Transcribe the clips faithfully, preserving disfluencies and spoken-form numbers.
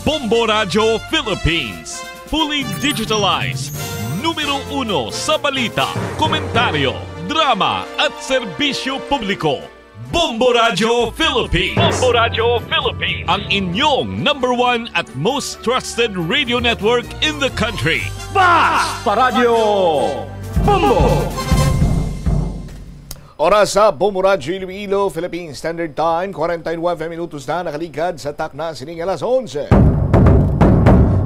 Bombo Radyo Philippines, fully digitalized. Numero uno sa balita, komentaryo, drama at serbisyo publiko. Bombo Radyo Philippines. Bombo Radyo Philippines. Ang inyong number one at most trusted radio network in the country. Basta Radyo Bombo! Oras sa Bombo Radyo Iloilo, Philippine Standard Time, forty-five minutos na nakaligad sa takna sining alas onse.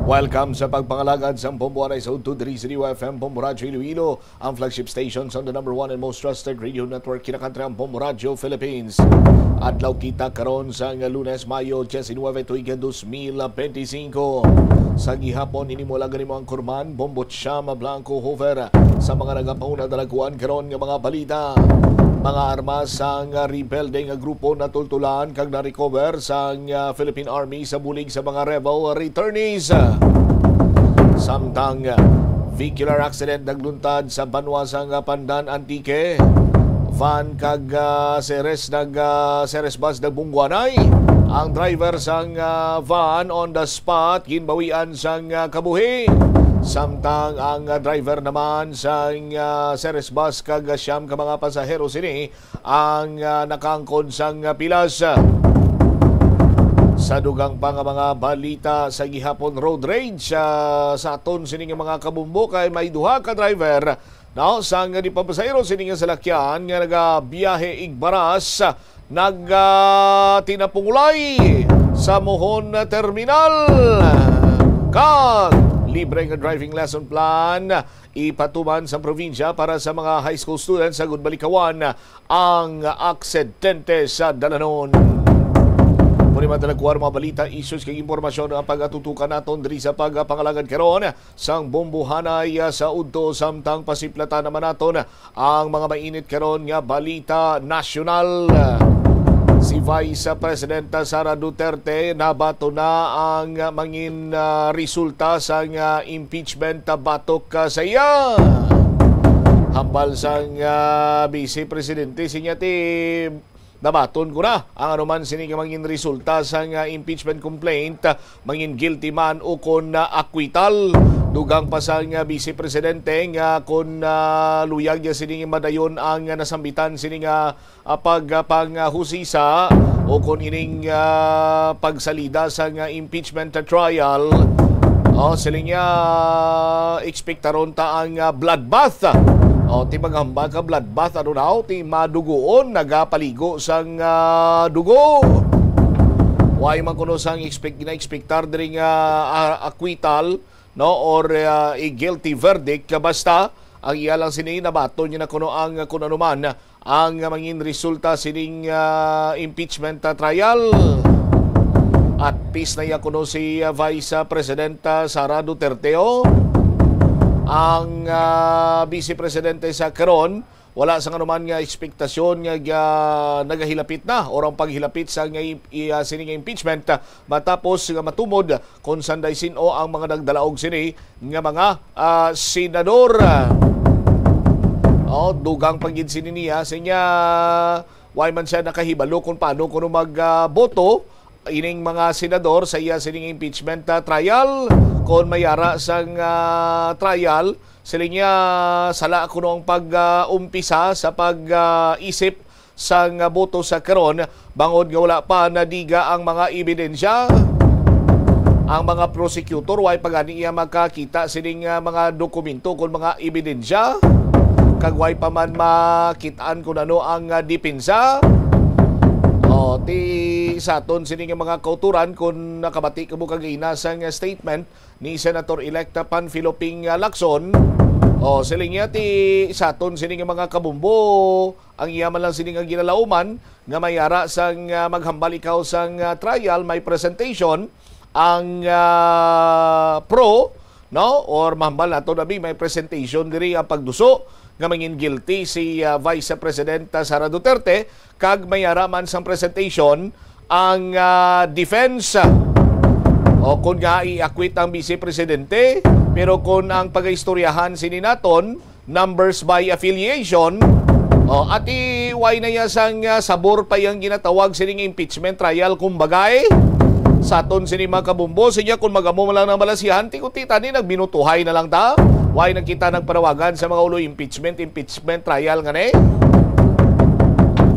Welcome sa pagpangalagad sa Bombo Anay sa Udto diri sa D Y F M Bombo Radyo Iloilo, ang flagship station sa the number one and most trusted radio network kinakantri ang Bombo Radyo Philippines. Adlaw kita karon sa nga Lunes, Mayo diecinuebe, tuig dos mil veinticinco. Sa gihapon, ini mo lang nimo ang kurman, Bombo Chama Blanco Hoover. Sa mga nagapahuna dalaguan karon nga mga balita, mga armas sang rebelde nga grupo natultulan kag na-recover sang, ah, Philippine Army sa bulig sa mga rebel returnees. Samtang, ah, vehicular accident nagluntad sa banwa sang, ah, Pandan, Antique. Van kag, ah, Ceres nag, ah, Ceres bus nagbungwanay. Ang driver sang, ah, van on the spot ginbawian sang, ah, kabuhi. Samtang ang, ah, driver naman sang, ah, Ceres bus kag, ah, siyam ka mga pasahero sini ang, ah, nakaangkon sang, ah, pilas. Sa dugang pa nga mga balita sa gihapon, road rage, ah, sa aton sini nga mga kabumbo kay may duha ka driver, no, sang di pa pasahero sini nga salakyan nga nagabiyahe igbaras, nag, ah, tinapungulay sa Mohon Terminal. Kag libre nga driving lesson plan ipatuman sa probinsya para sa mga high school students, agud malikawan ang aksidente sa dalanon. Muni man talaga mga balita, issues kag impormasyon ang pagatutukan naton diri sa pagpangalagad karon sang Bombo Anay sa Udto, samtang pasiplatan naman naton ang mga mainit karon nga balita nasyonal. Si Vice Presidenta Sara Duterte nabaton na ang mangin, ah, resulta sang, ah, impeachment batok, ah, sa iya. Hambal sang, ah, Vice Presidente, siya ti nabaton ko na ang anuman sini nga mangin resulta sang, ah, impeachment complaint, ah, mangin guilty man o kon, ah, acquittal. Dugang pa sang, ah, Vice Presidente nga kon, ah, luyag niya sini madayon ang, ah, nasambitan sini nga, ah, pag, ah, panghusisa o kon ining, ah, pagsalida sang, ah, impeachment trial. Oh, siling niya, ekspektaron ta ang, ah, bloodbath. Oh, ti maghambal ka bloodbath, ano daw, ti madugoon, nagapaligo sang, ah, dugo. Way man kuno sang expect, gina-expectar diri nga, ah, acquittal, no, or, ah, a guilty verdict, basta ang iya lang sini nabaton niya na kuno ang kun ano man ang mangin resulta sining, ah, impeachment, ah, trial. At peace na iya kuno si, ah, Vice, ah, President, ah, Sara Duterte, oh. Ang, ah, Vice Presidente sa karon, wala sang anuman nga ekspektasyon nga, ah, nagahilapit na or ang paghilapit sa nga i-, i-, ah, sini nga impeachment, ah, matapos nga matumod kon sanday sin-o ang mga nagdalaog sini nga mga, ah, senador. Oh, dugang pa gid sini niya, sinya, way man siya nakahibalo kung paano kuno mag, ah, boto ining mga senador sa iya sining impeachment, ah, trial. Kon may ara sang, ah, trial, siling niya, sala kuno ang pag, ah, umpisa sa pag, ah, isip sang, ah, boto sa karon, bangod nga wala pa nadiga ang mga ebidensya. Ang mga prosecutor, way pa gani iya makakita sining, ah, mga dokumento kon mga ebidensya, kag way pa man makit-an kon ano ang, ah, depensa. O, ti sa aton sini nga mga kauturan, kon nakabati kamo kagina sang statement ni Senator-elect Panfilo Ping, ah, Lacson, o, siling niya, ti sa aton sini nga mga kabumbo, ang iya man lang sini nga ginalauman nga may ara sang, ah, maghambal ikaw sang, ah, trial, may presentation ang, ah, pro, no? Or mahambal nato na bi, may presentation diri ang pagduso nga mangin guilty si, ah, Vice President, ah, Sara Duterte, kag may ara man sang presentation ang, ah, defense. O kun nga i-acquit ang Vice Presidente, pero kun ang pagaistoryahan sini naton, numbers by affiliation, o, ati way na iya sang, ah, sabor pa yang ginatawag sining impeachment trial, kumbagay. Sa aton sini, mga kabumbo, sinya, kung magamo man lang ng balasihan, ti kunti tani nagbinutuhay na lang ta. Why nagkita nagpanawagan sa mga ulo impeachment, impeachment trial nga ni?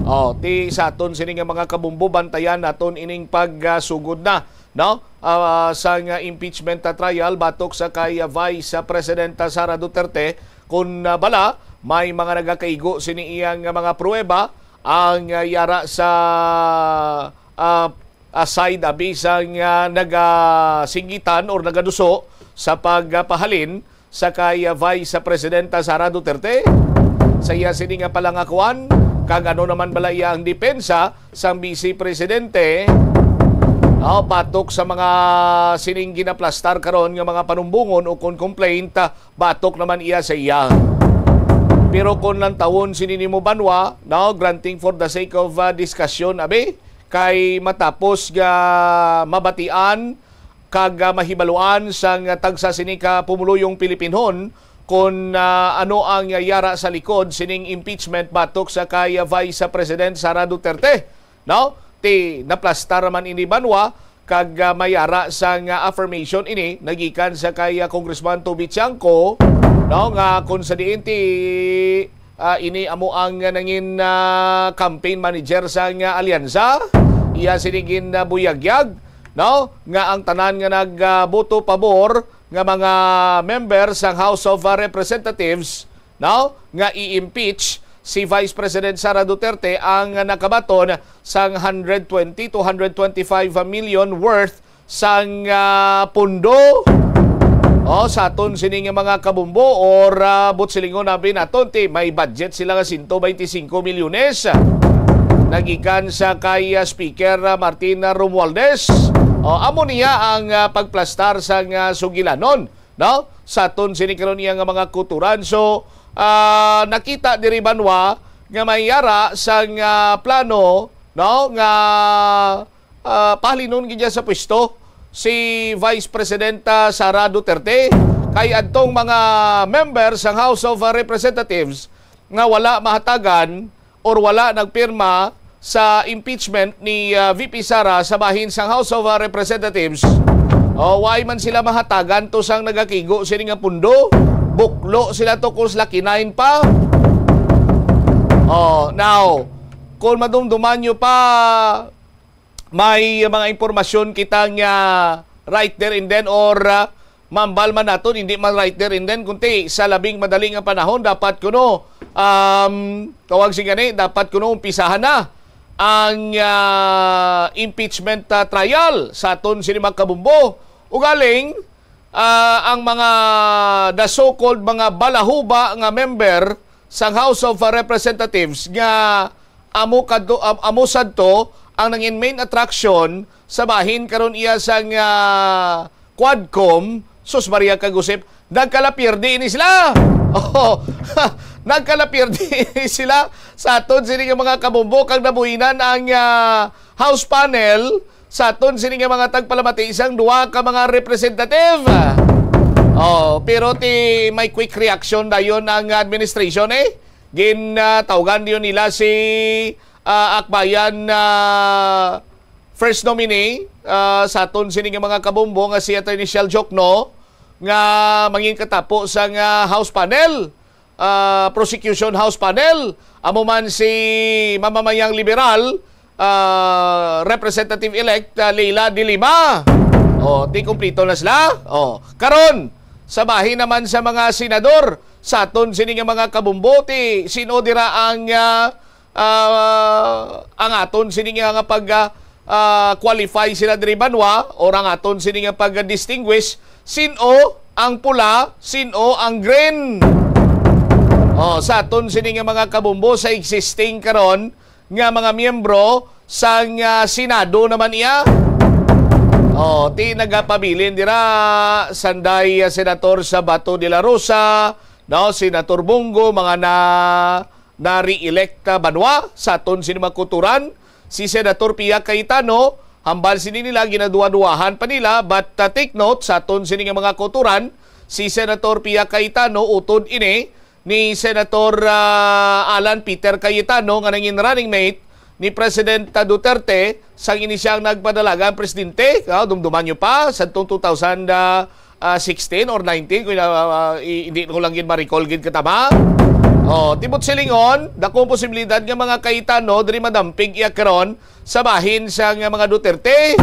Oh, ti sa aton sini nga mga kabumbo, bantayan naton ining pagsugod na, no? Ah, sa nga impeachment, ah, trial batok sa kay, ah, Vice, ah, President, ah, Sara Duterte, kung, ah, bala may mga nagakaigo sini iyang, ah, mga pruweba ang, ah, yara sa, ah, ah, side abi sang, ah, nagasinggitan or nagaduso sa pagpahalin sa kay, ah, Vice Presidenta Sara Duterte. Sa iya sini nga palangakuan, kag ano naman bala iya ang depensa sang Vice Presidente, ah, batok sa mga sining ginaplastar karon nga mga panumbongon o kon complaint, ah, batok naman iya sa iya. Pero kung lantawon sini nimo, Banwa, no, granting for the sake of, ah, discussion, abi, kay matapos nga mabatian kag, ah, mahibaluan sang tagsa sini ka pumuluyong Pilipinhon kon, ah, ano ang yara sa likod sining impeachment batok sa kay, ah, Vice President Sara Duterte, no? Ti naplastar man ini, Banwa, kag, ah, may yara sang, ah, affirmation ini nagikan sa kay, ah, Congressman Toby Tiangco, no, nga kung sa diin ti ah, ini amo ang nangin, ah, campaign manager sang, ah, alyansa. Iya sini gin, ah, buyagyag, no, nga ang tanan nga nagboto pabor nga mga member sang House of, ah, Representatives, no, nga i-impeach si Vice President Sara Duterte ang nakabaton sang hundred twenty to hundred twenty-five million worth sang, ah, pundo. O, sa aton sini nga mga kabumbo or, ah, buot silingon abi naton, ti may budget sila nga sento beinti singko milyones nagikan sa kay, ah, Speaker, ah, Martin, ah, Romualdez. O, amo niya ang, ah, pagplastar sang, ah, sugilanon, no? Sa aton sini karon iya nga mga kutoran. So, ah, nakita diri, Banwa, nga may yara sang, ah, plano, no, nga ah, pahalinon gid niya sa pwesto si Vice Presidenta Sara Duterte, kay adtong mga member sang House of Representatives nga wala mahatagan or wala nagpirma sa impeachment ni, ah, V P Sara sa bahin sang House of Representatives, oh, why man sila mahatagan to sang nagakigo sini nga pundo? Buklo sila to kung sila kinain pa. Oh, now, kung madumduman nyo pa, may mga impormasyon kita nga right there and then or, ah, mambal man naton, hindi man right there and then, kunti sa labing madali nga panahon, dapat kuno, um, tawag sing gani, dapat kuno umpisahan na ang, ah, impeachment, ah, trial sa aton sini mga kabumbo. Ugaling, ah, ang mga the so-called mga balahuba nga member sang House of Representatives nga amo kadto, am-, amo sadto ang nangin main attraction sa bahin karon iya sang, ah, Quadcom, sus Maria kag Josep, nagkalapirdi ini sila. Oh, nagkalapirdi ini sila sa aton sini nga mga kabumbo kag nabuhinan ang, ah, House panel sa aton sini nga mga tagpalamati sang duha ka mga representative. Oh, pero ti may quick reaction dayon ang administration, eh. Gin, ah, tawgan dayon nila si, ah, Akbayan, ah, first nominee, ah, sa aton sini nga mga kabumbo nga si Attorney Shell Jokno nga mangin katapo sang, ah, House panel, ah, Prosecution House panel. Amo man si mamamayang liberal, ah, Representative-elect, ah, Leila de Lima. Oh, ti kumplito na sila. Oh, karon, sa bahin naman sa mga senador, sa aton sini nga mga kabumbo, ti sin-o dira ang, ah, ah, ang aton sini nga, nga pag, ah, ah, qualify sila diri, Banwa, or ang aton sini nga pag-distinguish, sin-o ang pula, sin-o ang green. Oh, sa aton sini nga mga kabumbo sa existing karon nga mga miyembro sang, ah, Senado naman iya. Oh, ti nagapabilin dira, sanday, ah, Senator Sabato de la Rosa, no, Senator Bong Go, mga na na-re-elect, ah, Banwa, sa aton sini mga kutoran. Si Senator Pia Cayetano, hambal sini nila, ginaduwa-duwahan pa nila, but, ah, take note, sa aton sini nga mga kutoran, si Senator Pia Cayetano, utod ini ni Senator, ah, Alan Peter Cayetano nga nangin running mate ni President Duterte sang ini siya ang nagpadalagan presidente. Ah, dumduman nyo pa, sa tong two thousand sixteen or nineteen, kung, ah, ah, i-, hindi ko lang gid ma-recall gid katama. Oh, tibot silingon, dakong posibilidad nga mga Cayetano diri madampig iya karon sa bahin sa nga mga Duterte.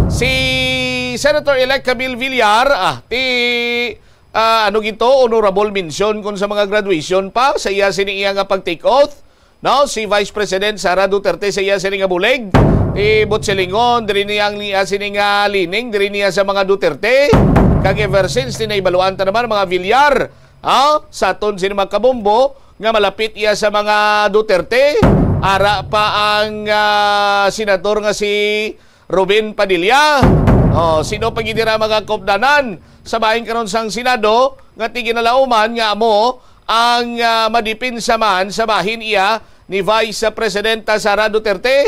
Si Senator-elect Camille Villar, ah, ti, ah, ano gito, honorable mention kung sa mga graduation pa sa iya sini iya nga pag-take oath. No, si Vice President Sara Duterte sa iya sini nga bulig. Ti Butselingon, diri niya ang niya sini nga lining, diri niya sa mga Duterte. Kag ever since, tinaibaluan ta naman, mga Villar, ah, sa aton sini mga kabombo, nga malapit iya sa mga Duterte. Ara pa ang, ah, senador nga si Robin Padilla. Oh, sino pa gid dira mga kaupdanan sa bahin karon sang Senado nga tiginalauman nga amo ang, ah, madipinsa man sa bahin iya ni Vice Presidenta Sara Duterte?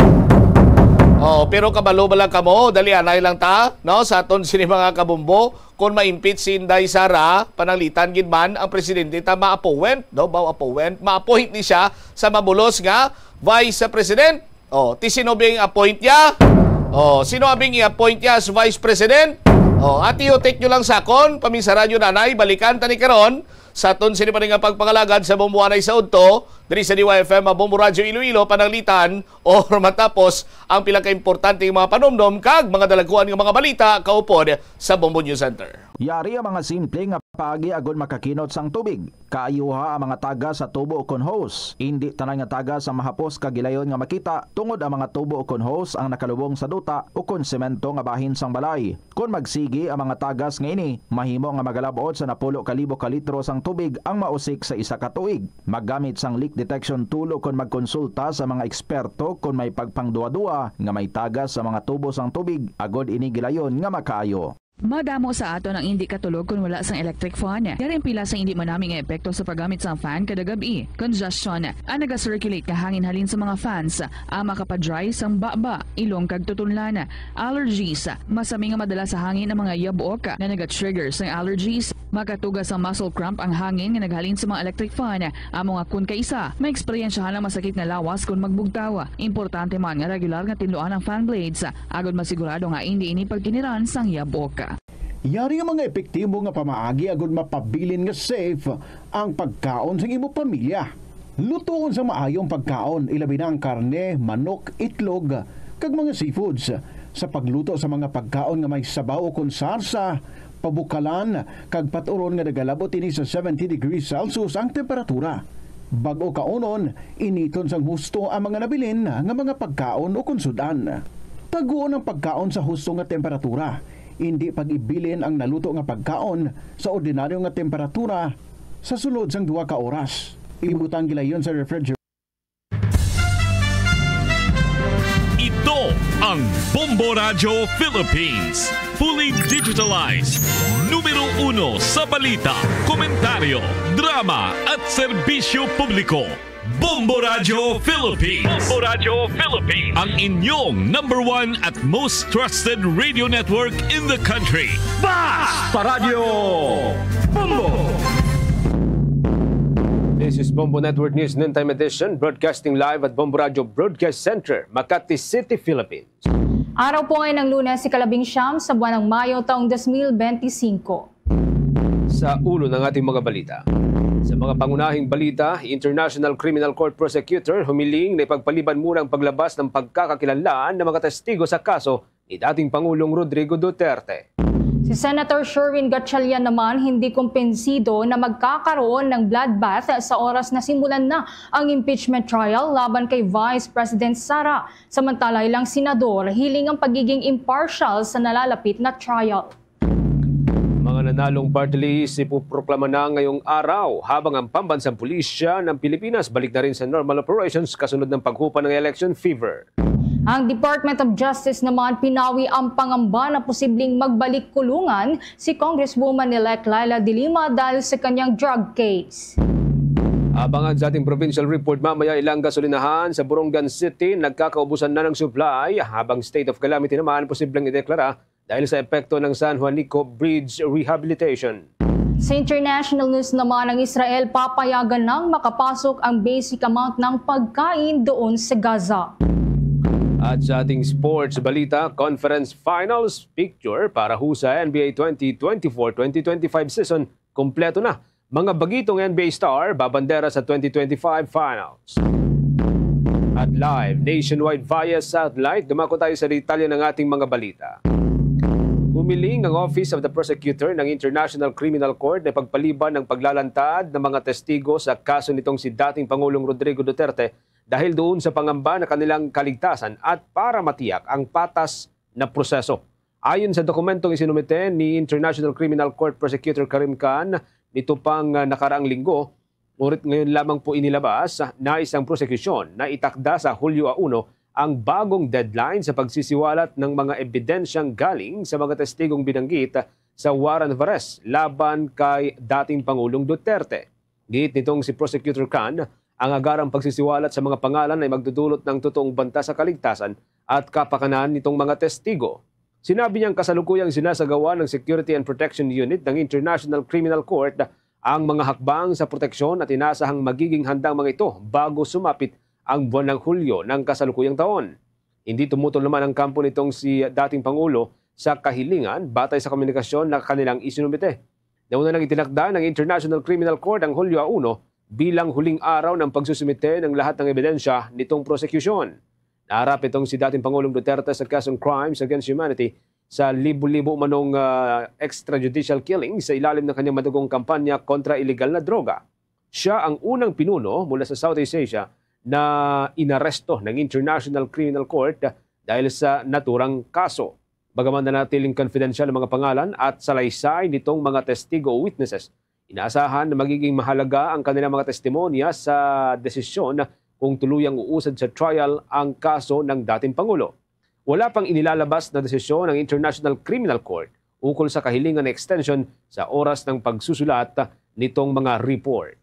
Oh, pero kabalo ba lang kamo? Dali anay lang ta, no? Sa aton sini mga kabombo, kung ma-impeach si Inday Sara, pananglitan gid man ang presidente ta ma-appoint, no? Ba appoint, ma-appoint ni siya sa mabulos nga Vice President. Oh, ti sino bing appoint niya? Oh, sino abing i-appoint niya as Vice President? Oh, ati, take nyo lang sakon, paminsara nyo nanay, balikan tani karon sa aton sini pa nga pagpangalagad sa Bombo Anay sa Udto, diri sa D Y F M, Bombo Radyo Iloilo, pananglitan, or matapos ang pila ka importante nga mga panumdom kag mga dalagkuan nga mga balita kaupod sa Bombo News Center. Yari ang mga simple nga paagi agod makakinot sang tubig. Kaayuha ang mga tagas sa tubo ukon hose. Indi tanan nga tagas ang mahapos kag gilayon nga makita, tungod ang mga tubo ukon hose ang nakalubong sa duta ukon semento nga bahin sang balay. Kon magsigi ang mga tagas nga ini, mahimo nga magalab-ot sa napulo ka libo ka litro sang tubig ang mausik sa isa ka tuig. Maggamit sang leak detection tool ukon magkonsulta sa mga eksperto kon may pagpangduwa-duwa nga may tagas sa mga tubo sang tubig, agod ini gilayon nga makaayo. Madamo sa aton ang indi katulog kon wala sang electric fan. Yari ang pila sang indi manami nga epekto sa paggamit sang fan kada gab-i. Congestion, ang naga-circulate nga hangin halin sa mga fans, ang makapa-dry sang baba, ilong kag tutunlan. Allergies, masami nga madala sa hangin ang mga yabok nga naga-trigger sang allergies. Makatuga sang muscle cramp ang hangin nga naghalin sa mga electric fan. Amo nga kon kaisa, maeksperiensyahan ang masakit nga lawas kon magbugtaw. Importante man nga regular nga tinluan ang fan blades, agod masigurado nga indi ini pagkiniran sang yabok. Yari ang mga epektibo nga pamaagi agud mapabilin nga safe ang pagkaon sang imo pamilya. Lutoon sa maayo ang pagkaon, ilabi na ang karne, manok, itlog, kag mga seafoods. Sa pagluto sa mga pagkaon nga may sabaw ukon sarsa, pabukalan, kag pat-uron nga nagalabot ini sa seventy degrees Celsius ang temperatura. Bag-o kaunon, initon sang husto ang mga nabilin nga mga pagkaon ukon sud-an. Taguon ang pagkaon sa husto nga temperatura. Indi pag-ibilin ang naluto nga pagkaon sa ordinaryo nga temperatura sa sulod sang duha ka oras. Ibutang gilayon sa refrigerator. Ito ang Bombo Radyo Philippines. Fully digitalized. Numero uno sa balita, komentaryo, drama, at serbisyo publiko. Bombo Radyo Philippines. Bombo Radyo Philippines. Ang inyong number one at most trusted radio network in the country. Basta Radyo Bombo! This is Bombo Network News Noontime Edition, broadcasting live at Bombo Radyo Broadcast Center, Makati City, Philippines. Araw po ngayon ng Lunes, ikalabing siyam sa buwan ng Mayo, taong dos mil benti singko. Sa ulo ng ating mga balita. Sa mga pangunahing balita, International Criminal Court Prosecutor humiling na ipagpaliban muna ang paglabas ng pagkakakilanlan ng mga testigo sa kaso ni dating Pangulong Rodrigo Duterte. Si Senator Sherwin Gatchalian naman hindi kumpensido na magkakaroon ng bloodbath sa oras na simulan na ang impeachment trial laban kay Vice President Sara. Samantala, ilang senador hiling ang pagiging impartial sa nalalapit na trial. Mga nanalong party list ipoproklama na ngayong araw, habang ang pambansang pulisya ng Pilipinas balik na rin sa normal operations kasunod ng paghupa ng election fever. Ang Department of Justice naman pinawi ang pangamba na posibleng magbalik kulungan si Congresswoman-elect Leila de Lima dahil sa kanyang drug case. Abangan sa ating provincial report mamaya, ilang gasolinahan sa Borongan City nagkakaubusan na ng supply, habang state of calamity naman posibleng ideklara dahil sa epekto ng San Juanico Bridge Rehabilitation. Sa international news naman, ang Israel papayagan ng makapasok ang basic amount ng pagkain doon sa Gaza. At sa ating sports balita, conference finals picture para ho sa N B A twenty twenty-four twenty twenty-five season, kompleto na. Mga bagitong N B A star babandera sa twenty twenty-five finals. At live nationwide via satellite, dumako tayo sa detalye ng ating mga balita. Humiling ang Office of the Prosecutor ng International Criminal Court na pagpaliban ng paglalantad ng mga testigo sa kaso nitong si dating Pangulong Rodrigo Duterte dahil doon sa pangamba na kanilang kaligtasan at para matiyak ang patas na proseso. Ayon sa dokumentong isinumite ni International Criminal Court Prosecutor Karim Khan nito pang, ah, nakaraang linggo, ngunit ngayon lamang po inilabas na isang prosekusyon na itakda sa Hulyo a uno ang bagong deadline sa pagsisiwalat ng mga ebidensyang galing sa mga testigong binanggit sa warrant of arrest laban kay dating Pangulong Duterte. Giit nitong si Prosecutor Khan, ang agarang pagsisiwalat sa mga pangalan ay magdudulot ng totoong banta sa kaligtasan at kapakanan nitong mga testigo. Sinabi niyang kasalukuyang sinasagawa ng Security and Protection Unit ng International Criminal Court ang mga hakbang sa proteksyon at inasahang magiging handang mga ito bago sumapit ang buwan ng Hulyo ng kasalukuyang taon. Hindi tumutol naman ang kampo nitong si dating Pangulo sa kahilingan batay sa komunikasyon na kanilang isinumite. Nauna nang itinakda ng International Criminal Court ang Hulyo a uno bilang huling araw ng pagsusumite ng lahat ng ebidensya nitong prosekusyon. Naharap itong si dating Pangulong Duterte sa kasong crimes against humanity sa libo-libo manong, ah, extrajudicial killing sa ilalim ng kanyang madugong kampanya kontra iligal na droga. Siya ang unang pinuno mula sa Southeast Asia na inaresto ng International Criminal Court dahil sa naturang kaso. Bagaman nanatiling confidential ang mga pangalan at salaysay nitong mga testigo o witnesses, inaasahan na magiging mahalaga ang kanilang mga testimonya sa desisyon kung tuluyang uusad sa trial ang kaso ng dating Pangulo. Wala pang inilalabas na desisyon ang International Criminal Court ukol sa kahilingan na extension sa oras ng pagsusulat nitong mga report.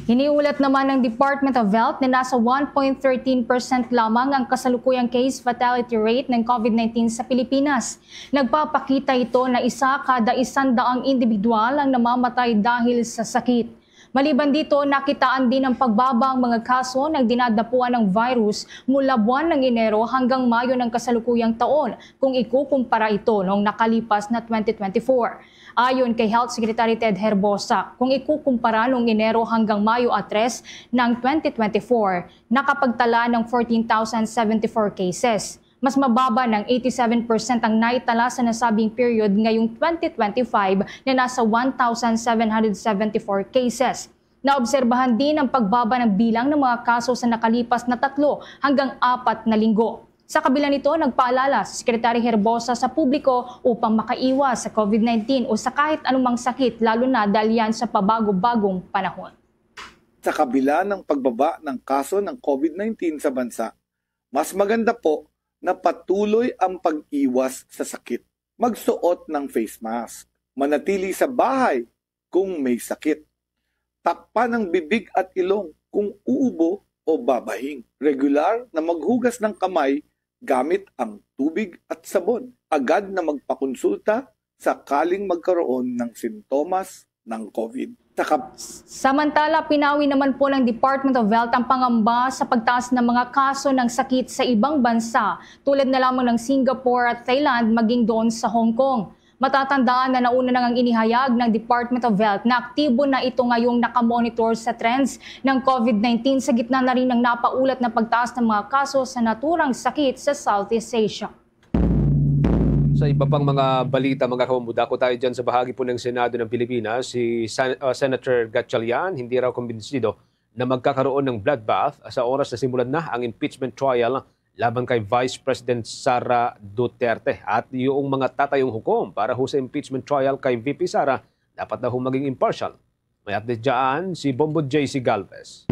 Hiniulat naman ng Department of Health na nasa one point thirteen percent lamang ang kasalukuyang case fatality rate ng COVID nineteen sa Pilipinas. Nagpapakita ito na isa kada isandaang individual ang namamatay dahil sa sakit. Maliban dito, nakitaan din ang pagbaba ang mga kaso ng dinadapuan ng virus mula buwan ng Enero hanggang Mayo ng kasalukuyang taon kung ikukumpara ito noong nakalipas na twenty twenty-four. Ayon kay Health Secretary Ted Herbosa, kung ikukumpara noong Enero hanggang Mayo a tres ng twenty twenty-four, nakapagtala ng fourteen thousand seventy-four cases. Mas mababa ng eighty-seven percent ang naitala sa nasabing period ngayong twenty twenty-five na nasa one thousand seven hundred seventy-four cases. Naobserbahan din ang pagbaba ng bilang ng mga kaso sa nakalipas na tatlo hanggang apat na linggo. Sa kabila nito, nagpaalala si Secretary Herbosa sa publiko upang makaiwas sa COVID nineteen o sa kahit anumang sakit, lalo na dahil yan sa pabago-bagong panahon. Sa kabila ng pagbaba ng kaso ng COVID nineteen sa bansa, mas maganda po na patuloy ang pag-iwas sa sakit. Magsuot ng face mask. Manatili sa bahay kung may sakit. Takpan ang bibig at ilong kung uubo o babahing. Regular na maghugas ng kamay gamit ang tubig at sabon. Agad na magpakonsulta sakaling magkaroon ng sintomas ng COVID. Sa kab- Samantala, pinawi naman po ng Department of Health ang pangamba sa pagtaas ng mga kaso ng sakit sa ibang bansa, tulad na lamang ng Singapore at Thailand, maging doon sa Hong Kong. Matatandaan na nauna nang ang inihayag ng Department of Health na aktibo na ito ngayong nakamonitor sa trends ng COVID nineteen sa gitna na rin ng napaulat na pagtaas ng mga kaso sa naturang sakit sa Southeast Asia. Sa iba pang mga balita, mga kamamudako, tayo dyan sa bahagi po ng Senado ng Pilipinas, si Sen-, uh, Senator Gatchalian, hindi raw kumbinsido na magkakaroon ng bloodbath sa oras na simulan na ang impeachment trial laban kay Vice President Sara Duterte. At yung mga tatayong hukom para ho sa impeachment trial kay V P Sara, dapat na ho maging impartial. May update dyan si Bombo J C Galvez.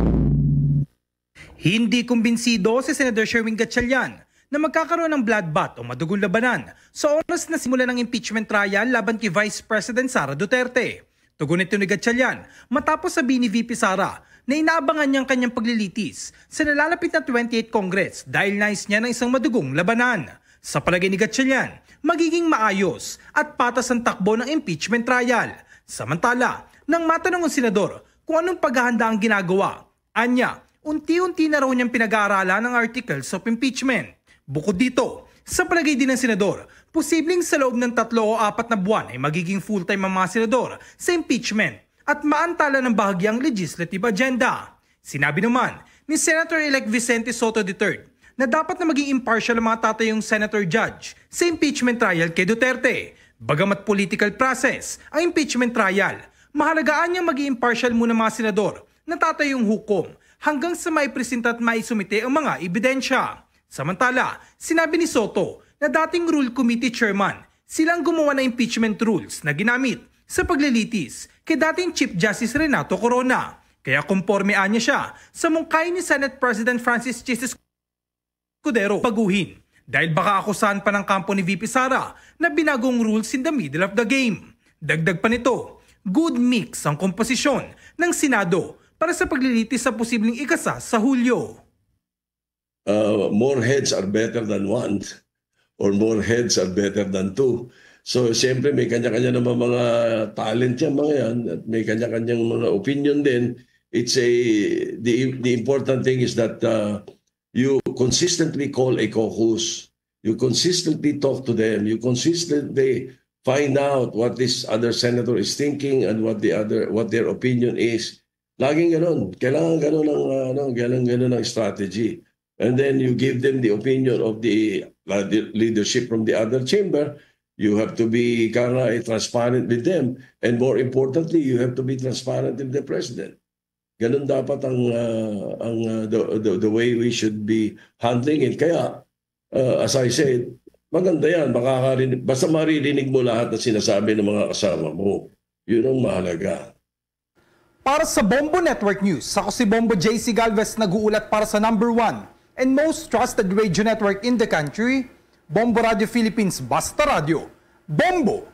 Hindi kumbinsido si Senador Sherwin Gatchalian na magkakaroon ng bloodbath o madugong labanan sa oras na simulan ang impeachment trial laban kay Vice President Sara Duterte. Tugon ito ni Gatchalian matapos sabihin ni V P Sara na inaabangan niya ang kanyang paglilitis sa nalalapit na twenty-eighth Congress dahil nais niya ng isang madugong labanan. Sa palagay ni Gatchalian, magiging maayos at patas ang takbo ng impeachment trial Samantala, nang matanong ang senador kung anong paghahanda ang ginagawa, anya, unti-unti na raw niyang pinag-aaralan ang articles of impeachment. Bukod dito, sa palagay din ng senador, posibleng sa loob ng tatlo o apat na buwan ay magiging full-time ang mga senador sa impeachment at maantala ng bahagi ang legislative agenda. Sinabi naman ni Senator-elect Vicente Sotto the third na dapat na maging impartial ang mga tatayong senator judge sa impeachment trial kay Duterte. Bagamat political process ang impeachment trial, mahalagaan niyang maging impartial muna mga senador na tatayong hukom hanggang sa maipresenta at maisumite ang mga ebidensya. Samantala, sinabi ni Sotto na dating Rule Committee Chairman sila ang gumawa ng impeachment rules na ginamit sa paglilitis kay dating Chief Justice Renato Corona. Kaya, konporme anya siya sa mungkay ni Senate President Francis Chiz Escudero, baguhin dahil baka akusahan pa ng kampo ni V P Sara na binagong rules in the middle of the game. Dagdag pa nito, good mix ang komposisyon ng Senado para sa paglilitis sa posibleng ikasa sa Hulyo. Uh, more heads are better than one, or more heads are better than two. So, siyempre, may kanya-kanya naman mga talent yan, mga yan, at may kanya-kanyang mga opinion din. It's a, the, the important thing is that uh, you consistently call a caucus. You consistently talk to them. You consistently find out what this other senator is thinking and what the other, what their opinion is. Laging ganun. Kailangan ganun ang, uh, ano, kailangan ganun ang strategy. And then you give them the opinion of the, uh, the leadership from the other chamber. You have to be, kara, transparent with them. And more importantly, you have to be transparent with the president. Ganun dapat ang, uh, ang uh, the, the, the way we should be handling it. Kaya, uh, as I said, maganda yan. Makakarinig, basta maririnig mo lahat ng sinasabi ng mga kasama mo. Yun ang mahalaga. Para sa Bombo Network News, ako si Bombo J C Galvez, nag-uulat para sa number one and most trusted radio network in the country, Bombo Radio Philippines. Basta Radyo, Bombo!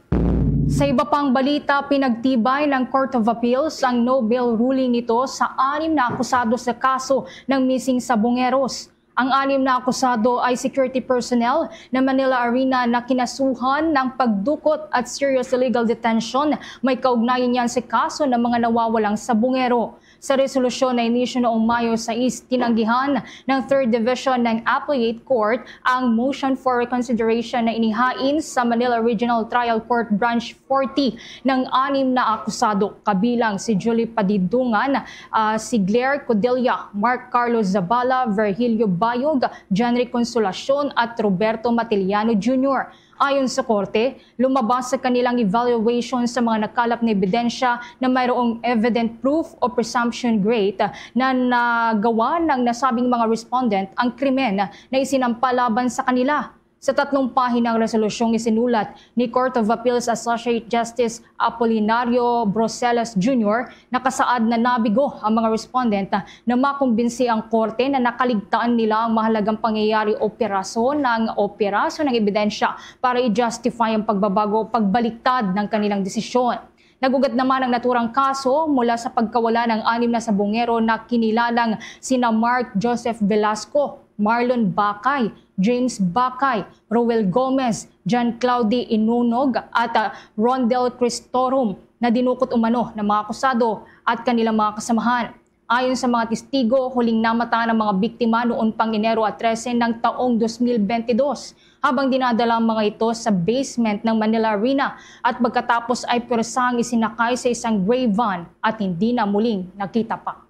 Sa iba pang balita, pinagtibay ng Court of Appeals ang no bail ruling nito sa anim na akusado sa kaso ng missing sa Bongeros. Ang anim na akusado ay security personnel ng Manila Arena na kinasuhan ng pagdukot at serious illegal detention. May kaugnayan yan sa kaso ng mga nawawalang sa Bungero. Sa resolusyon na inisyu noong Mayo sais, tinanggihan ng Third Division ng Appellate Court ang motion for reconsideration na inihain sa Manila Regional Trial Court Branch forty ng anim na akusado, kabilang si Julie Padidungan, ah, si Claire Codilla, Mark Carlos Zabala, Virgilio Bayog, Jenry Consolacion at Roberto Matiliano Junior. Ayon sa korte, lumabas sa kanilang evaluation sa mga nakalap na ebidensya na mayroong evident proof o presumption great na nagawa ng nasabing mga respondent ang krimen na isinampa laban sa kanila. Sa tatlong pahinang resolusyong isinulat ni Court of Appeals Associate Justice Apolinario Broseles Junior, nakasaad na nabigo ang mga respondent na makumbinsi ang korte na nakaligtaan nila ang mahalagang pangyayari o piraso ng, o piraso ng ebidensya para i-justify ang pagbabago o pagbaliktad ng kanilang desisyon. Nag-ugat naman ang naturang kaso mula sa pagkawala ng anim na sabungero na kinilalang sina Mark Joseph Velasco, Marlon Bakay, James Bakay, Roel Gomez, John Claudy Inunog at, ah, Rondel Cristorum na dinukot umano ng mga akusado at kanilang mga kasamahan. Ayon sa mga testigo, huling namata ang mga biktima noon pang Enero trese ng taong dos mil bentidós, habang dinadala ang mga ito sa basement ng Manila Arena at pagkatapos ay pwersa ang isinakay sa isang gray van at hindi na muling nakita pa.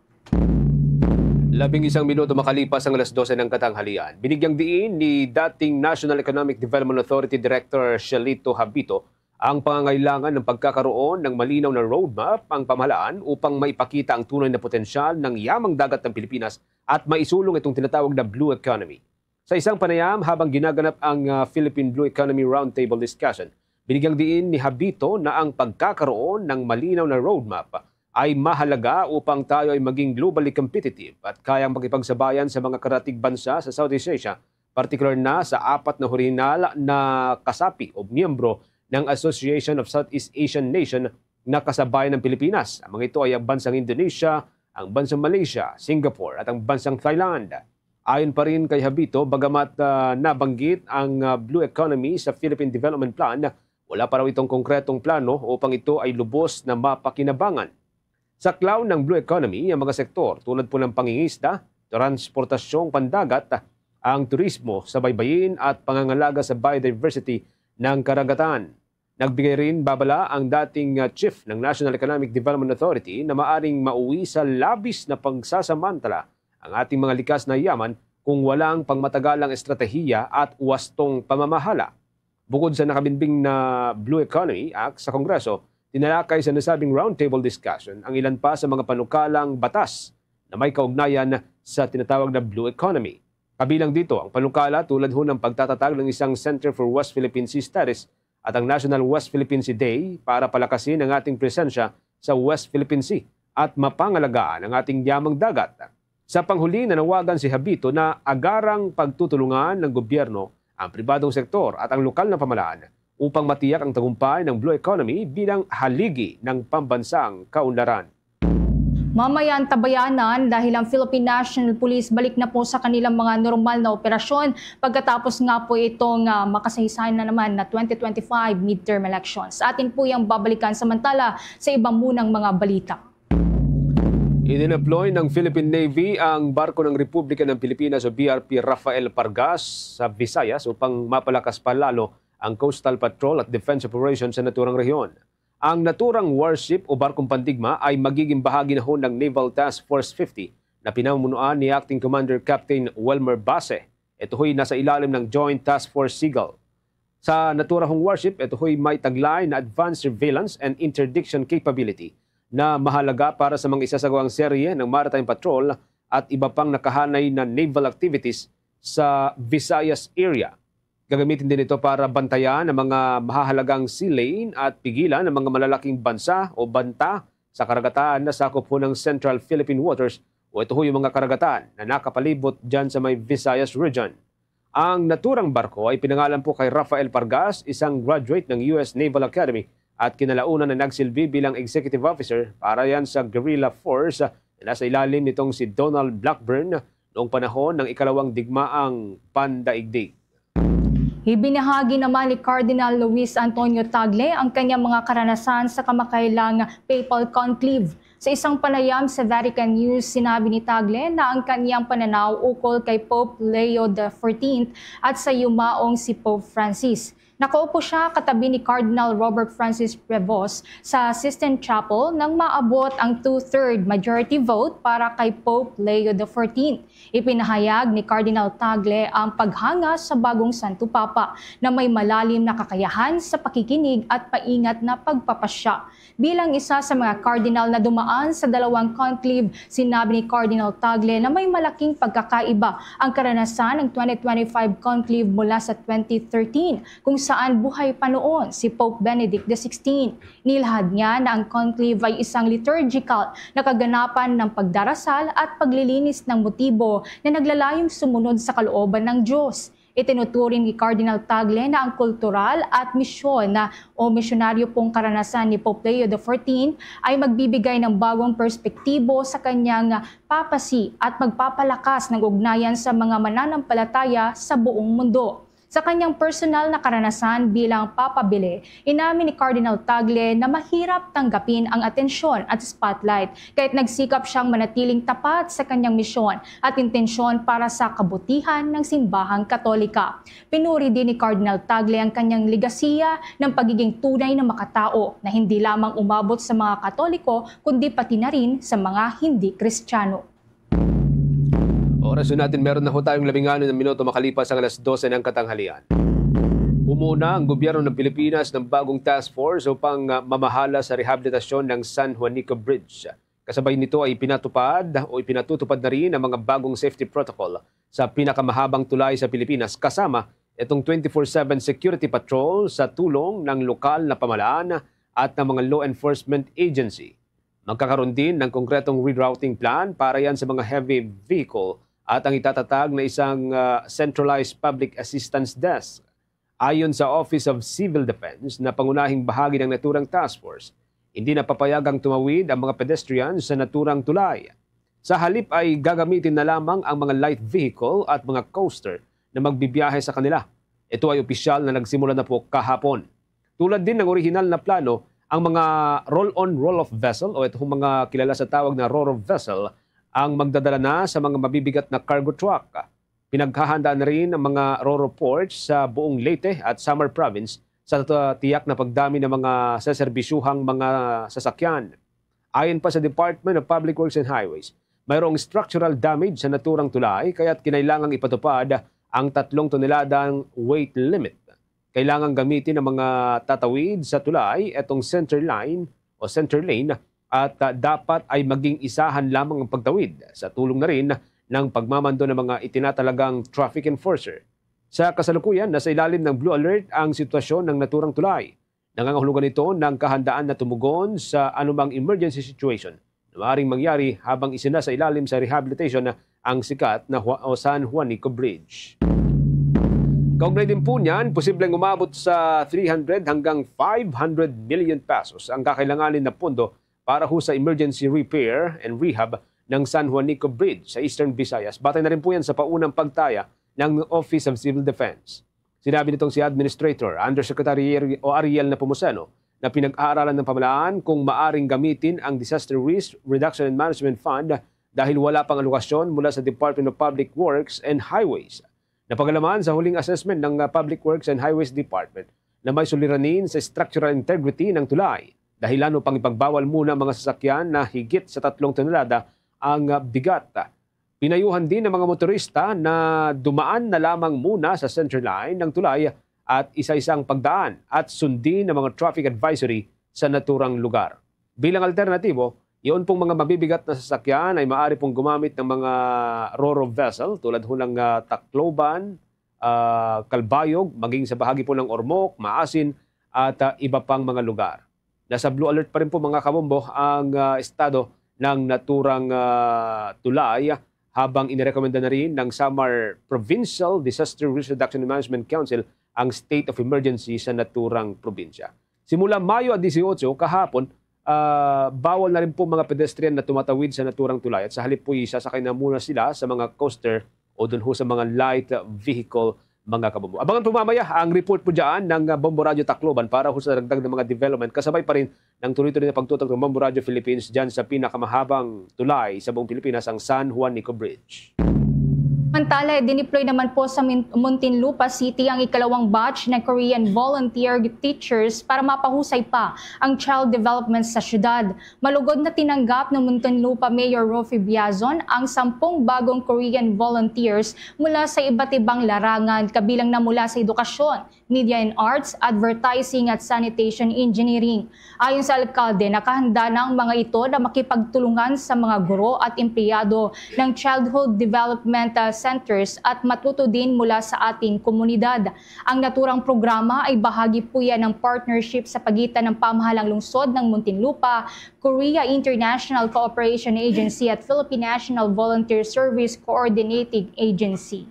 Labing isang minuto makalipas ang alas dose ng katanghalian, binigyang diin ni dating National Economic Development Authority Director Shelito Habito ang pangangailangan ng pagkakaroon ng malinaw na roadmap ang pamahalaan upang maipakita ang tunay na potensyal ng yamang dagat ng Pilipinas at maisulong itong tinatawag na blue economy. Sa isang panayam habang ginaganap ang, ah, Philippine Blue Economy Roundtable Discussion, binigyang diin ni Habito na ang pagkakaroon ng malinaw na roadmap ay mahalaga upang tayo ay maging globally competitive at kayang makipagsabayan sa mga karatig bansa sa Southeast Asia, partikular na sa apat na orihinal na kasapi o miyembro ng Association of Southeast Asian Nation na kasabayan ng Pilipinas. Ang mga ito ay ang bansang Indonesia, ang bansang Malaysia, Singapore at ang bansang Thailand. Ayon pa rin kay Habito, bagamat, ah, nabanggit ang, ah, blue economy sa Philippine Development Plan, Wala pa raw itong konkretong plano upang ito ay lubos na mapakinabangan. Saklaw ng Blue Economy ang mga sektor tulad po ng pangingisda, transportasyong pandagat, ang turismo sa baybayin at pangangalaga sa biodiversity ng karagatan. Nagbigay rin babala ang dating, ah, chief ng National Economic Development Authority na maaring mauwi sa labis na pagsasamantala ang ating mga likas na yaman kung walang pangmatagalang estratehiya at wastong pamamahala. Bukod sa nakabinbing na Blue Economy Act sa Kongreso, tinalakay sa nasabing roundtable discussion ang ilan pa sa mga panukalang batas na may kaugnayan sa tinatawag na Blue Economy. Kabilang dito ang panukala tulad ho ng pagtatatag ng isang Center for West Philippine Sea Studies at ang National West Philippine Sea Day para palakasin ang ating presensya sa West Philippine Sea at mapangalagaan ang ating yamang dagat. Sa panghuli, nanawagan si Habito na agarang pagtutulungan ng gobyerno, ang pribadong sektor at ang lokal na pamahalaan upang matiyak ang tagumpay ng Blue Economy bilang haligi ng pambansang kaunlaran. Mamaya ang tabayanan dahil ang Philippine National Police balik na po sa kanilang mga normal na operasyon pagkatapos nga po itong, ah, makasaysay na naman na twenty twenty-five midterm elections. Atin po yang babalikan samantala sa iba munang mga balita. Idineploy ng Philippine Navy ang barko ng Republika ng Pilipinas o B R P Rafael Pargas sa Visayas upang mapalakas pa lalo ang coastal patrol at defense operation sa naturang rehiyon. Ang naturang warship o barkong pandigma ay magiging bahagi na ho ng Naval Task Force fifty na pinamunuan ni Acting Commander Captain Wilmer Base. Ito ho'y nasa ilalim ng Joint Task Force Seagull. Sa naturang warship, ito ho'y may taglay na advanced surveillance and interdiction capability na mahalaga para sa mga isasagawang serye ng maritime patrol at iba pang nakahanay na naval activities sa Visayas area. Gagamitin din ito para bantayan ang mga mahahalagang sea lane at pigilan ang mga malalaking bansa o banta sa karagatan na sakop ho ng Central Philippine Waters o ito ho yung mga karagatan na nakapalibot dyan sa may Visayas region. Ang naturang barko ay pinangalan po kay Rafael Pargas, isang graduate ng U S Naval Academy at kinalaunan na nagsilbi bilang executive officer para yan sa guerrilla force na nasa ilalim nitong si Donald Blackburn noong panahon ng ikalawang digmaang pandaigdig. Ibinahagi naman ni Cardinal Luis Antonio Tagle ang kanyang mga karanasan sa kamakailang papal conclave. Sa isang panayam sa Vatican News, sinabi ni Tagle na ang kanyang pananaw ukol kay Pope Leo the fourteenth at sa yumaong si Pope Francis. Nakaupo siya katabi ni Cardinal Robert Francis Prevost sa Sistine Chapel nang maabot ang two-third majority vote para kay Pope Leo the fourteenth. Ipinahayag ni Cardinal Tagle ang paghanga sa bagong Santo Papa na may malalim na kakayahan sa pakikinig at maingat na pagpapasya. Bilang isa sa mga cardinal na dumaan sa dalawang conclave, sinabi ni Cardinal Tagle na may malaking pagkakaiba ang karanasan ng twenty twenty-five conclave mula sa twenty thirteen, kung saan buhay pa noon si Pope Benedict the sixteenth. Nilahad niya na ang conclave ay isang liturgical na kaganapan ng pagdarasal at paglilinis ng motibo na naglalayong sumunod sa kalooban ng Diyos. Itinuturing ni Cardinal Tagle na ang kultural at misyon na o misyonaryo pong karanasan ni Pope Leo the fourteenth ay magbibigay ng bagong perspektibo sa kanyang papacy at magpapalakas ng ugnayan sa mga mananampalataya sa buong mundo. Sa kanyang personal na karanasan bilang Papa Bile, inamin ni Cardinal Tagle na mahirap tanggapin ang atensyon at spotlight, kahit nagsikap siyang manatiling tapat sa kanyang misyon at intensyon para sa kabutihan ng simbahang Katolika. Pinuri din ni Cardinal Tagle ang kanyang legasiya ng pagiging tunay na makatao na hindi lamang umabot sa mga Katoliko kundi pati na rin sa mga hindi Kristiyano. Oras na natin, meron na ho tayong labing anim na minuto makalipas ang alas dose ng katanghalian. Pumuna ang gobyerno ng Pilipinas ng bagong task force upang, ah, mamahala sa rehabilitasyon ng San Juanico Bridge. Kasabay nito ay ipinatupad o ipinatutupad na rin ang mga bagong safety protocol sa pinakamahabang tulay sa Pilipinas, kasama itong twenty-four seven security patrol sa tulong ng lokal na pamahalaan at ng mga law enforcement agency. Magkakaroon din ng konkretong rerouting plan para yan sa mga heavy vehicle at ang itatatag na isang, ah, centralized public assistance desk. Ayon sa Office of Civil Defense na pangunahing bahagi ng naturang task force, hindi na papayagang tumawid ang mga pedestrian sa naturang tulay. Sa halip ay gagamitin na lamang ang mga light vehicle at mga coaster na magbibiyahe sa kanila. Ito ay opisyal na nagsimula na po kahapon. Tulad din ng orihinal na plano, ang mga roll-on, roll-off vessel o itong mga kilala sa tawag na ro-ro vessel ang magdadala na sa mga mabibigat na cargo truck. Pinaghahandaan na rin ang mga ro-ro ports sa buong Leyte at Samar Province sa ta-, tiyak na pagdami ng mga seserbisyuhang mga sasakyan. Ayon pa sa Department of Public Works and Highways, mayroong structural damage sa naturang tulay kaya't kinailangang ipatupad ang tatlong toneladang weight limit. Kailangang gamitin ang mga tatawid sa tulay itong center line o center lane at, ah, dapat ay maging isahan lamang ang pagtawid sa tulong na rin ng pagmamando ng mga itinatalagang traffic enforcer. Sa kasalukuyan, nasa ilalim ng blue alert ang sitwasyon ng naturang tulay. Nangangahulugan ito ng kahandaan na tumugon sa anumang emergency situation na maaaring mangyari habang isinasailalim sa rehabilitation ang sikat na Hua-, o San Juanico Bridge. Kaugnay din po niyan, posibleng umabot sa three hundred hanggang five hundred million pesos ang kakailanganin na pondo para ho sa emergency repair and rehab ng San Juanico Bridge sa Eastern Visayas. Batay na rin po yan sa paunang pagtaya ng Office of Civil Defense. Sinabi nitong si Administrator Undersecretary Ari-, o Ariel Nepomuceno na pinag-aaralan ng pamahalaan kung maaring gamitin ang Disaster Risk Reduction and Management Fund dahil wala pang alokasyon mula sa Department of Public Works and Highways. Napagalaman sa huling assessment ng, ah, Public Works and Highways Department na may suliranin sa structural integrity ng tulay, dahilan upang ipagbawal muna ang mga sasakyan na higit sa tatlong tonelada ang, ah, bigat. Pinayuhan din ang mga motorista na dumaan na lamang muna sa center line ng tulay at isa-isang pagdaan at sundin ang mga traffic advisory sa naturang lugar. Bilang alternatibo, yaon pong mga mabibigat na sasakyan ay maaari pong gumamit ng mga ro-ro vessel tulad ho ng, ah, Tacloban, ah, Calbayog, maging sa bahagi po ng Ormoc, Maasin, at, ah, iba pang mga lugar. Nasa blue alert pa rin po, mga kabombo, ang, ah, estado ng naturang, ah, tulay, habang inirekomenda na rin ng Samar Provincial Disaster Risk Reduction and Management Council ang state of emergency sa naturang probinsya. Simula Mayo dieciocho, kahapon, ah, bawal na rin po mga pedestrian na tumatawid sa naturang tulay at sa halip po, isasakay na muna sila sa mga coaster o dun ho sa mga light vehicle, mga kabombo. Abangan po mamaya ang report po dyan ng, ah, Bombo Radyo Tacloban para ho sa dagdag ng mga development. Kasabay pa rin ng tuloy-tuloy na pagtutok ng Bombo Radyo Philippines dyan sa pinakamahabang tulay sa buong Pilipinas, ang San Juanico Bridge. Samantala, dineploy naman po sa Min-, Muntinlupa City ang ikalawang batch ng Korean volunteer teachers para mapahusay pa ang child development sa syudad. Malugod na tinanggap ng Muntinlupa Mayor Rofi Biazon ang sampung bagong Korean volunteers mula sa iba't ibang larangan, kabilang na mula sa edukasyon, media and arts, advertising, at sanitation engineering. Ayon sa alkalde, nakahanda na ang mga ito na makipagtulungan sa mga guro at empleyado ng childhood development, ah, centers at matuto din mula sa ating komunidad. Ang naturang programa ay bahagi po yan ng partnership sa pagitan ng pamahalang lungsod ng Muntinlupa, Korea International Cooperation Agency at Philippine National Volunteer Service Coordinating Agency.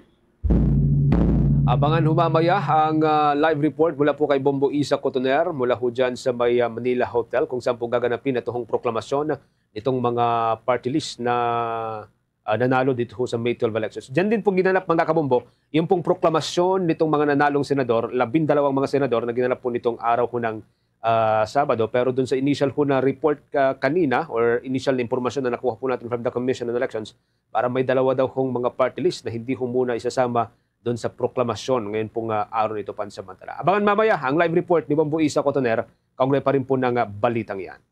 Abangan ho mamaya ang, ah, live report mula po kay Bombo Isa Cotoner mula ho dyan sa may, ah, Manila Hotel, kung saan po gaganapin ito hong proklamasyon nitong mga party list na, ah, nanalo dito ho sa May twelve elections. Diyan din po ginanap, mga kabombo, yung pong proklamasyon nitong mga nanalong senador, labindalawang mga senador na ginanap po nitong araw ho ng, ah, Sabado. Pero dun sa initial ho na report ka-, kanina or initial na impormasyon na nakuha po natin from the Commission on Elections, para may dalawa daw hong mga party list na hindi ho muna isasama dun sa proklamasyon ngayon pong, ah, araw nito pansamantala. Abangan mamaya ang live report ni Bombo Isa Cotoner kaugnay pa rin po ng, ah, balitang yan.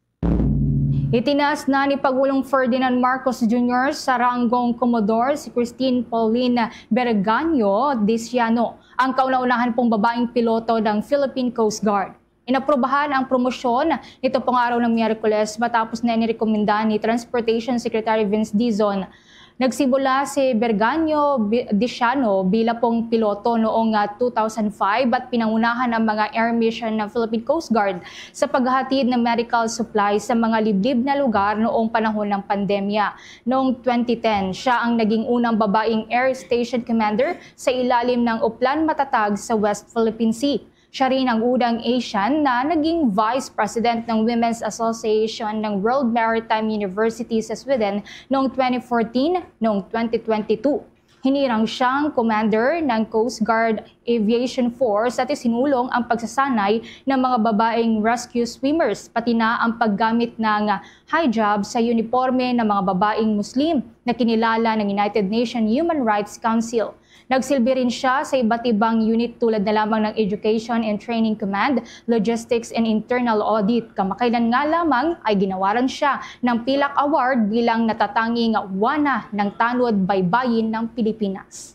Itinaas na ni Pangulong Ferdinand Marcos Junior sa ranggong Komodor si Christine Pauline Berganyo Diciano, ang kauna-unahan pong babaeng piloto ng Philippine Coast Guard. Inaprubahan ang promosyon nito pong araw ng Miyerkules matapos na inirekomenda ni Transportation Secretary Vince Dizon. Nagsimula si Berganyo Bi-, Diciano bilang pong piloto noong, ah, two thousand five at pinangunahan ang mga air mission ng Philippine Coast Guard sa paghahatid ng medical supplies sa mga liblib na lugar noong panahon ng pandemya. Noong twenty ten, siya ang naging unang babaeng air station commander sa ilalim ng Oplan Matatag sa West Philippine Sea. Siya rin ang unang Asian na naging Vice President ng Women's Association ng World Maritime University sa Sweden noong twenty fourteen, noong twenty twenty-two. Hinirang siyang commander ng Coast Guard Aviation Force at isinulong ang pagsasanay ng mga babaeng rescue swimmers, pati na ang paggamit ng hijab sa uniporme ng mga babaeng Muslim na kinilala ng United Nations Human Rights Council. Nagsilbi rin siya sa iba't ibang unit tulad na lamang ng Education and Training Command, Logistics and Internal Audit. Kamakailan nga lamang ay ginawaran siya ng Pilak Award bilang natatanging wana ng tanod baybayin ng Pilipinas.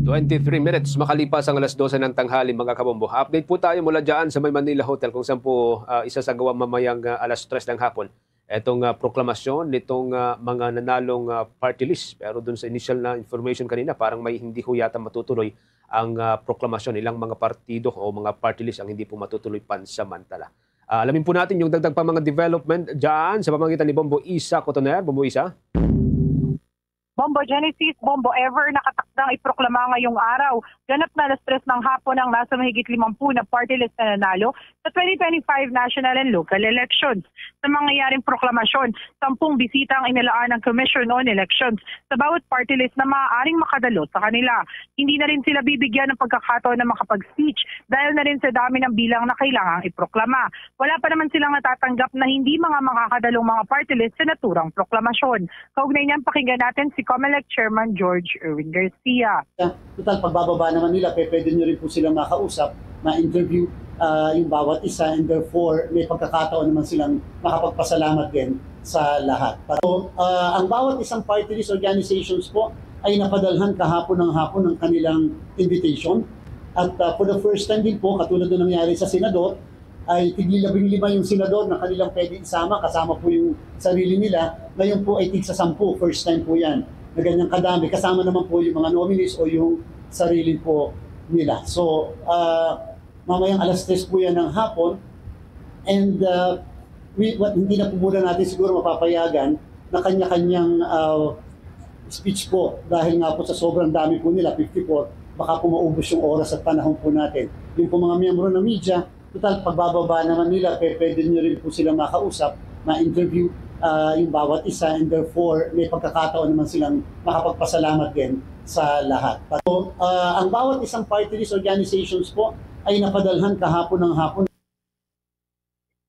Twenty-three minutes makalipas ang alas dose ng tanghali, mga kabombo. Update po tayo mula dyan sa may Manila Hotel, kung saan po ah, isasagawa mamayang ah, alas tres ng hapon itong ah, proklamasyon nitong ah, mga nanalong ah, party list. Pero dun sa initial na information kanina, parang may hindi ho yata matutuloy ang ah, proklamasyon. Ilang mga partido o mga party list ang hindi po matutuloy pansamantala. Ah, alamin po natin yung dagdag pa mga development dyan sa pamamagitan ni Bombo Isa Cotoner. Bombo Isa? Bombo Genesis, Bombo Ever, nakatakdang iproklama ngayong araw, ganap na alas tres ng hapon, ang nasa mahigit limampu na party list na nanalo sa twenty twenty-five national and local elections. Sa mangyayaring proklamasyon, sampung bisita ang inilaan ng Commission on Elections sa bawat party list na maaaring makadalo sa kanila. Hindi na rin sila bibigyan ng pagkakataon na makapag-speech dahil na rin sa dami ng bilang na kailangang iproklama. Wala pa naman silang natatanggap na hindi mga makakadalong mga party list sa naturang proklamasyon. Kaugnay niyan, pakinggan natin si Comelec Chairman George Erwin Garcia. Total, pagbababa naman nila, pe, pwede nyo rin po silang makausap, ma-interview ah, yung bawat isa, and therefore may pagkakataon naman silang makapagpasalamat din sa lahat. So, ah, ang bawat isang party list organizations po ay napadalhan kahapon ng hapon ng kanilang invitation. At ah, for the first time din po, katulad na nangyari sa Senador, ay tigli labing lima yung senador na kanilang pwede isama, kasama po yung sarili nila. Ngayon po ay tigsa sampu, first time po yan na ganyang kadami. Kasama naman po yung mga nominees o yung sarili po nila. So, ah, mamayang alas tres po yan ng hapon. And ah, we, what, hindi na po muna natin siguro mapapayagan na kanya-kanyang ah, speech po dahil nga po sa sobrang dami po nila, fifty-four, baka po maubos yung oras at panahon po natin. Yung po mga miyembro ng media, total, pagbababa naman nila, pe, pwede nyo rin po silang makausap, ma-interview ah, yung bawat isa, and therefore may pagkakataon naman silang makapagpasalamat din sa lahat. So, ah, ang bawat isang party list organizations po ay napadalhan kahapon ng hapon.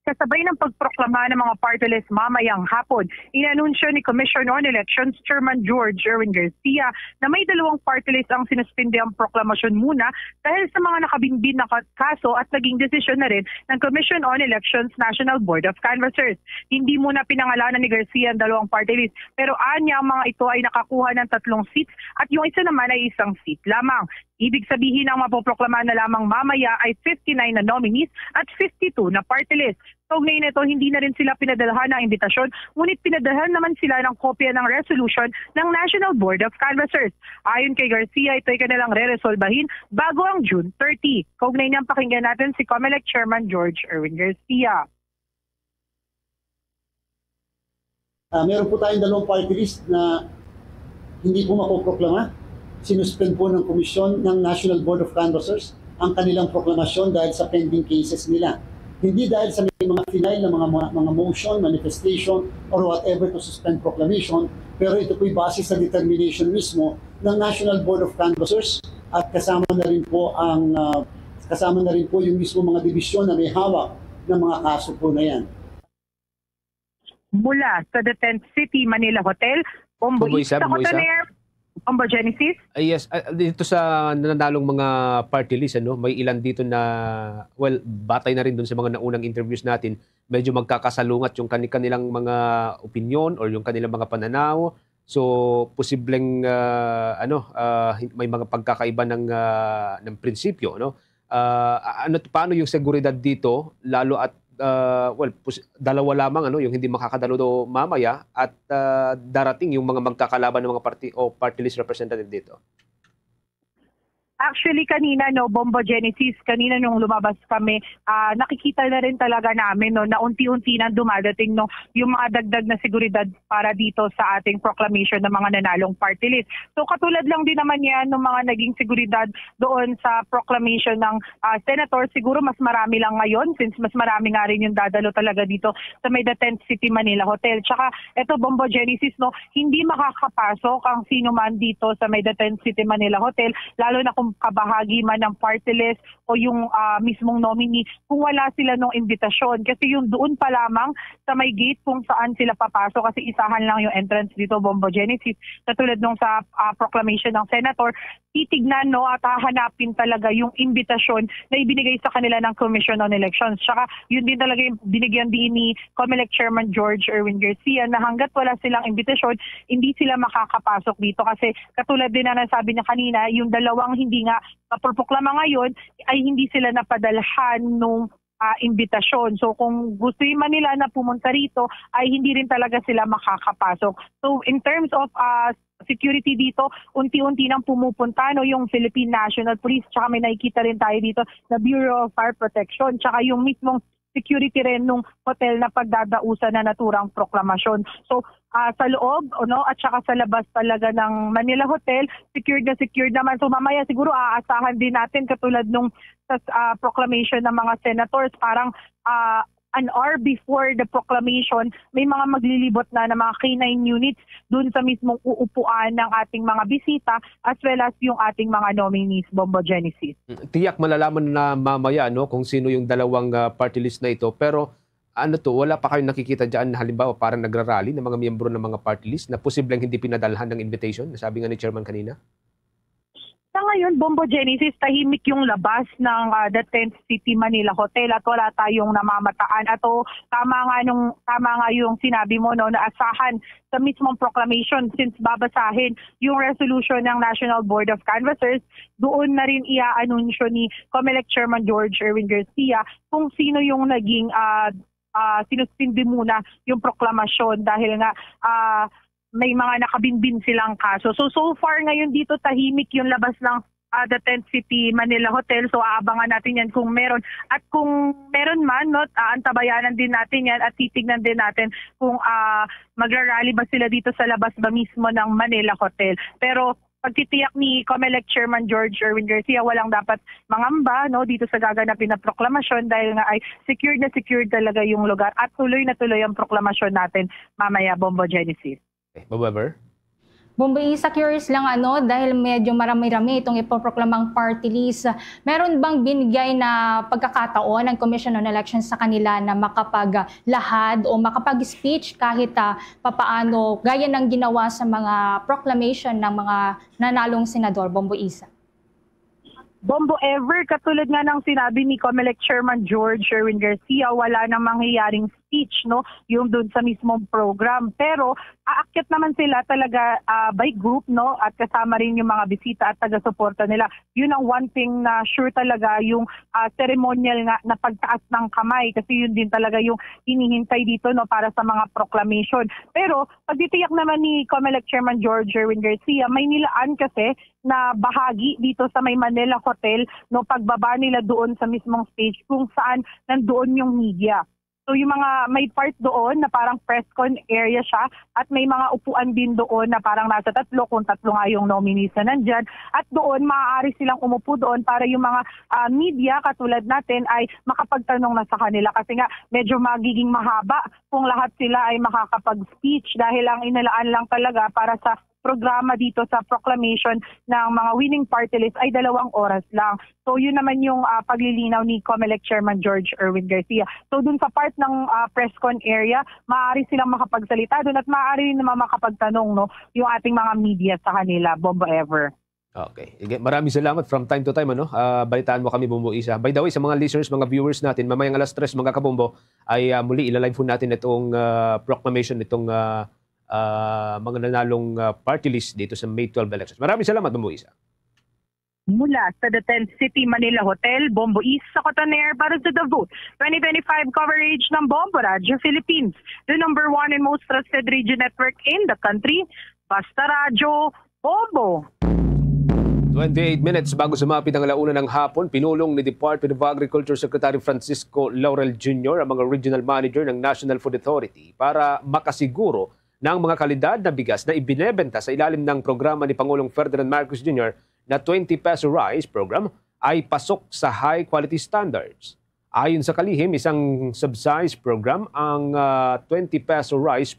Kasabay ng pagproklama ng mga party list mamayang hapon, inanunsyo ni Commission on Elections Chairman George Erwin Garcia na may dalawang party list ang sinuspindi ang proklamasyon muna dahil sa mga nakabinbin na ka- kaso at naging desisyon na rin ng Commission on Elections National Board of Canvassers. Hindi muna pinangalanan ni Garcia ang dalawang party list, pero anya ang mga ito ay nakakuha ng tatlong seats at yung isa naman ay isang seat lamang. Ibig sabihin, ang mapoproklama na lamang mamaya ay fifty-nine na nominees at fifty-two na party list. Kaugnay nito, hindi na rin sila pinadalhan ng imbitasyon, ngunit pinadalhan naman sila ng kopya ng resolution ng National Board of Canvassers. Ayon kay Garcia, ito'y kanilang reresolbahin bago ang June thirty. Kaugnay niyang pakinggan natin si Comelec Chairman George Erwin Garcia. Ah, meron po tayong dalawang party list na hindi po mapoproklama. Sinuspend po ng komisyon ng National Board of Canvassers ang kanilang proklamasyon dahil sa pending cases nila. Hindi dahil sa may mga final na mga, mga, mga motion, manifestation, or whatever to suspend proclamation, pero ito po'y base sa determination mismo ng National Board of Canvassers at kasama na rin po ang ah, kasama na rin po yung mismo mga dibisyon na may hawak ng mga kaso po na yan. Mula sa The Tent City Manila Hotel, Bombo Bombo Isa, Isa, Bombo Isa. Cotoner, Bombo Genesis. Ah, yes, ah, dito sa nananalong mga party list, ano, may ilan dito na, well, batay na rin dun sa mga naunang interviews natin, medyo magkakasalungat yung kani-, kanilang mga opinyon or yung kanilang mga pananaw. So, posibleng ah, ano, ah, hin- may mga pagkakaiba ng ah, ng prinsipyo, no? Ah, a- ano, paano yung seguridad dito, lalo at ah, well, pos- dalawa lamang, ano, yung hindi makakadalo do mamaya at ah, darating yung mga magkakalaban ng mga party o party list representative dito? Actually, kanina, no, Bombo Genesis, kanina nung lumabas kami, ah, nakikita na rin talaga namin, no, na unti-unti nang dumadating, no, yung mga dagdag na seguridad para dito sa ating proclamation ng mga nanalong party list. So katulad lang din naman yan ng mga naging seguridad doon sa proclamation ng ah, senator, siguro mas marami lang ngayon since mas marami nga rin yung dadalo talaga dito sa may The Tent City Manila Hotel. Tsaka eto, Bombo Genesis, no, hindi makakapasok ang sino man dito sa may The Tent City Manila Hotel, lalo na kung kabahagi man ng party list o yung ah, mismong nominee, kung wala sila nung imbitasyon. Kasi yung doon pa lamang sa may gate kung saan sila papasok, kasi isahan lang yung entrance dito, Bombo Genesis, katulad nung sa ah, proclamation ng senator, titignan, no, at hahanapin talaga yung imbitasyon na ibinigay sa kanila ng Commission on Elections. Tsaka yun din talaga yung binigyan din ni Comelec Chairman George Erwin Garcia, na hanggat wala silang imbitasyon, hindi sila makakapasok dito. Kasi katulad din na nasabi niya kanina, yung dalawang hindi nga maproproklama ngayon ay hindi sila napadalhan nung ah, imbitasyon. So kung gusto man nila na pumunta rito, ay hindi rin talaga sila makakapasok. So in terms of ah, security dito, unti-unti nang pumupunta, no, yung Philippine National Police, tsaka may nakikita rin tayo dito na Bureau of Fire Protection, tsaka yung mismong security rin nung hotel na pagdadausan na naturang proklamasyon. So ah, sa loob, no, at saka sa labas talaga ng Manila Hotel, secured na secured naman. So mamaya siguro aasahan din natin, katulad nung sa ah, proclamation ng mga senators, parang ah, an hour before the proclamation, may mga maglilibot na ng mga K nine units dun sa mismong uupuan ng ating mga bisita as well as yung ating mga nominees, Bombo Genesis. Mm, tiyak malalaman na mamaya, no, kung sino yung dalawang ah, party list na ito. Pero ano to, wala pa kayong nakikita dyan na halimbawa parang nagrarally ng mga miyembro ng mga party list na posibleng hindi pinadalhan ng invitation, na sabi nga ni Chairman kanina? Sa ngayon, Bombo Genesis, tahimik yung labas ng ah, The Tent City Manila Hotel at wala tayong namamataan. At oh, tama nga nung tama nga yung sinabi mo, no, na asahan sa mismong proclamation, since babasahin yung resolution ng National Board of Canvassers, doon na rin iaanunsyo ni Comelec Chairman George Erwin Garcia kung sino yung naging ah, ah, sinuspindi muna yung proklamasyon dahil nga ah, may mga nakabinbin silang kaso. So, so far ngayon dito, tahimik yung labas ng ah, The Tent City Manila Hotel. So aabangan natin yan kung meron. At kung meron man, no, aantabayanan din natin yan at titignan din natin kung ah, magrarally ba sila dito sa labas ba mismo ng Manila Hotel. Pero pagtitiyak ni Comelec Chairman George Erwin Garcia, walang dapat mangamba, no, dito sa gaganapin na proklamasyon dahil nga ay secured na secured talaga yung lugar at tuloy na tuloy ang proklamasyon natin mamaya, Bombo Genesis. Okay, Bob Weber? Bombo Isa, curious lang, ano, dahil medyo marami-rami itong ipoproklamang party list. Meron bang binigay na pagkakataon ang Commission on Elections sa kanila na makapaglahad o makapag-speech kahit ah, papaano, gaya ng ginawa sa mga proclamation ng mga nanalong senador, Bombo Isa? Bombo Ever, katulad nga ng sinabi ni Comelec Chairman George Sherwin Garcia, wala nang mangyayaring speech, no, yung dun sa mismong program. Pero aakyat naman sila talaga ah, by group, no, at kasama rin yung mga bisita at taga-suporta nila. Yun ang one thing na sure talaga, yung ah, ceremonial nga na pagtaas ng kamay, kasi yun din talaga yung hinihintay dito, no, para sa mga proclamation. Pero pagtitiyak naman ni Comelec Chairman George Sherwin Garcia, may nilaan kasi na bahagi dito sa may Manila Hotel, no, pagbaba nila doon sa mismong stage kung saan nandoon yung media. So yung mga may part doon na parang press con area siya at may mga upuan din doon na parang nasa tatlo kung tatlo nga yung nominees na nandyan. At doon maaari silang umupo doon para yung mga ah, media katulad natin ay makapagtanong na sa kanila, kasi nga medyo magiging mahaba kung lahat sila ay makakapag-speech, dahil ang inilaan lang talaga para sa programa dito sa proclamation ng mga winning party list ay dalawang oras lang. So yun naman yung ah, paglilinaw ni Comelec Chairman George Erwin Garcia. So dun sa part ng ah, press con area, maaari silang makapagsalita dun at maaari rin naman makapagtanong, no, yung ating mga media sa kanila, Bombo Ever. Okay. Again, maraming salamat. From time to time, ano, ah, balitaan mo kami, Bombo Isa. By the way, sa mga listeners, mga viewers natin, mamayang alas tres, mga kabombo, ay ah, muli ilalive po natin itong ah, proclamation nitong ah, ah, mga nanalong ah, party list dito sa May twelve elections. Maraming salamat, Bombo Isa. Mula sa The Tent City Manila Hotel, Bombo East sa Cotoner para sa The Vote twenty twenty-five coverage ng Bombo Radyo Philippines, the number one and most trusted radio network in the country. Basta Radyo, Bombo! Twenty-eight minutes bago sumapit ang alauna ng hapon, pinulong ni Department of Agriculture Secretary Francisco Laurel Junior ang mga regional manager ng National Food Authority para makasiguro na ang mga kalidad na bigas na ibinebenta sa ilalim ng programa ni Pangulong Ferdinand Marcos Junior na twenty peso rice program ay pasok sa high quality standards. Ayon sa kalihim, isang subsidized program ang, ah, twenty peso rice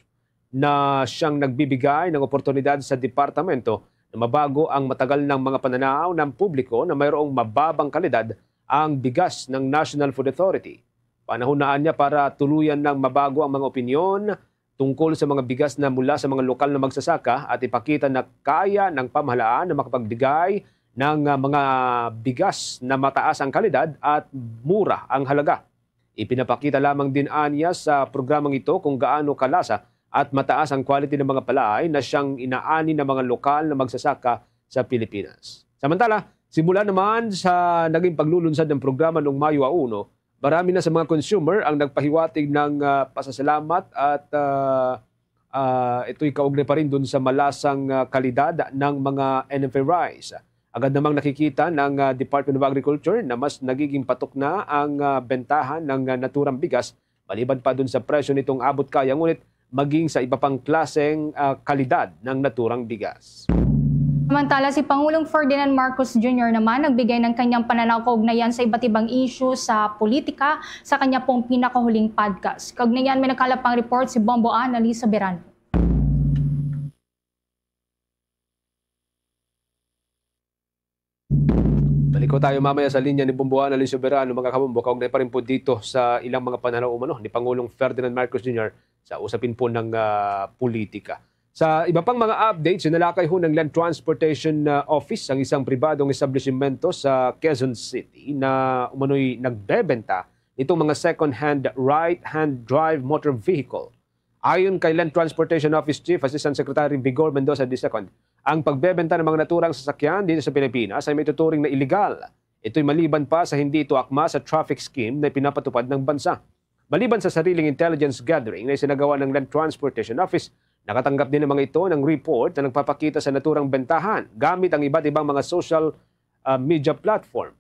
na siyang nagbibigay ng oportunidad sa departamento na mabago ang matagal ng mga pananaw ng publiko na mayroong mababang kalidad ang bigas ng National Food Authority. Panahon na niya para tuluyan ng mabago ang mga opinyon tungkol sa mga bigas na mula sa mga lokal na magsasaka at ipakita na kaya ng pamahalaan na makapagbigay ng, ah, mga bigas na mataas ang kalidad at mura ang halaga. Ipinapakita lamang din aniya sa programang ito kung gaano kalasa at mataas ang quality ng mga palaay na siyang inaani ng mga lokal na magsasaka sa Pilipinas. Samantala, simula naman sa naging paglulunsad ng programa noong Mayo uno, marami na sa mga consumer ang nagpahiwatig ng, ah, pasasalamat at, ah, ah, ito'y kaugnay pa rin dun sa malasang, ah, kalidad ng mga N F A rice. Agad namang nakikita ng, ah, Department of Agriculture na mas nagiging patok na ang, ah, bentahan ng, ah, naturang bigas, maliban pa dun sa presyo nitong abot kaya, ngunit maging sa iba pang klaseng, ah, kalidad ng naturang bigas. Samantala, si Pangulong Ferdinand Marcos Junior naman nagbigay ng kanyang pananaw kaugnayan sa iba't ibang issue sa politika sa kanya pong pinakahuling podcast. Kaugnayan, may nagkalap pang report si Bombo Annalise Soberano. Balik ko tayo mamaya sa linya ni Bombo Annalise Soberano, mga kabombo, kaugnay pa rin po dito sa ilang mga pananaw umano ni Pangulong Ferdinand Marcos Junior sa usapin po ng, ah, politika. Sa iba pang mga updates, sinalakay ho ng Land Transportation, ah, Office ang isang pribadong establishmento sa Quezon City na umano'y nagbebenta nitong mga second-hand right-hand drive motor vehicle. Ayon kay Land Transportation Office Chief Assistant Secretary Vigor Mendoza the second, ang pagbebenta ng mga naturang sasakyan dito sa Pilipinas ay maituturing na iligal. Ito'y maliban pa sa hindi ito akma sa traffic scheme na pinapatupad ng bansa. Maliban sa sariling intelligence gathering na isinagawa ng Land Transportation Office, nakatanggap din ang mga ito ng report na nagpapakita sa naturang bentahan gamit ang iba't ibang mga social, ah, media platform.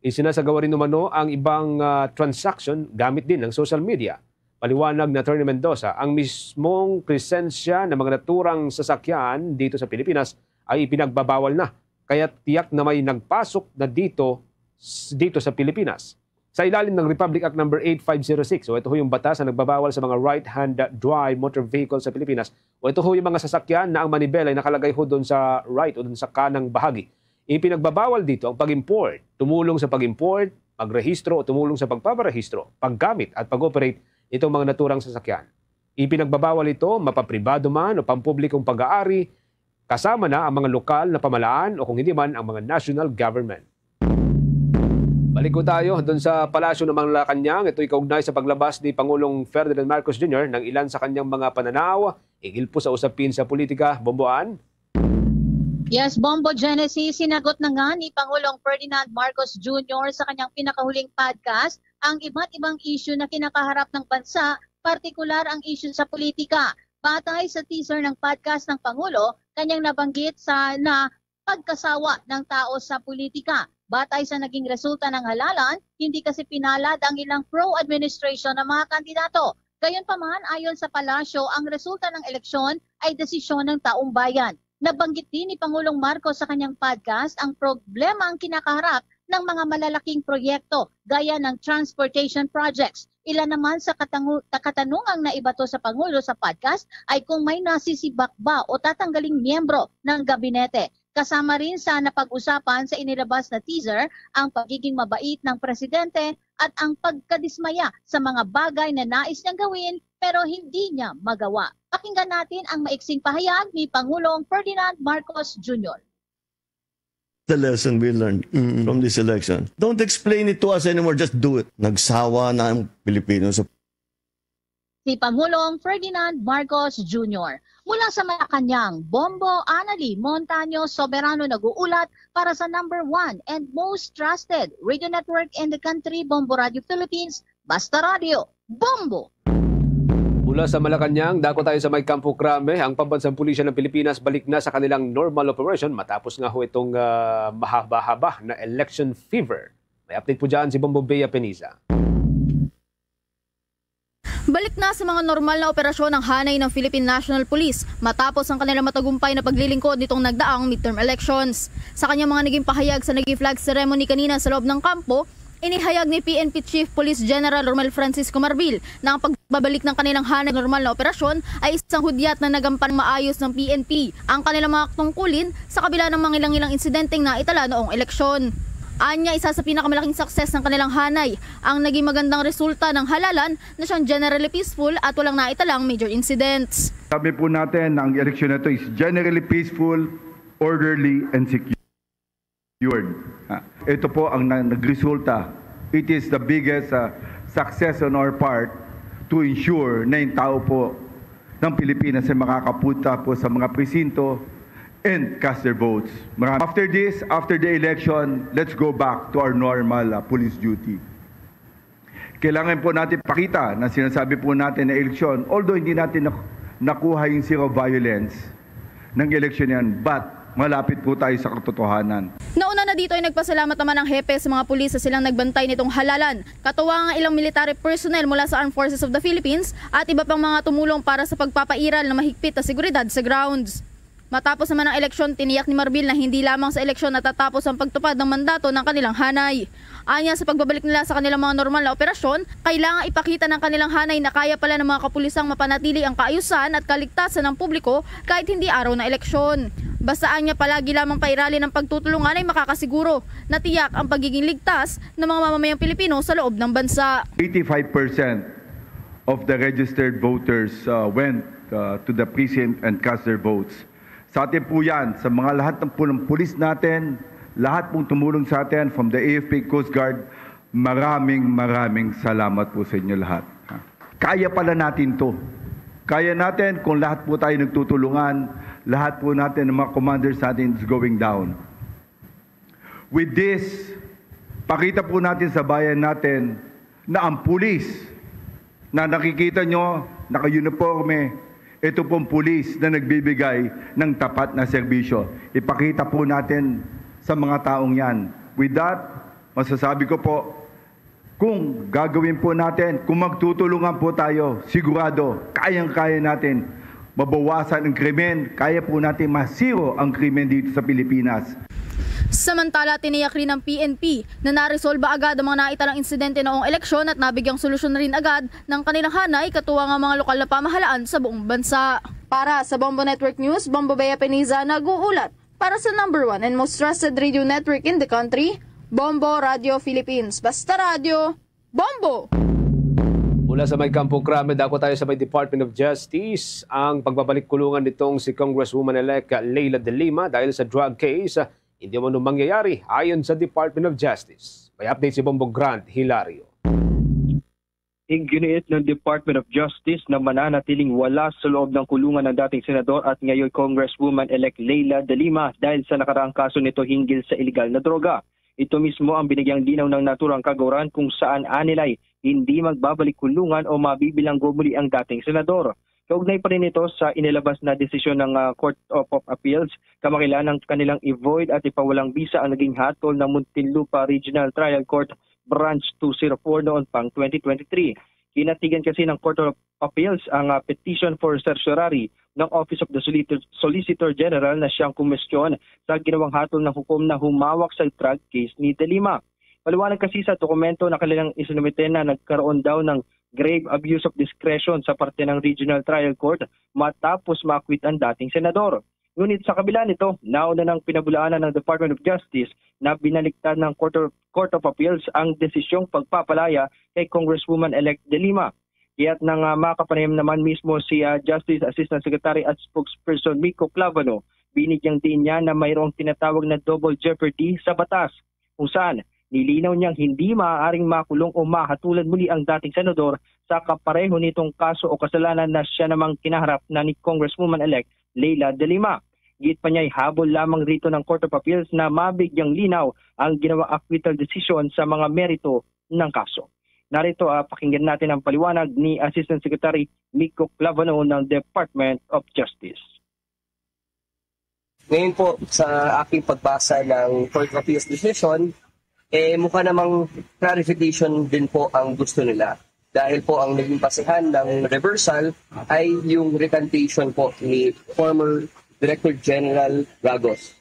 Isinasagawa rin umano ang ibang, ah, transaction gamit din ng social media. Paliwanag ni Attorney Mendoza, ang mismong presensya ng mga naturang sasakyan dito sa Pilipinas ay ipinagbabawal na, kaya tiyak na may nagpasok na dito, s-, dito sa Pilipinas. Sa ilalim ng Republic Act number eight five zero six, o ito ho yung batas na nagbabawal sa mga right-hand drive motor vehicle sa Pilipinas, o ito ho yung mga sasakyan na ang manibela ay nakalagay ho doon sa right o doon sa kanang bahagi. Ipinagbabawal dito ang pag-import, tumulong sa pag-import, pagrehistro o tumulong sa pagpaparehistro, paggamit at pag-operate nitong mga naturang sasakyan. Ipinagbabawal ito, mapapribado man o pampublikong pag-aari, kasama na ang mga lokal na pamahalaan o kung hindi man ang mga national government. Balik ko tayo dun sa Palasyo ng Malacañang. Ito'y kaugnay sa paglabas ni Pangulong Ferdinand Marcos Junior ng ilan sa kanyang mga pananaw hinggil po sa usapin sa politika. Bomboan? Yes, Bombo Genesis, sinagot na nga ni Pangulong Ferdinand Marcos Junior sa kanyang pinakahuling podcast ang iba't ibang issue na kinakaharap ng bansa, partikular ang issue sa politika. Batay sa teaser ng podcast ng Pangulo, kanyang nabanggit sa na pagkasawa ng tao sa politika. Batay sa naging resulta ng halalan, hindi kasi pinalad ang ilang pro-administration na mga kandidato. Gayunpaman, ayon sa Palasyo, ang resulta ng eleksyon ay desisyon ng taong bayan. Nabanggit din ni Pangulong Marcos sa kanyang podcast ang problema ang kinakaharap ng mga malalaking proyekto gaya ng transportation projects. Ilan naman sa katangu- katanungang naibato sa Pangulo sa podcast ay kung may nasisibak ba o tatanggaling miyembro ng gabinete. Kasama rin sa napag-usapan sa inilabas na teaser ang pagiging mabait ng presidente at ang pagkadismaya sa mga bagay na nais niyang gawin pero hindi niya magawa. Pakinggan natin ang maiksing pahayag ni Pangulong Ferdinand Marcos Junior. The lesson we learned from this election. Don't explain it to us anymore, just do it. Nagsawa na ang Pilipino sa Si Pangulong Ferdinand Marcos Junior. Mula sa Malacañang, Bombo Anali Montaño Soberano nag-uulat para sa number one and most trusted radio network in the country, Bombo Radio Philippines, Basta Radio, Bombo! Mula sa Malacañang, dako tayo sa may Kampo Krame. Ang pambansang pulisya ng Pilipinas balik na sa kanilang normal operation matapos nga ho itong, ah, mahaba-haba na election fever. May update po dyan si Bombo Bea Peniza. Balik na sa mga normal na operasyon ang hanay ng Philippine National Police matapos ang kanilang matagumpay na paglilingkod nitong nagdaang midterm elections. Sa kanyang mga naging pahayag sa naging flag ceremony kanina sa loob ng kampo, inihayag ni P N P Chief Police General Romel Francisco Marbil na ang pagbabalik ng kanilang hanay normal na operasyon ay isang hudyat na nagampan maayos ng P N P ang kanilang mga tungkulin sa kabila ng mga ilang-ilang insidenteng naitala noong eleksyon. Anya, isa sa pinakamalaking success ng kanilang hanay ang naging magandang resulta ng halalan na siyang generally peaceful at walang naitalang major incidents. Sabi po natin na ang eleksyon na ito is generally peaceful, orderly, and secured. Ah, ito po ang na- nagresulta. It is the biggest ah, success on our part to ensure na yung tao po ng Pilipinas ay makakapunta po sa mga presinto and cast their votes. Maraming. After this, after the election, let's go back to our normal ah, police duty. Kailangan po natin pakita na sinasabi po natin na eleksyon, although hindi natin nak- nakuha yung zero violence ng eleksyon yan, but malapit po tayo sa katotohanan. Nauna na dito ay nagpasalamat naman ang hepe sa mga pulis sa silang nagbantay nitong halalan, katuwang ang ilang military personnel mula sa Armed Forces of the Philippines at iba pang mga tumulong para sa pagpapairal ng mahigpit na seguridad sa grounds. Matapos naman ang eleksyon, tiniyak ni Marbil na hindi lamang sa eleksyon natatapos ang pagtupad ng mandato ng kanilang hanay. Anya, sa pagbabalik nila sa kanilang mga normal na operasyon, kailangan ipakita ng kanilang hanay na kaya pala ng mga kapulisang mapanatili ang kaayusan at kaligtasan ng publiko kahit hindi araw na eleksyon. Basta, anya, palagi lamang pairali ng pagtutulungan ay makakasiguro na tiyak ang pagiging ligtas ng mga mamamayang Pilipino sa loob ng bansa. Eighty-five percent of the registered voters uh, went uh, to the precinct and cast their votes. Sa atin po yan, sa mga lahat ng pulang pulis natin, lahat pong tumulong sa atin, from the A F P, Coast Guard, maraming maraming salamat po sa inyo lahat. Kaya pala natin to. Kaya natin kung lahat po tayo nagtutulungan, lahat po natin ng mga commanders natin is going down. With this, pakita po natin sa bayan natin na ang pulis na nakikita nyo, naka-uniforme, ito pong pulis na nagbibigay ng tapat na serbisyo. Ipakita po natin sa mga taong yan. With that, masasabi ko po, kung gagawin po natin, kung magtutulungan po tayo, sigurado, kayang-kaya natin mabawasan ang krimen, kaya po natin masiro ang krimen dito sa Pilipinas. Samantala, tiniyak rin ng P N P na naresolba agad ang mga naitalang insidente noong eleksyon at nabigyang solusyon rin agad ng kanilang hanay katuwang ang mga lokal na pamahalaan sa buong bansa. Para sa Bombo Network News, Bombo Bea Peniza nag-uulat para sa number one and most trusted radio network in the country, Bombo Radio Philippines. Basta radyo, Bombo! Mula sa may Kampo Krame, dako tayo sa may Department of Justice. Ang pagbabalik kulungan nitong si Congresswoman-elect Leila de Lima dahil sa drug case, hindi umano mangyayari ayon sa Department of Justice. May update si Bombo Grant Hilario. Iginiit ng Department of Justice na mananatiling wala sa loob ng kulungan ang dating senador at ngayon Congresswoman-elect Leila de Lima dahil sa nakaraang kaso nito hinggil sa iligal na droga. Ito mismo ang binigyang linaw ng naturang kagawaran kung saan anilay hindi magbabalik kulungan o mabibilanggo muli ang dating senador. Kaugnay pa rin ito sa inilabas na desisyon ng ah, Court of, of Appeals, kamakailan ang kanilang i-void at ipawalang bisa ang naging hatol ng Muntinlupa Regional Trial Court Branch two zero four noon pang twenty twenty-three. Kinatigan kasi ng Court of Appeals ang ah, petition for certiorari ng Office of the Solicitor, Solicitor General na siyang kumestyon sa ginawang hatol ng hukom na humawak sa drug case ni De Lima. Paliwanag kasi sa dokumento na kanilang isinumite na nagkaroon daw ng grave abuse of discretion sa parte ng Regional Trial Court matapos maakwit ang dating senador. Ngunit sa kabila nito, nauna nang pinabulaanan ng Department of Justice na binaliktad ng Court of, Court of Appeals ang desisyong pagpapalaya kay Congresswoman-elect De Lima. Kaya't nang ah, makapanayam naman mismo si ah, Justice Assistant Secretary at Spokesperson Miko Clavano, binigyang diin niya na mayroong tinatawag na double jeopardy sa batas, kung saan nilinaw niyang hindi maaaring makulong o mahatulan muli ang dating senador sa kapareho nitong kaso o kasalanan na siya namang kinaharap na ni Congresswoman-elect Leila de Lima. Giit pa niya'y habol lamang rito ng Court of Appeals na mabigyang linaw ang ginawang acquittal decision sa mga merito ng kaso. Narito, ah, pakinggan natin ang paliwanag ni Assistant Secretary Miko Clavano ng Department of Justice. Ngayon po, sa aking pagbasa ng Court of Appeals decision, eh, mukha namang clarification din po ang gusto nila. Dahil po ang naging basehan ng reversal ay yung recantation po ni former Director General Ragos.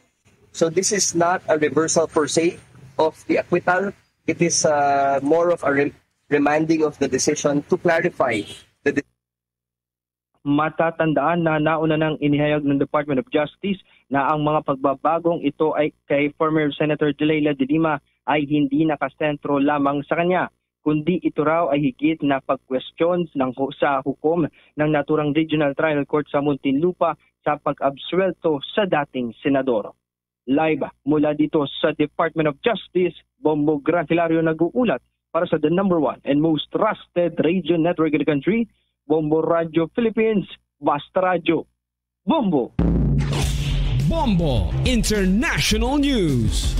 So this is not a reversal per se of the acquittal. It is, uh, more of a re-, remanding of the decision to clarify the de- Matatandaan na nauna nang inihayag ng Department of Justice na ang mga pagbabagong ito ay kay former Senator Delilah de Lima ay hindi nakasentro lamang sa kanya, kundi ito raw ay higit na pagkwestiyon ng hu-, sa hukom ng naturang Regional Trial Court sa Muntinlupa sa pag-absuwelto sa dating senador. Live mula dito sa Department of Justice, Bombo Gran Hilario nag-uulat para sa The Number One and Most Trusted Radio Network in the Country, Bombo Radio Philippines, Basta Radyo. Bombo! Bombo International News.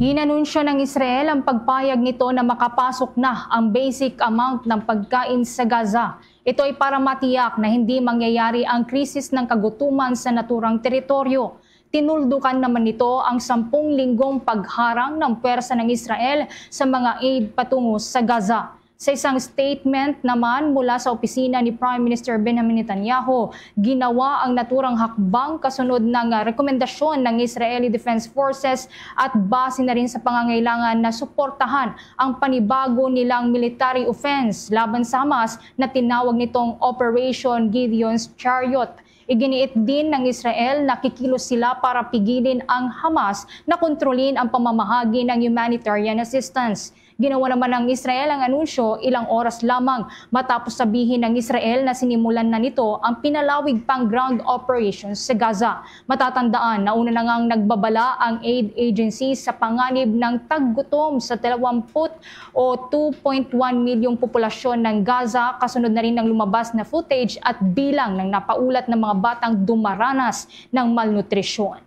Hinanunsyo ng Israel ang pagpayag nito na makapasok na ang basic amount ng pagkain sa Gaza. Ito ay para matiyak na hindi mangyayari ang krisis ng kagutuman sa naturang teritoryo. Tinuldukan naman nito ang sampung linggong pagharang ng pwersa ng Israel sa mga aid patungo sa Gaza. Sa isang statement naman mula sa opisina ni Prime Minister Benjamin Netanyahu, ginawa ang naturang hakbang kasunod ng, ah, rekomendasyon ng Israeli Defense Forces at base na rin sa pangangailangan na suportahan ang panibago nilang military offense laban sa Hamas na tinawag nitong Operation Gideon's Chariot. Iginiit din ng Israel na kikilos sila para pigilin ang Hamas na kontrolin ang pamamahagi ng humanitarian assistance. Ginawa naman ng Israel ang anunsyo ilang oras lamang matapos sabihin ng Israel na sinimulan na nito ang pinalawig pang ground operations sa Gaza. Matatandaan, nauna na ngang nagbabala ang aid agency sa panganib ng taggutom sa dalawampu o two point one milyong populasyon ng Gaza, kasunod na rin ng lumabas na footage at bilang ng napaulat ng mga batang dumaranas ng malnutrisyon.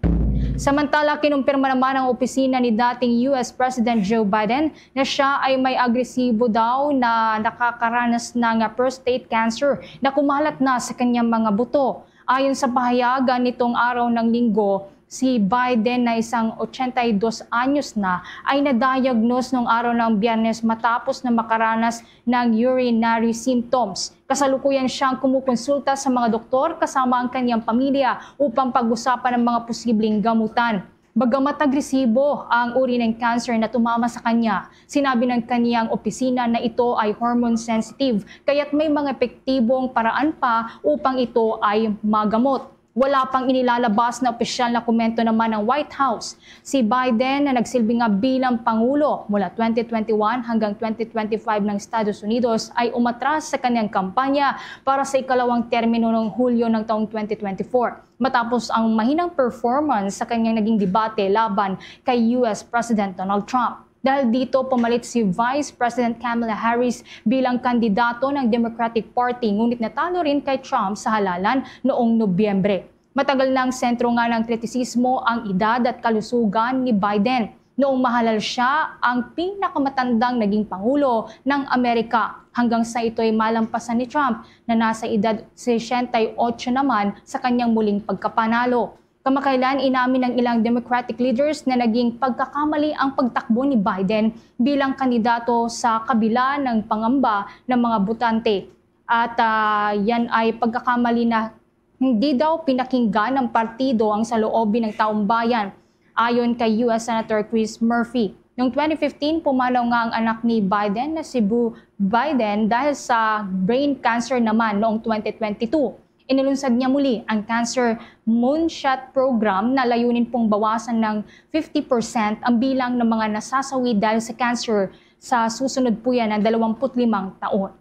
Samantala, kinumpirma naman ng opisina ni dating U S President Joe Biden na siya ay may agresibo daw na nakakaranas ng prostate cancer na kumalat na sa kanyang mga buto. Ayon sa pahayagan nitong araw ng Linggo, si Biden na isang ochenta y dos anyos na ay na-diagnose nung araw ng Biyernes matapos na makaranas ng urinary symptoms. Kasalukuyan siyang kumukonsulta sa mga doktor kasama ang kanyang pamilya upang pag-usapan ang mga posibleng gamutan. Bagamat agresibo ang uri ng cancer na tumama sa kanya, sinabi ng kaniyang opisina na ito ay hormone sensitive, kaya't may mga epektibong paraan pa upang ito ay magamot. Wala pang inilalabas na opisyal na komento naman ng White House. Si Biden, na nagsilbi nga bilang pangulo mula twenty twenty-one hanggang twenty twenty-five ng Estados Unidos, ay umatras sa kanyang kampanya para sa ikalawang termino noong Hulyo ng taong twenty twenty-four, matapos ang mahinang performance sa kanyang naging debate laban kay U S President Donald Trump. Dahil dito, pumalit si Vice President Kamala Harris bilang kandidato ng Democratic Party, ngunit natalo rin kay Trump sa halalan noong Nobyembre. Matagal nang sentro nga ng kritisismo ang edad at kalusugan ni Biden. Noong mahalal siya ang pinakamatandang naging pangulo ng Amerika, hanggang sa ito'y malampasan ni Trump na nasa edad sesenta y ocho naman sa kanyang muling pagkapanalo. Kamakailan, inamin ng ilang Democratic leaders na naging pagkakamali ang pagtakbo ni Biden bilang kandidato sa kabila ng pangamba ng mga botante. At, ah, yan ay pagkakamali na hindi daw pinakinggan ng partido ang saloobin ng taumbayan, ayon kay U S Senator Chris Murphy. Noong twenty fifteen, pumanaw nga ang anak ni Biden na si Beau Biden dahil sa brain cancer naman noong twenty twenty-two. Inilunsad niya muli ang Cancer Moonshot Program na layunin pong bawasan ng fifty percent ang bilang ng mga nasasawi dahil sa cancer sa susunod po yan na dalawampu't limang taon.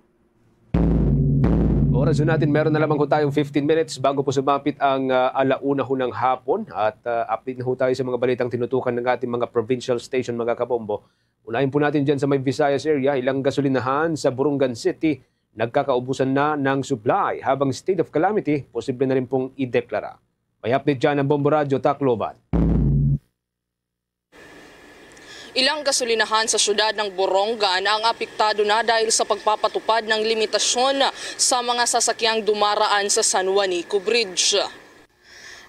Oras ho natin, meron na lamang ho tayong fifteen minutes bago po sumapit ang, ah, alauna ho ng hapon. At, ah, update na ho tayo sa mga balitang tinutukan ng ating mga provincial station, mga kabombo. Unahin po natin dyan sa may Visayas area, ilang gasolinahan sa Borongan City nagkakaubusan na ng supply, habang state of calamity posible na rin pong ideklara. May update dyan ang Bombo Radyo Tacloban. Ilang gasolinahan sa siyudad ng Borongan ang apektado na dahil sa pagpapatupad ng limitasyon sa mga sasakyang dumaraan sa San Juanico Bridge.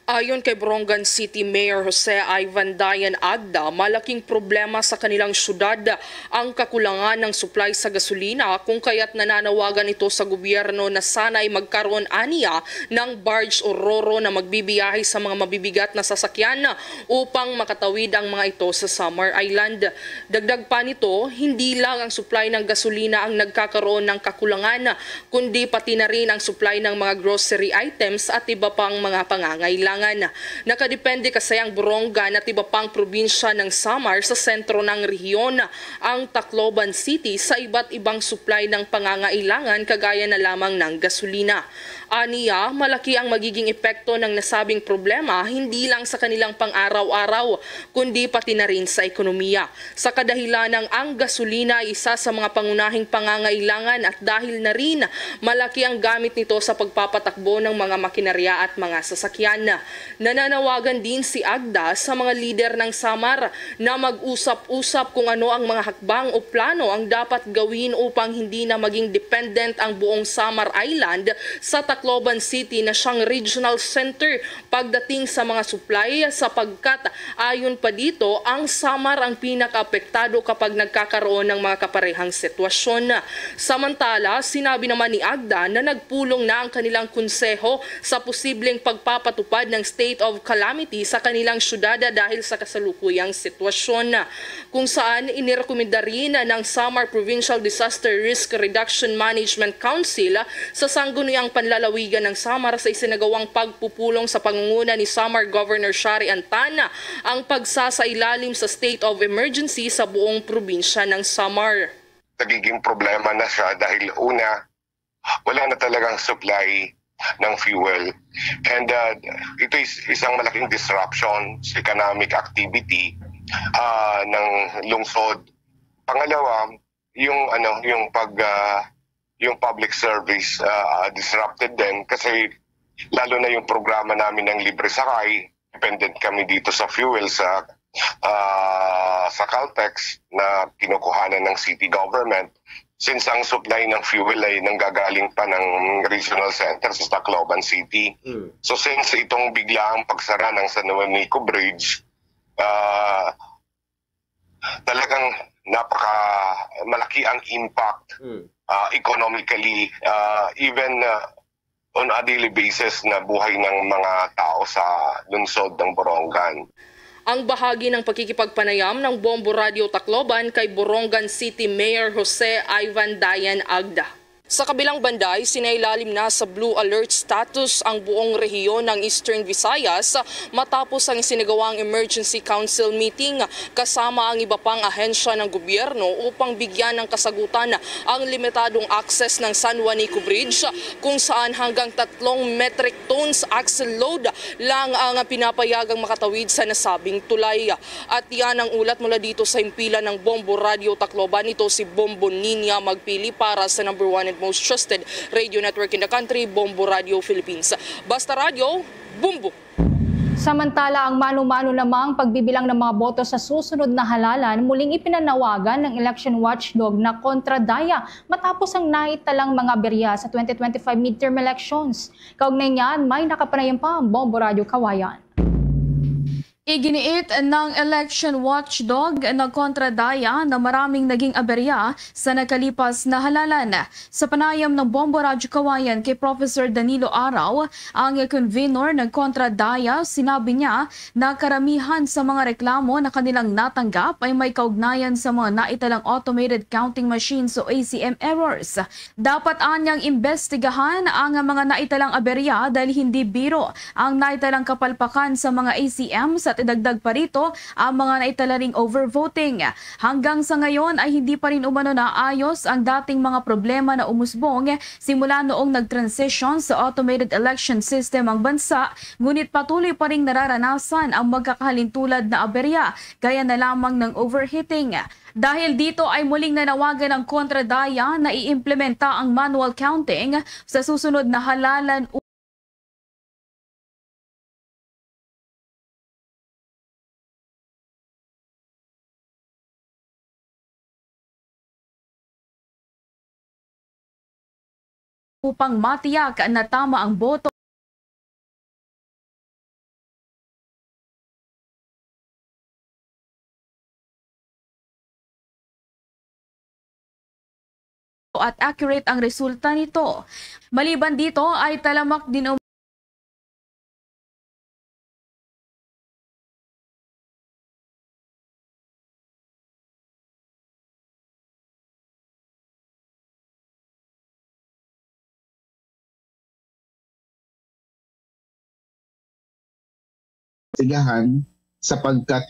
Ayon kay Borongan City Mayor Jose Ivan Dayan Agda, malaking problema sa kanilang siyudad ang kakulangan ng supply sa gasolina, kung kaya't nananawagan ito sa gobyerno na sana'y magkaroon aniya ng barge o roro na magbibiyahe sa mga mabibigat na sasakyan upang makatawid ang mga ito sa Samar Island. Dagdag pa nito, hindi lang ang supply ng gasolina ang nagkakaroon ng kakulangan, kundi pati na rin ang supply ng mga grocery items at iba pang mga pangangailangan. Nakadepende kasi ang Borongan at iba pang probinsya ng Samar sa sentro ng rehiyon, ang Tacloban City, sa iba't ibang supply ng pangangailangan, kagaya na lamang ng gasolina. Aniya, malaki ang magiging epekto ng nasabing problema, hindi lang sa kanilang pang-araw-araw, kundi pati na rin sa ekonomiya. Sa kadahilanang ang gasolina ay isa sa mga pangunahing pangangailangan at dahil na rin malaki ang gamit nito sa pagpapatakbo ng mga makinarya at mga sasakyan. Nananawagan din si Agda sa mga lider ng Samar na mag-usap-usap kung ano ang mga hakbang o plano ang dapat gawin upang hindi na maging dependent ang buong Samar Island sa Tacloban City na siyang regional center pagdating sa mga supply, sapagkat ayon pa dito, ang Samar ang pinakaapektado kapag nagkakaroon ng mga kaparehang sitwasyon. Samantala, sinabi naman ni Agda na nagpulong na ang kanilang konseho sa posibleng pagpapatupad ng state of calamity sa kanilang syudad dahil sa kasalukuyang sitwasyon, kung saan inirekomenda rin ng Samar Provincial Disaster Risk Reduction Management Council sa sangguniang panlalawigan ng Samar sa isinagawang pagpupulong sa pangunguna ni Samar Governor Shari Antan ang pagsasailalim sa state of emergency sa buong probinsya ng Samar. Nagiging problema na siya dahil, una, wala na talagang supply ng fuel. And, uh, ito is isang malaking disruption sa economic activity, uh, ng lungsod. Pangalawa, yung, ano, yung pag, uh, yung public service, uh, disrupted din kasi lalo na yung programa namin ng libre sakay, dependent kami dito sa fuel sa, ah, sa Caltex na kinukuhanan ng city government, since ang supply ng fuel ay nanggagaling pa ng regional center sa Tacloban City. Mm. So, since itong biglaang pagsara ng San Juanico Bridge, ah, talagang napaka malaki ang impact, Mm. ah, economically, ah, even, ah, on a daily basis na buhay ng mga tao sa lungsod ng Borongan. Ang bahagi ng pakikipagpanayam ng Bombo Radio Tacloban kay Borongan City Mayor Jose Ivan Dayan Agda. Sa kabilang banda, isinailalim na sa blue alert status ang buong rehiyon ng Eastern Visayas matapos ang isinagawang Emergency Council meeting kasama ang iba pang ahensya ng gobyerno upang bigyan ng kasagutan ang limitadong access ng San Juanico Bridge, kung saan hanggang tatlong metric tons axle load lang ang pinapayagang makatawid sa nasabing tulay. At yan ang ulat mula dito sa himpilan ng Bombo Radio Tacloban. Ito si Bombo Ninia Magpili para sa number one and most trusted radio network in the country, Bombo Radio Philippines. Basta Radyo, Bombo! Samantala, ang mano-mano namang pagbibilang ng mga boto sa susunod na halalan muling ipinanawagan ng election watchdog na Kontra Daya matapos ang naitalang mga aberya sa twenty twenty-five midterm elections. Kaugnay niyan, may nakapanayam pa ang Bombo Radyo Kawayan. Iginiit ng election watchdog na Kontra Daya na maraming naging aberya sa nakalipas na halalan. Sa panayam ng Bombo Radyo Kawayan kay Professor Danilo Araw, ang convenor ng Kontra Daya, sinabi niya na karamihan sa mga reklamo na kanilang natanggap ay may kaugnayan sa mga naitalang automated counting machines o A C M errors. Dapat anyang imbestigahan ang mga naitalang aberya dahil hindi biro ang naitalang kapalpakan sa mga A C Ms at idagdag pa rito ang mga naitala ring overvoting. Hanggang sa ngayon ay hindi pa rin umano naayos ang dating mga problema na umusbong simula noong nag-transition sa automated election system ang bansa, ngunit patuloy pa ring nararanasan ang magkakahalintulad na aberya gaya na lamang ng overheating. Dahil dito ay muling nanawagan ang Kontra Daya na i-implementa ang manual counting sa susunod na halalan. upang matiyak na tama ang boto at accurate ang resulta nito. Maliban dito ay talamak din Sigahan sapagkat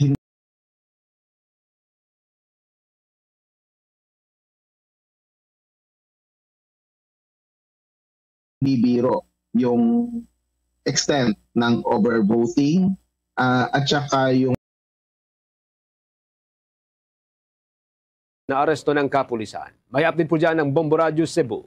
hindi biro yung extent ng overvoting, ah, at saka yung Naaresto ng kapulisan. May update po dyan ng Bombo Radyo Cebu.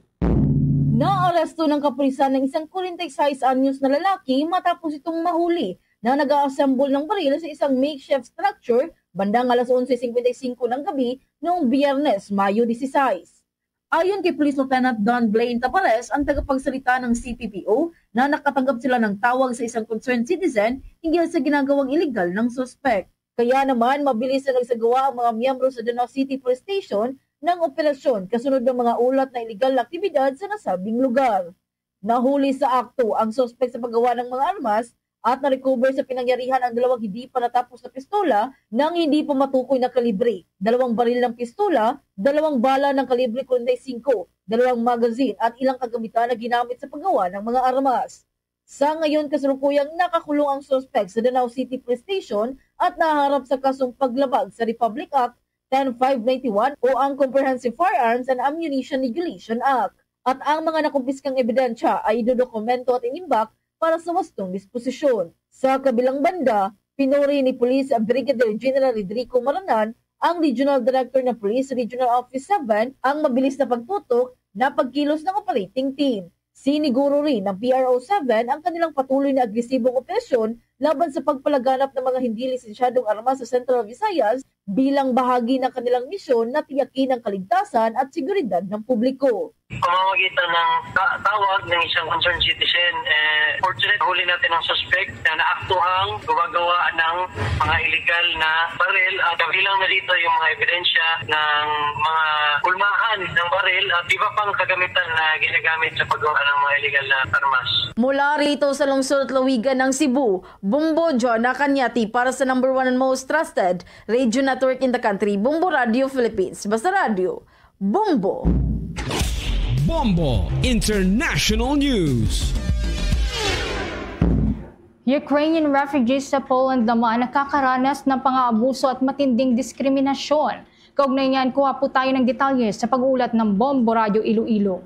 Naaresto ng kapulisan ng isang forty-six anyos na lalaki matapos itong mahuli na nag-a-assemble ng baril sa isang makeshift structure bandang alas onse cincuenta y cinco ng gabi noong Biyernes, Mayo dieciséis. Ayon kay Police Lieutenant Don Blaine Tapares, ang tagapagsalita ng C P P O, na nakatanggap sila ng tawag sa isang concerned citizen hinggil sa ginagawang iligal ng suspek. Kaya naman, mabilis na nagsagawa ang mga miyembro sa Danao City Police Station ng operasyon kasunod ng mga ulat na iligal na aktibidad sa nasabing lugar. Nahuli sa akto ang suspek sa paggawa ng mga armas at na-recover sa pinangyarihan ang dalawang hindi pa natapos na pistola ng hindi pa matukoy na kalibre, dalawang baril ng pistola, dalawang bala ng kalibre forty-five, dalawang magazine at ilang kagamitan na ginamit sa paggawa ng mga armas. Sa ngayon, kasalukuyang nakakulong ang suspek sa Danao City Police Station at naharap sa kasong paglabag sa Republic Act ten five ninety-one o ang Comprehensive Firearms and Ammunition Regulation Act. At ang mga nakumpiskang ebidensya ay idodokumento at inimbak para sa wastong disposisyon. Sa kabilang banda, pinuri ni Police Brigadier General Rodrigo Maranan, ang Regional Director ng Police Regional Office seven, ang mabilis na pagtutok na pagkilos ng operating team. Siniguro rin ng P R O seven ang kanilang patuloy na agresibong operasyon laban sa pagpalaganap ng mga hindi lisensyadong armas sa Central Visayas bilang bahagi ng kanilang misyon na tiyakin ang kaligtasan at seguridad ng publiko. Pamamagitan ng ta- tawag ng isang concerned citizen, eh, fortunate huli natin ang suspect na naaktuhang gumagawa ng mga illegal na baril at kabilang na dito yung mga ebidensya ng mga kulmahan ng baril at iba pang kagamitan na ginagamit sa paggawa ng mga illegal na armas. Mula rito sa lungsod at lawigan ng Cebu, Bombo Jonah Cañati para sa number one and most trusted radio network in the country, Bombo Radio Philippines. Basta Radio, Bombo! Bombo International News. Ukrainian refugees sa Poland naman nakakaranas ng pang-aabuso at matinding diskriminasyon. Kaugnay niyan, kuha po tayo ng detalye sa pag-uulat ng Bombo Radyo Iloilo.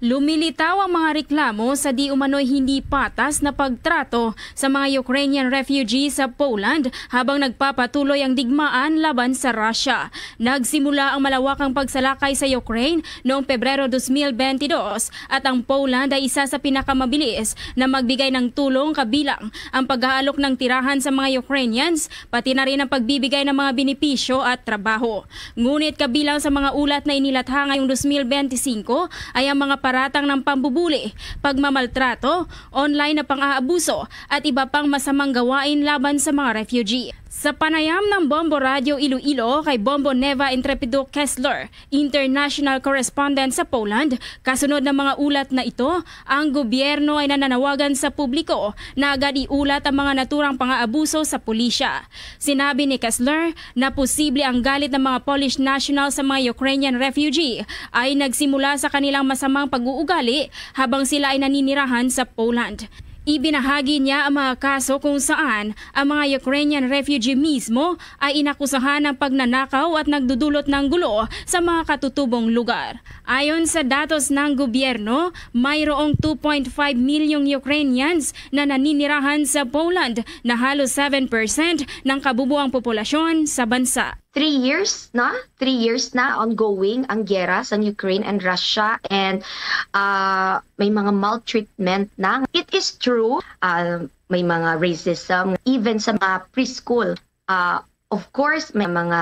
Lumilitaw ang mga reklamo sa di umano'y hindi patas na pagtrato sa mga Ukrainian refugee sa Poland habang nagpapatuloy ang digmaan laban sa Russia. Nagsimula ang malawakang pagsalakay sa Ukraine noong Pebrero dos mil bentidós at ang Poland ay isa sa pinakamabilis na magbigay ng tulong kabilang ang pag-aalok ng tirahan sa mga Ukrainians, pati na rin ang pagbibigay ng mga benepisyo at trabaho. Ngunit kabilang sa mga ulat na inilatha ngayong dos mil benti singko ay ang mga paratang ng pambubuli, pagmamaltrato, online na pang-aabuso at iba pang masamang gawain laban sa mga refugee. Sa panayam ng Bombo Radyo Iloilo kay Bombo Neva Intrepido Kessler, international correspondent sa Poland, kasunod ng mga ulat na ito, ang gobyerno ay nananawagan sa publiko na agad iulat ang mga naturang pang-aabuso sa pulisya. Sinabi ni Kessler na posible ang galit ng mga Polish national sa mga Ukrainian refugee ay nagsimula sa kanilang masamang pag-uugali habang sila ay naninirahan sa Poland. Ibinahagi niya ang mga kaso kung saan ang mga Ukrainian refugee mismo ay inakusahan ng pagnanakaw at nagdudulot ng gulo sa mga katutubong lugar. Ayon sa datos ng gobyerno, mayroong two point five milyong Ukrainians na naninirahan sa Poland, na halos seven percent ng kabubuang populasyon sa bansa. Three years na, three years na ongoing ang giyera sa Ukraine and Russia, and uh, may mga maltreatment na. It is true, uh, may mga racism, even sa mga preschool, uh, Of course, may mga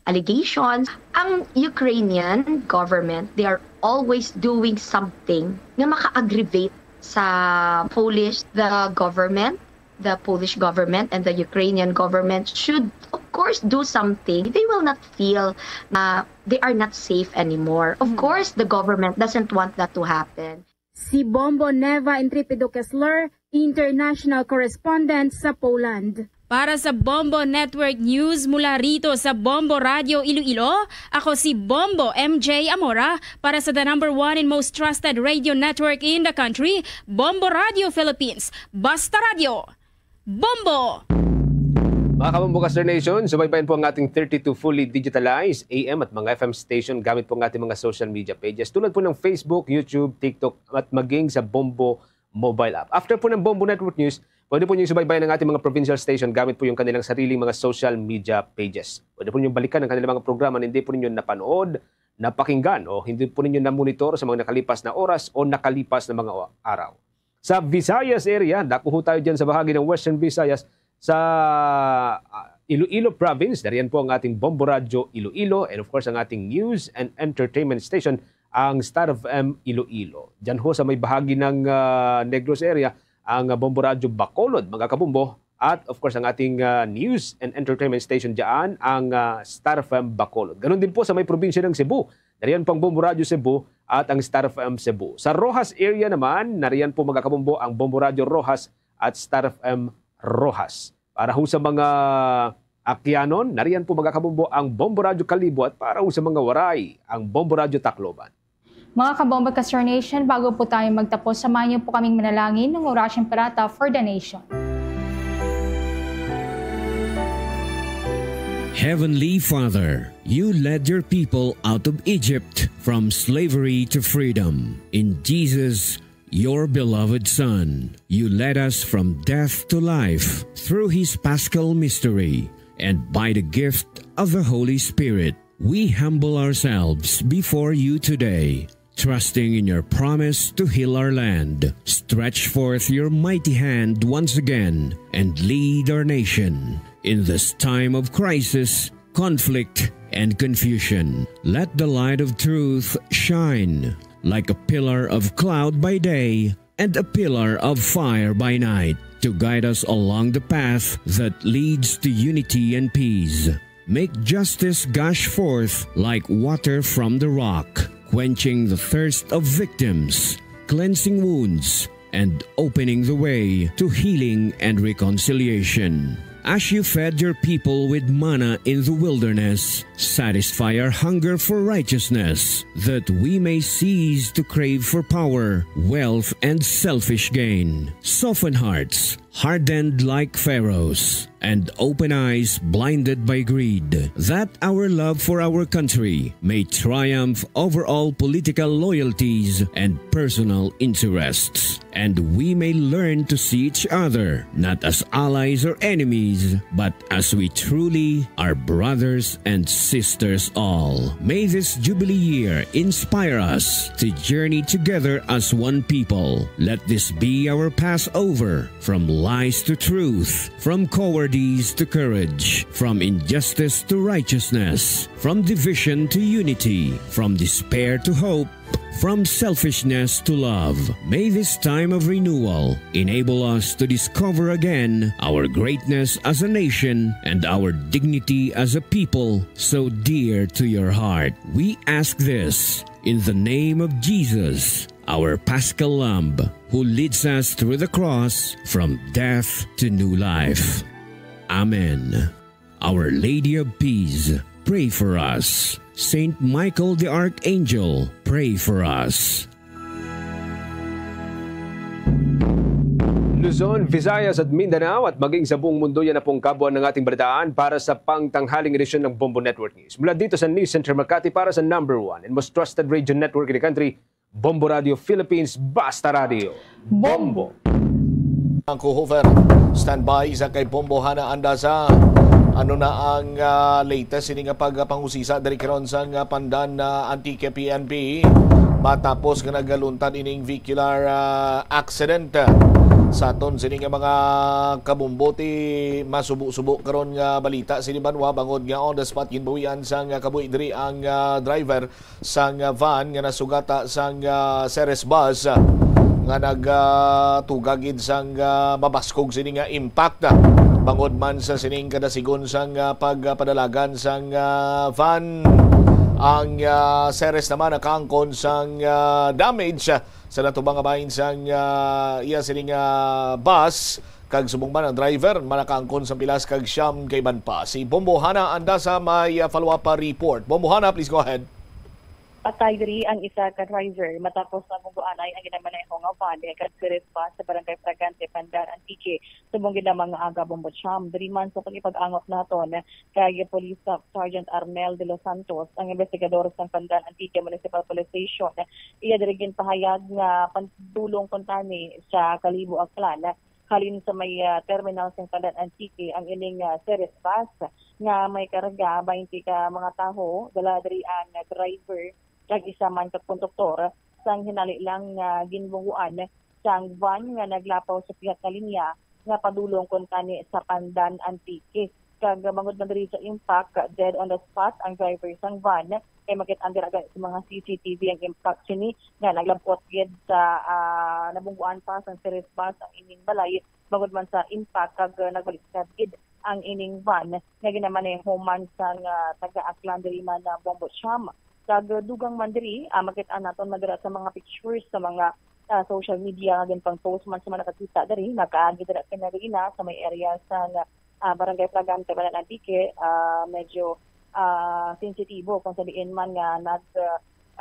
allegations. Ang Ukrainian government, they are always doing something na maka-aggravate sa Polish, the government, the Polish government and the Ukrainian government should, of course, do something. They will not feel na they are not safe anymore. Of course, the government doesn't want that to happen. Si Bombo Neva Intrepido Kessler, international correspondent sa Poland. Para sa Bombo Network News mula rito sa Bombo Radio Iloilo, ako si Bombo M J Amora para sa the number one and most trusted radio network in the country, Bombo Radio Philippines. Basta Radio, Bombo! Mga kabombo Caster Nation, subaybayan po ang ating thirty-two fully digitalized A M at mga F M station gamit po ang ating mga social media pages tulad po ng Facebook, YouTube, TikTok at maging sa Bombo mobile app. After po ng Bombo Network News, pwede po niyo subaybayan ang ating mga provincial station gamit po yung kanilang sariling mga social media pages. Pwede po niyo balikan ang kanilang mga programa na hindi po ninyo napanood, napakinggan o hindi po ninyo na-monitor sa mga nakalipas na oras o nakalipas na mga o- araw. Sa Visayas area, dako ho tayo dyan sa bahagi ng Western Visayas, sa ah, Iloilo Province. Nariyan po ang ating Bombo Radyo Iloilo and of course ang ating news and entertainment station, ang Star F M Iloilo. Diyan ho sa may bahagi ng ah, Negros area, ang ah, Bombo Radyo Bacolod, mga kabombo, at of course ang ating ah, news and entertainment station diyan, ang ah, Star F M Bacolod. Ganun din po sa may probinsya ng Cebu. Nariyan po ang Bombo Radyo Cebu at ang Star F M Cebu. Sa Roxas area naman, nariyan po, mga kabombo, ang Bombo Radyo Roxas at Star F M Roxas. Para ho sa mga Akyanon, nariyan po, mga kabombo, ang Bombo Radyo Kalibo at para ho sa mga Waray, ang Bombo Radyo Tacloban. Mga kabombo Caster Nation, bago po tayo magtapos, samahan niyo po kaming manalangin ng Oration Pirata for the Nation. Heavenly Father, you led your people out of Egypt from slavery to freedom. In Jesus, your beloved Son, you led us from death to life through his paschal mystery and by the gift of the Holy Spirit. We humble ourselves before you today, trusting in your promise to heal our land. Stretch forth your mighty hand once again and lead our nation in this time of crisis, conflict, and confusion. Let the light of truth shine like a pillar of cloud by day and a pillar of fire by night to guide us along the path that leads to unity and peace. Make justice gush forth like water from the rock, quenching the thirst of victims, cleansing wounds, and opening the way to healing and reconciliation. As you fed your people with manna in the wilderness, satisfy our hunger for righteousness, that we may cease to crave for power, wealth, and selfish gain. Soften hearts hardened like Pharaoh's, and open eyes blinded by greed, that our love for our country may triumph over all political loyalties and personal interests, and we may learn to see each other not as allies or enemies, but as we truly are brothers and sisters all. May this Jubilee year inspire us to journey together as one people. Let this be our Passover, from lies to truth, from cowardice to courage, from injustice to righteousness, from division to unity, from despair to hope, from selfishness to love. May this time of renewal enable us to discover again our greatness as a nation and our dignity as a people so dear to your heart. We ask this in the name of Jesus, our Paschal Lamb, who leads us through the cross from death to new life. Amen. Our Lady of Peace, pray for us. Saint Michael the Archangel, pray for us. Luzon, Visayas at Mindanao at maging sa buong mundo, yan na pong kabuuan ng ating balitaan para sa pangtanghaling edisyon ng Bombo Network News. Mula dito sa News Center Makati para sa number one and most trusted radio network in the country, Bombo Radio Philippines, Basta Radio. Bombo! Ang Kuhover, standby sa kay Bombo Hana Andasa. Ano na ang ah, latest ini nga pagpangusisa diri karon sa nga Pandan na Antique P N P? Matapos nga nagaluntad ining vehicular ah, accident. Sa aton sini nga mga kabumbuti, masubo-subo karon nga balita sini banwa, bangod nga on the spot ginbuhian sang kabuhi diri ang, ah, driver sang van nga nasugata sang, ah, Ceres bus, ah, nga nag, ah, tuga gid sang, ah, mabaskog sini nga impact, ah, bangod man sa sining kadasigon sang, ah, pagpadalagan sang, ah, van. Ang, ah, Ceres naman nakaangkon sang, ah, damage, ah, sa natubang nga bahin sang, ah, iya sini nga bus, kag subong man ang driver, manakaangkon sang pilas kag siyam ka iban pa. Si Bombo Hana anda sa may, ah, follow-up, ah, report. Bombo Hana, please go ahead. Patay diri ang isa ka driver matapos mabungguanay ang ginamaneho nga van kag Ceres bus sa Barangay Fragante, Pandan, Antique. Subong gid lamang nga aga, Bombo Cham. Diri man sa pag-ipag-angot naton kay Police Staff Sergeant Arnel de los Santos, ang investigador sa Pandan Antique Municipal Police Station. Iya diri ginpahayag nga pandulong kuntani sa Kalibo, Aklan, halin sa may, ah, terminal sa Pandan Antique ang ining, ah, Ceres bus nga may karga twenty ka mga tawo. Dala diri ang driver kag isa man ka konduktor, sang hinali lang nga ginbungguan sang van nga naglapaw sa piyak nga linya nga padulong kuntani sa Pandan, Antique. Kag bangod man diri sa impact, dead on the spot ang driver sang van. Kay makit-an dira gani sa mga C C T V ang impact sini nga naglabot gid sa, ah, nabungguan pa sang Ceres bus ang ining balay, bangod man sa impact kag, ah, nagbaliskad gid ang ining van nga ginamaneho man sang, ah, taga-Aklan diri man na Bombo Cham. Kag dugang man diri, ah, makit-an naton man dira sa mga pictures sa mga, ah, social media nga ginpang-post man sa mga nakakita diri, nakaagi dira kinaganina sa may area sa, ah, Barangay Fragante, Pandan, Antique, ah, medyo, ah, sensitibo kung sa diin man nga nag,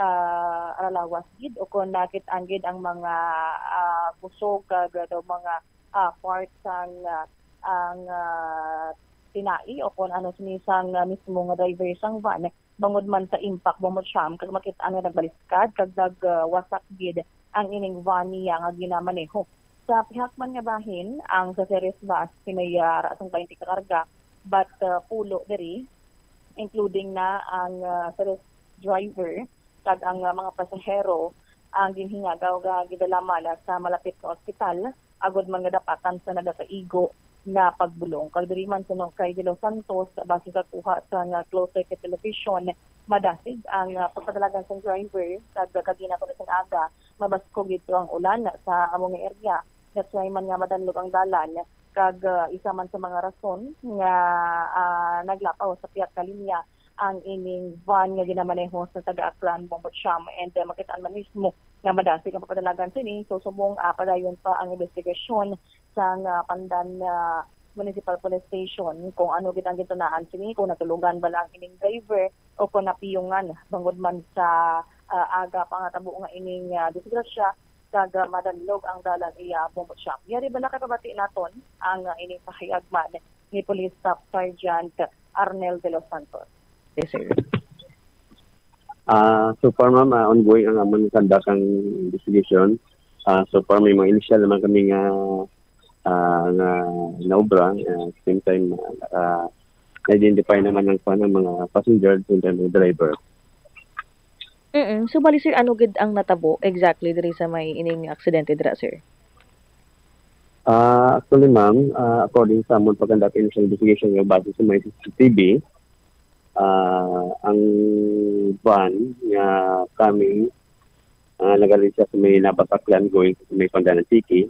ah, alalawas gid o kung nakit-an gid ang mga, ah, kusog kag daw mga, ah, part sang, ah, ang, ah, tinai o kung ano sini sang, ah, mismo nga driver sang van. Bangod man sa impact, Bombo Cham, kag makit-an nga nagbaliskad kag nag, ah, wasak gid ang ining van niya nga ginamaneho. Sa pihak man nga bahin, ang sa Ceres bus, may ara sang twenty ka karga, but, ah, pulo diri, including na ang, ah, Ceres driver kag ang, ah, mga pasahero, ang ginhingagaw nga gidala man sa malapit nga ospital, agod man nga dapatan sa nagakaigo nga pagbulong. Kag diri man suno kay De Los Santos, base sa kuha sa nga closed circuit television, madasig ang, ah, pagpadalagan sang driver, kag kagina kuno sang aga, mabaskog gid ang ulan sa amo nga area. That's why man nga madanlog ang dalan, kag, ah, isa man sa mga rason nga, ah, naglapaw sa piyak nga linya ang ining van nga ginamaneho sa taga-Aklan, Bombo Cham, and, ah, makit-an man mismo nga madasig ang pagpadalagan sini. So, subong, ah, padayon pa ang investigasyon sang, ah, Pandan, ah, Municipal Police Station kung ano gid ang gintunaan sini, kung natulugan bala ang ining driver o kung napiyungan bangod man sa, ah, aga pangatabo nga ining, ah, disgrasya, kag, ah, madanlog ang dalan iya, Bombo Cham. Yari bala kay pabati naton ang, ah, ining pahayag man ni Police Staff Sergeant Arnel de los Santos. Yes, sir. Ah, so far, ma'am, ah, ongoing ang amon conduct ang investigation. Ah, so far, may mga initial naman kami nga, ah, nga naobra. Ah, same time, ah, na-identify naman ang, kuwan, ang mga passenger, same time ang driver. Mm-mm. So, bali, sir, ano gid ang natabo exactly diri sa may ining aksidente dira, sir? Ah, actually, ma'am, ah, according sa amon pag-conduct initial investigation nga base sa may C C T V, ah, ang van nga coming, ah, nagaling siya sa may Nabas, Aklan, going sa may Pandan, Antique,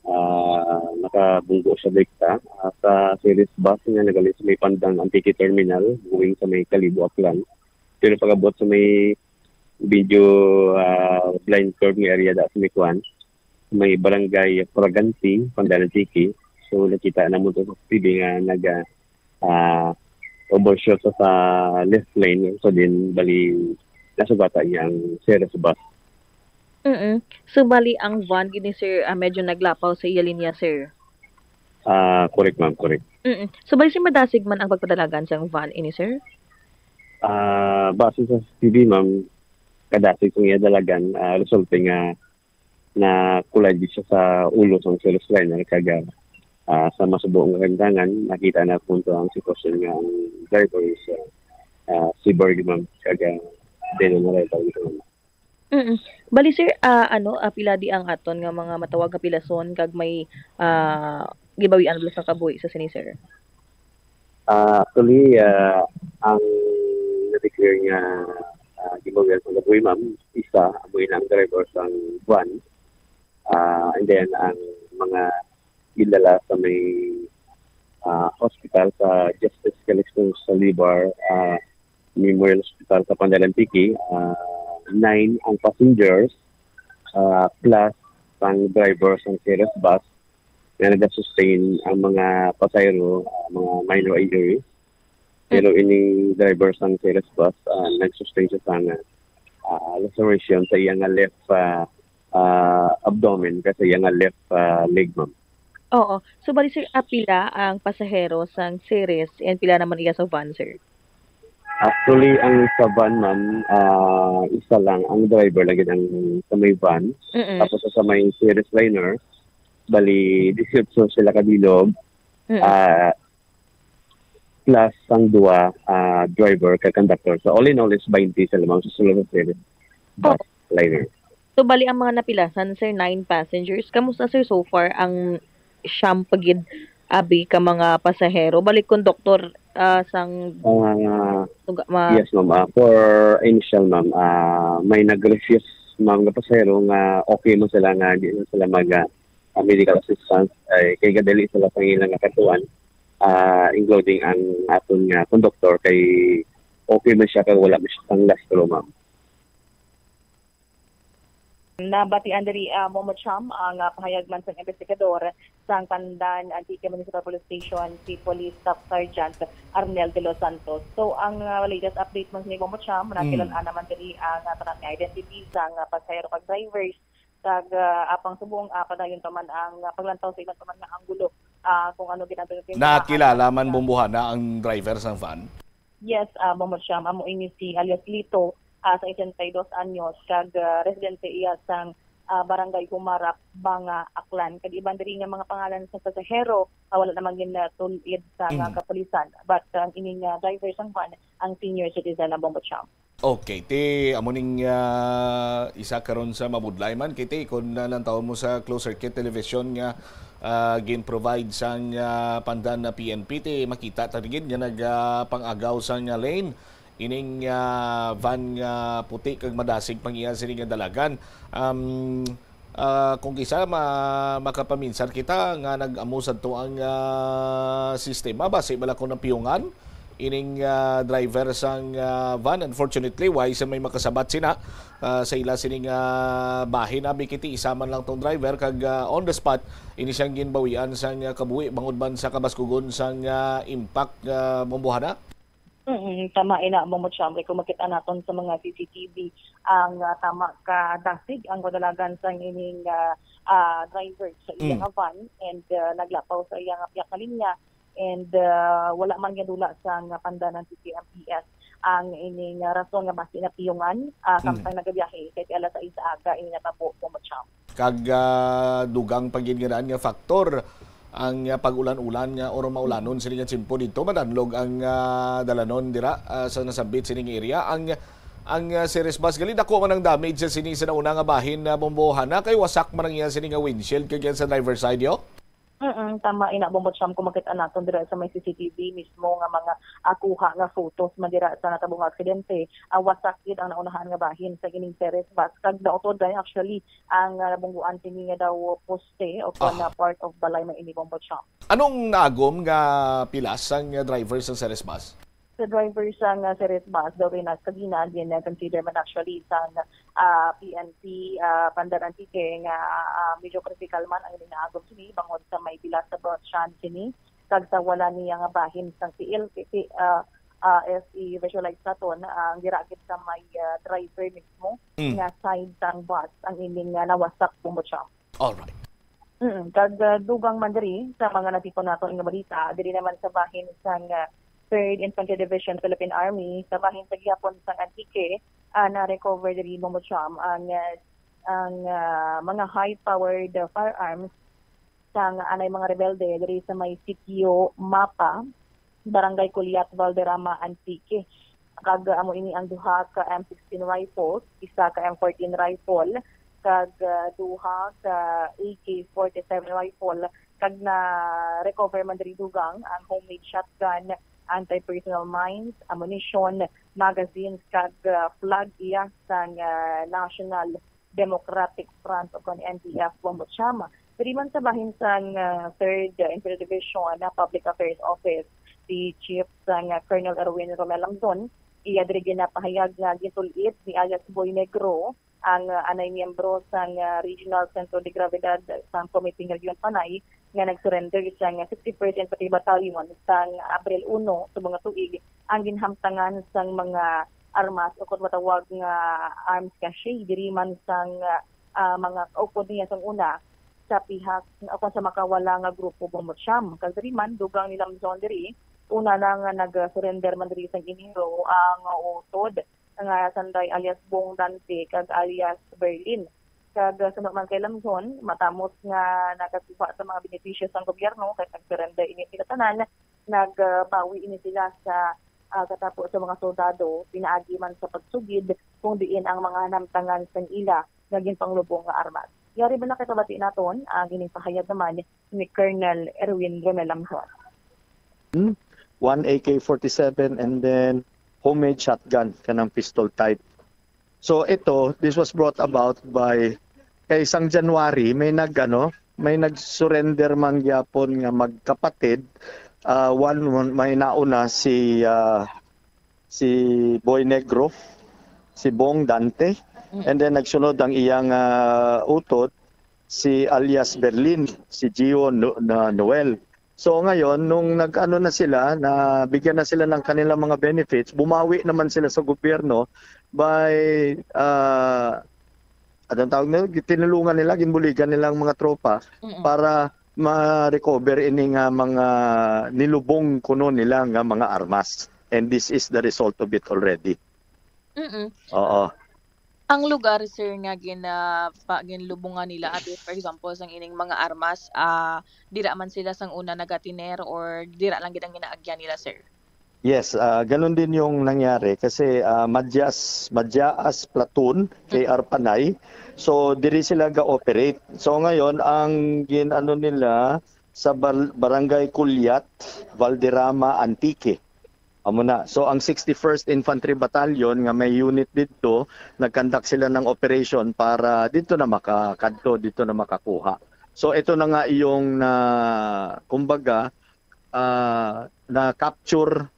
ah, nakabunggo siya direkta, ah, sa Ceres bus nga nagaling sa may Pandan, Antique Terminal, going sa may Kalibo, Aklan. Pero pag-abot sa may medyo, ah, blind curve nga area da sa may kuan, may barangay Fragante, Pandan, Antique. So, nakita namon to sa C C T V nga naga, ah, overshoot sa, sa left lane. So, din, bali, nasugata niya ang Ceres bus. Mm. So, bali, ang van gid ni sir, ah, medyo naglapaw sa iya linya, sir? Ah, correct, ma'am, correct. Mm. So, bali, sir, madasig man ang pagpadalagan sang van ini, sir? Ah, base sa C C T V, ma'am, kadasig sa iya dalagan, ah, resulta nga na-collide siya sa ulo sang Ceres liner, kag, ah, sa masubo nga kalindangan, nakita na punto ang sitwasyon nga ang driver is, ah, ah, severe, ma'am, kag, ah, dead on arrival, ma'am. Mm. Bali, sir, ah, ano, ah, pila di ang aton nga mga matawag nga pilason kag may, ah, gibawian bala sa kabuhi sa sini, sir? Ah, actually, ah, ang na-declare nga, ah, gibawian sa kabuhi, ma'am, isa, amo ina ang driver sang van. Ah, and then, ang mga gindala sa may, ah, hospital sa Justice Calixto Salibar, ah, Memorial Hospital sa Pandan Antique, ah, nine ang passengers, ah, plus ang driver sang Ceres bus nga nag-sustain ang mga pasahero, ah, mga minor injuries. Pero ining driver sang Ceres bus, ah, nag-sustain siya sang, ah, laceration sa iya nga left, ah, ah, abdomen kag sa iya nga left, ah, leg, ma'am. Oo. So, bali, sir, ah, pila ang pasahero sang Ceres and pila naman iya sa van, sir? Actually, ang sa van, ma'am, ah, isa lang ang driver lang gid ang sa may van. Mm-mm. Tapos sa may Ceres liner, bali, dieciocho sila ka bilog. Mm-mm. Ah, plus ang duha, ah, driver kag conductor. So, all in all is twenty sila, ma'am, sa sulod sa Ceres bus liner. So, bali ang mga napilasan, sir, nine passengers. Kamusta, sir, so far ang siyam pa gid abi ka mga pasahero? Bali, konduktor, ah, sang Ah, tuga-, ma- yes, ma'am. Ah, for initial, ma'am, ah, may nag-refuse, ma'am, nga pasahero nga okay man sila nga di na sila mag, ah, ah, medical assistance, ay kay gadali sila sa ilang nga katuan, ah, including ang aton nga konduktor kay okay man siya kag wala man siya sang lastro, ma'am. Nabatian diri, ah, Momo Cham, ang, ah, pahayag man sang investigador sang Pandan Antique Municipal Police Station, si Police Staff Sergeant Arnel De Los Santos. So, ang, ah, latest update man ni Momo Cham, Mm. nakilal-an naman diri ang, ah, tanan nga identity sang, ah, pasahero kag drivers. Kag, ah, apang subong, ah, padayon pa man ang, ah, paglantaw sa iban pa man nga anggulo, ah, kung ano gid ang pinagkita Nakilala man, Bombohana, ang driver sang van? Yes, ah, Bombo Cham, amo ini si alias Lito, ah, sa eighty-two anyos, kag, ah, residente iya sang, ah, Barangay Humarap, Banga, Aklan. Kag iban diri nga mga pangalan sa pasahero, ah, wala naman gin, ah, tul-id sa mga Mm. kapulisan. But, ah, ang ining, ah, driver sang van, ang senior citizen na, Bombo Cham. Okay, ti amo ning, ah, isa karon sa mabudlay man, kay ti kon, ah, nantawon mo sa closed circuit television nga, ah, gin-provide sang, ah, Pandan na P N P, ti makita ta gid nga nag, ah, pang-agaw sang, ah, lane ining, ah, van nga puti kag madasig pang iya sini nga dalagan. Um, Ah, kung kisa ma-, makapaminsar kita nga nag-amo sadto ang, ah, sistema, basi bala kon napiyungan ining, ah, driver sang, ah, van. Unfortunately, way sa may makasabat sina, ah, sa ila sining, ah, bahin. Abi kiti isa man lang tong driver kag, ah, on the spot ini siyang ginbawian sang, ah, kabuhi bangod man sa kabaskugon sang, ah, impact, ah, Bombohana. Mm, tama ina, Momo Cham, kay kung makita naton sa mga C C T V, ang, ah, tama ka dasig ang kadalagan sang ining, ah, ah, driver sa iya Mm. nga van, and, ah, naglapaw sa iya nga piyak nga linya, and, ah, wala man ginadula sang Pandan Antique M P S ang ining, ah, rason nga basi napiyungan, ah, Mm. samtang nagabiyahe kay alas sais sa aga ini natabo, Momo Cham. Kag, ah, dugang pa gid nga daan nga faktor ang, ah, pag-ulan-ulan nga or maulanon sini nga tiyempo didto, madanlog ang, ah, dalanon dira, ah, sa nasambit sining area. Ang, ang, ah, Ceres bus gali, dako man ang damage sa sini sa nauna nga bahin na Bombohana, kay wasak man ang iya sini nga windshield kag yan sa driver side, yo? Mm, tama ina, Bombo Cham, kung makita naton dira sa may C C T V mismo nga mga, ah, kuha nga photos man dira sa natabo nga aksidente, ah, wasak gid ang naunahan nga bahin sa ining Ceres bus. Kag nautod gani actually ang, ah, nabungguan sini nga daw poste o kon, Ah. ah, part of balay man ini, Bombo Cham. Anong naagom nga pilas ang, ah, driver sa Ceres bus? Sa driver sang, ah, Ceres bus daw kay nas-, kagina gin-consider man actually sang, ah, P N P, ah, Pandan Antique nga, ah, medyo critical man ang naagom sini bangod sa may pilas sa branch sini kag sa wala niya nga bahin sang tiil. Kay, ah, ah, if i-visualize naton, ang dira gid sa may, ah, driver mismo Mm. nga side sang bus ang ining, ah, nawasak, Bombo Cham. Alright. Mm, kag, ah, dugang man diri sa mga natipon naton nga balita, diri naman sa bahin sang, ah, Third Infantry Division Philippine Army, sa bahin sa gihapon sang Antique, ah, na-recover diri, Bombo Cham, ang, ah, ang, ah, mga high-powered, ah, firearms sang anay mga rebelde diri sa may sitio Mapa, Barangay Culiat, Valderrama, Antique. Kag amo ini ang duha ka M sixteen rifles, isa ka M fourteen rifle, kag ah, duha ka A K forty-seven rifle, kag na-recover man diri dugang ang homemade shotgun, anti-personnel mines, ammunition, magazines, kag ah, flag iya sang ah, National Democratic Front o kon N D F Bombo Chama. Diri man sa bahin sang ah, Third Infantry Division na Public Affairs Office, si Chief sang ah, Colonel Erwin Romel Lamzon, iya diri ginapahayag nga gintul-id ni alias Boy Negro ang ah, anay miyembro sang ah, Regional Centro de Gravedad sang Committee nga Region Panay nga nag-surrender sang sixty-first Infantry Battalion sang Abril uno subong nga tuig ang ginhamtangan sang mga armas o kon matawag nga arms cache diri man sang ah, mga kaupod niya sang una sa pihak o kon sa makawala nga grupo Bombo Cham. Kag diri man, dugang ni Lamzon diri, una na nga nag-surrender man diri sang Enero ang utod nga sanday alias Bong Dante kag alias Berlin. Kag ah, suno man kay Lamzon, matamos nga nakakuha sa mga benepisyo sang gobyerno kay nag-surrender ini sila tanan, nagbawi ini sila sa ah, katapo sa mga soldado pinaagi man sa pagsugid kung diin ang mga namtangan sang ila nga ginpanglubong nga armas. Yari ba na kay pabati naton ang ining pahayag naman ni Colonel Erwin Romel Lamzon. Hmm? One A K forty-seven and then homemade shotgun, kanang pistol type. So ito, this was brought about by kay sang January may nag ano, may nag-surrender man gyapon nga magkapatid. Ah, one, one may nauna si ah, si Boy Negro, si Bong Dante, and then nagsunod ang iyang ah, utod si alias Berlin, si Gio No- na Noel. So ngayon, nung nag-ano na sila, nabigyan na sila ng kanilang mga benefits, bumawi naman sila sa gobyerno by, ah, anong tawag nila? Tinulungan nila, ginbuligan nila ang mga tropa Mm-mm. para ma-recover ini nga mga nilubong kuno nila nga mga armas. And this is the result of it already. Mm-mm. Oo. Ang lugar, sir, nga gin ah, pa, ginlubungan nila, abi, for example, sang ining mga armas, ah, dira man sila sang una nagatiner or dira lang gid ang ginaagyan nila, sir? Yes, ah, ganun din yung nangyari kasi ah, Madjas, Madjaas Platoon, K R Panay. So diri sila ga-operate. So ngayon ang gin-ano nila sa Bar- Barangay Culiat, Valderrama, Antique. Amo na. So ang sixty-first Infantry Battalion nga may unit didto, nag-conduct sila ng operation para didto na makakadto, didto na makakuha. So ito na nga yung na kumbaga ah, na capture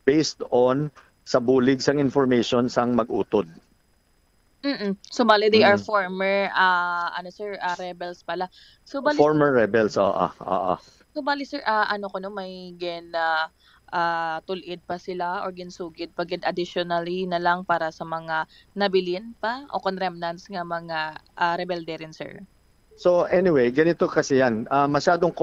based on sa bulig sang information sang mag-utod. Mm. So bali they are Mm. former ah ano sir, ah, rebels pala. So bali Former rebels, oo, oo. So bali sir, ah, ano ko no may gin ah, ah, tulid pa sila or ginsugid pa gid additionally na lang para sa mga nabilin pa o kon remnants nga mga ah, rebelde rin sir. So anyway, ganito kasi yan. Ah, masyadong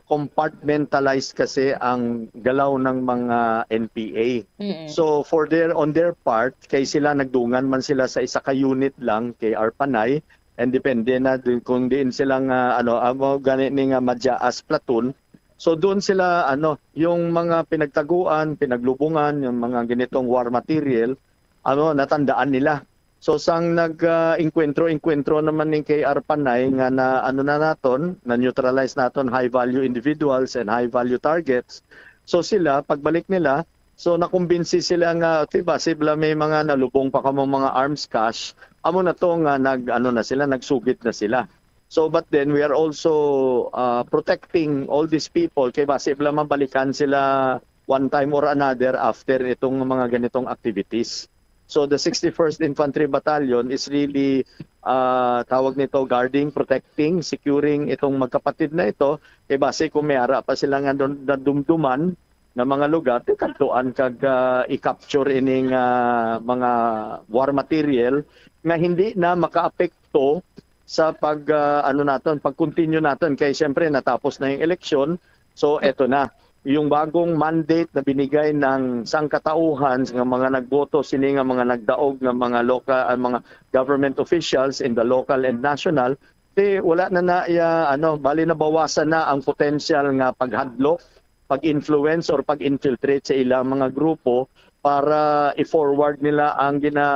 compartmentalized kasi ang galaw ng mga N P A. Mm. So for their on their part, kay sila nagdungan man sila sa isa ka unit lang kay Arpanay, and depende na din kung diin sila nga ano, amo gani ni nga Madjaas platoon. So doon sila ano, yung mga pinagtaguan, pinaglubungan, yung mga ganitong war material, ano natandaan nila. So sang nag-inkwentro-inkwentro naman ning K R Panay nga na ano na naton, na-neutralize naton high value individuals and high value targets. So sila pagbalik nila, so nakumbinsi sila nga, "Ti basi bala may mga nalubong pa kamo mga arms cache." Amo na to nga nag ano na sila, nagsugit na sila. So but then we are also uh, protecting all these people kay basi bala mabalikan sila one time or another after itong mga ganitong activities. So the sixty-first Infantry Battalion is really uh, tawag nito guarding, protecting, securing itong magkapatid na ito. Kay base kung may ara pa sila nga nadumduman na mga lugar, tikadtuan kag uh, i-capture ining uh, mga war material nga hindi na makaapekto sa pag uh, ano naton, pag-continue naton kay siyempre natapos na yung eleksyon. So eto na yung bagong mandate na binigay ng sangkatauhan nga mga nagboto sini nga mga nagdaog nga mga local uh, mga government officials in the local and national, eh, wala na na ya, ano, bali nabawasan na ang potential nga paghadlok, pag-influence or pag-infiltrate sa ilang mga grupo para i-forward nila ang gina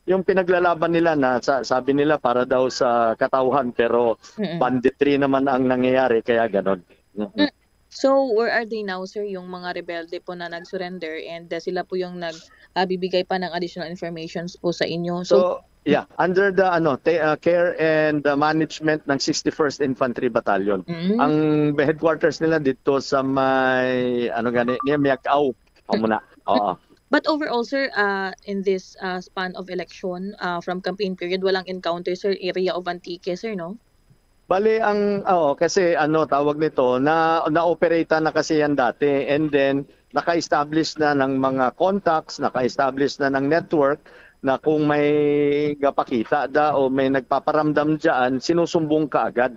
yung pinaglalaban nila na sa, sabi nila para daw sa katawhan, pero Mm. banditry naman ang nangyayari, kaya ganon. Mm. Mm. So, where are they now, sir, yung mga rebelde po na nag-surrender and, uh, sila po yung nag, ah, bibigay pa ng additional informations po sa inyo? So, So, yeah, under the ano, ta- uh, care and, uh, management ng sixty-first Infantry Battalion. Mm. Ang headquarters nila dito sa may, ano gani, niya, Miag-Ao. Amo na. Oo. But overall, sir, uh, in this, uh, span of election, uh, from campaign period, walang encounter, sir, area of Antique, sir, no? Bali, ang, oo, kasi ano, tawag nito, na, na-operate na kasi yan dati. And then, naka-establish na ng mga contacts, naka-establish na ng network na kung may gapakita da o may nagpaparamdam dyan, sinusumbong ka agad.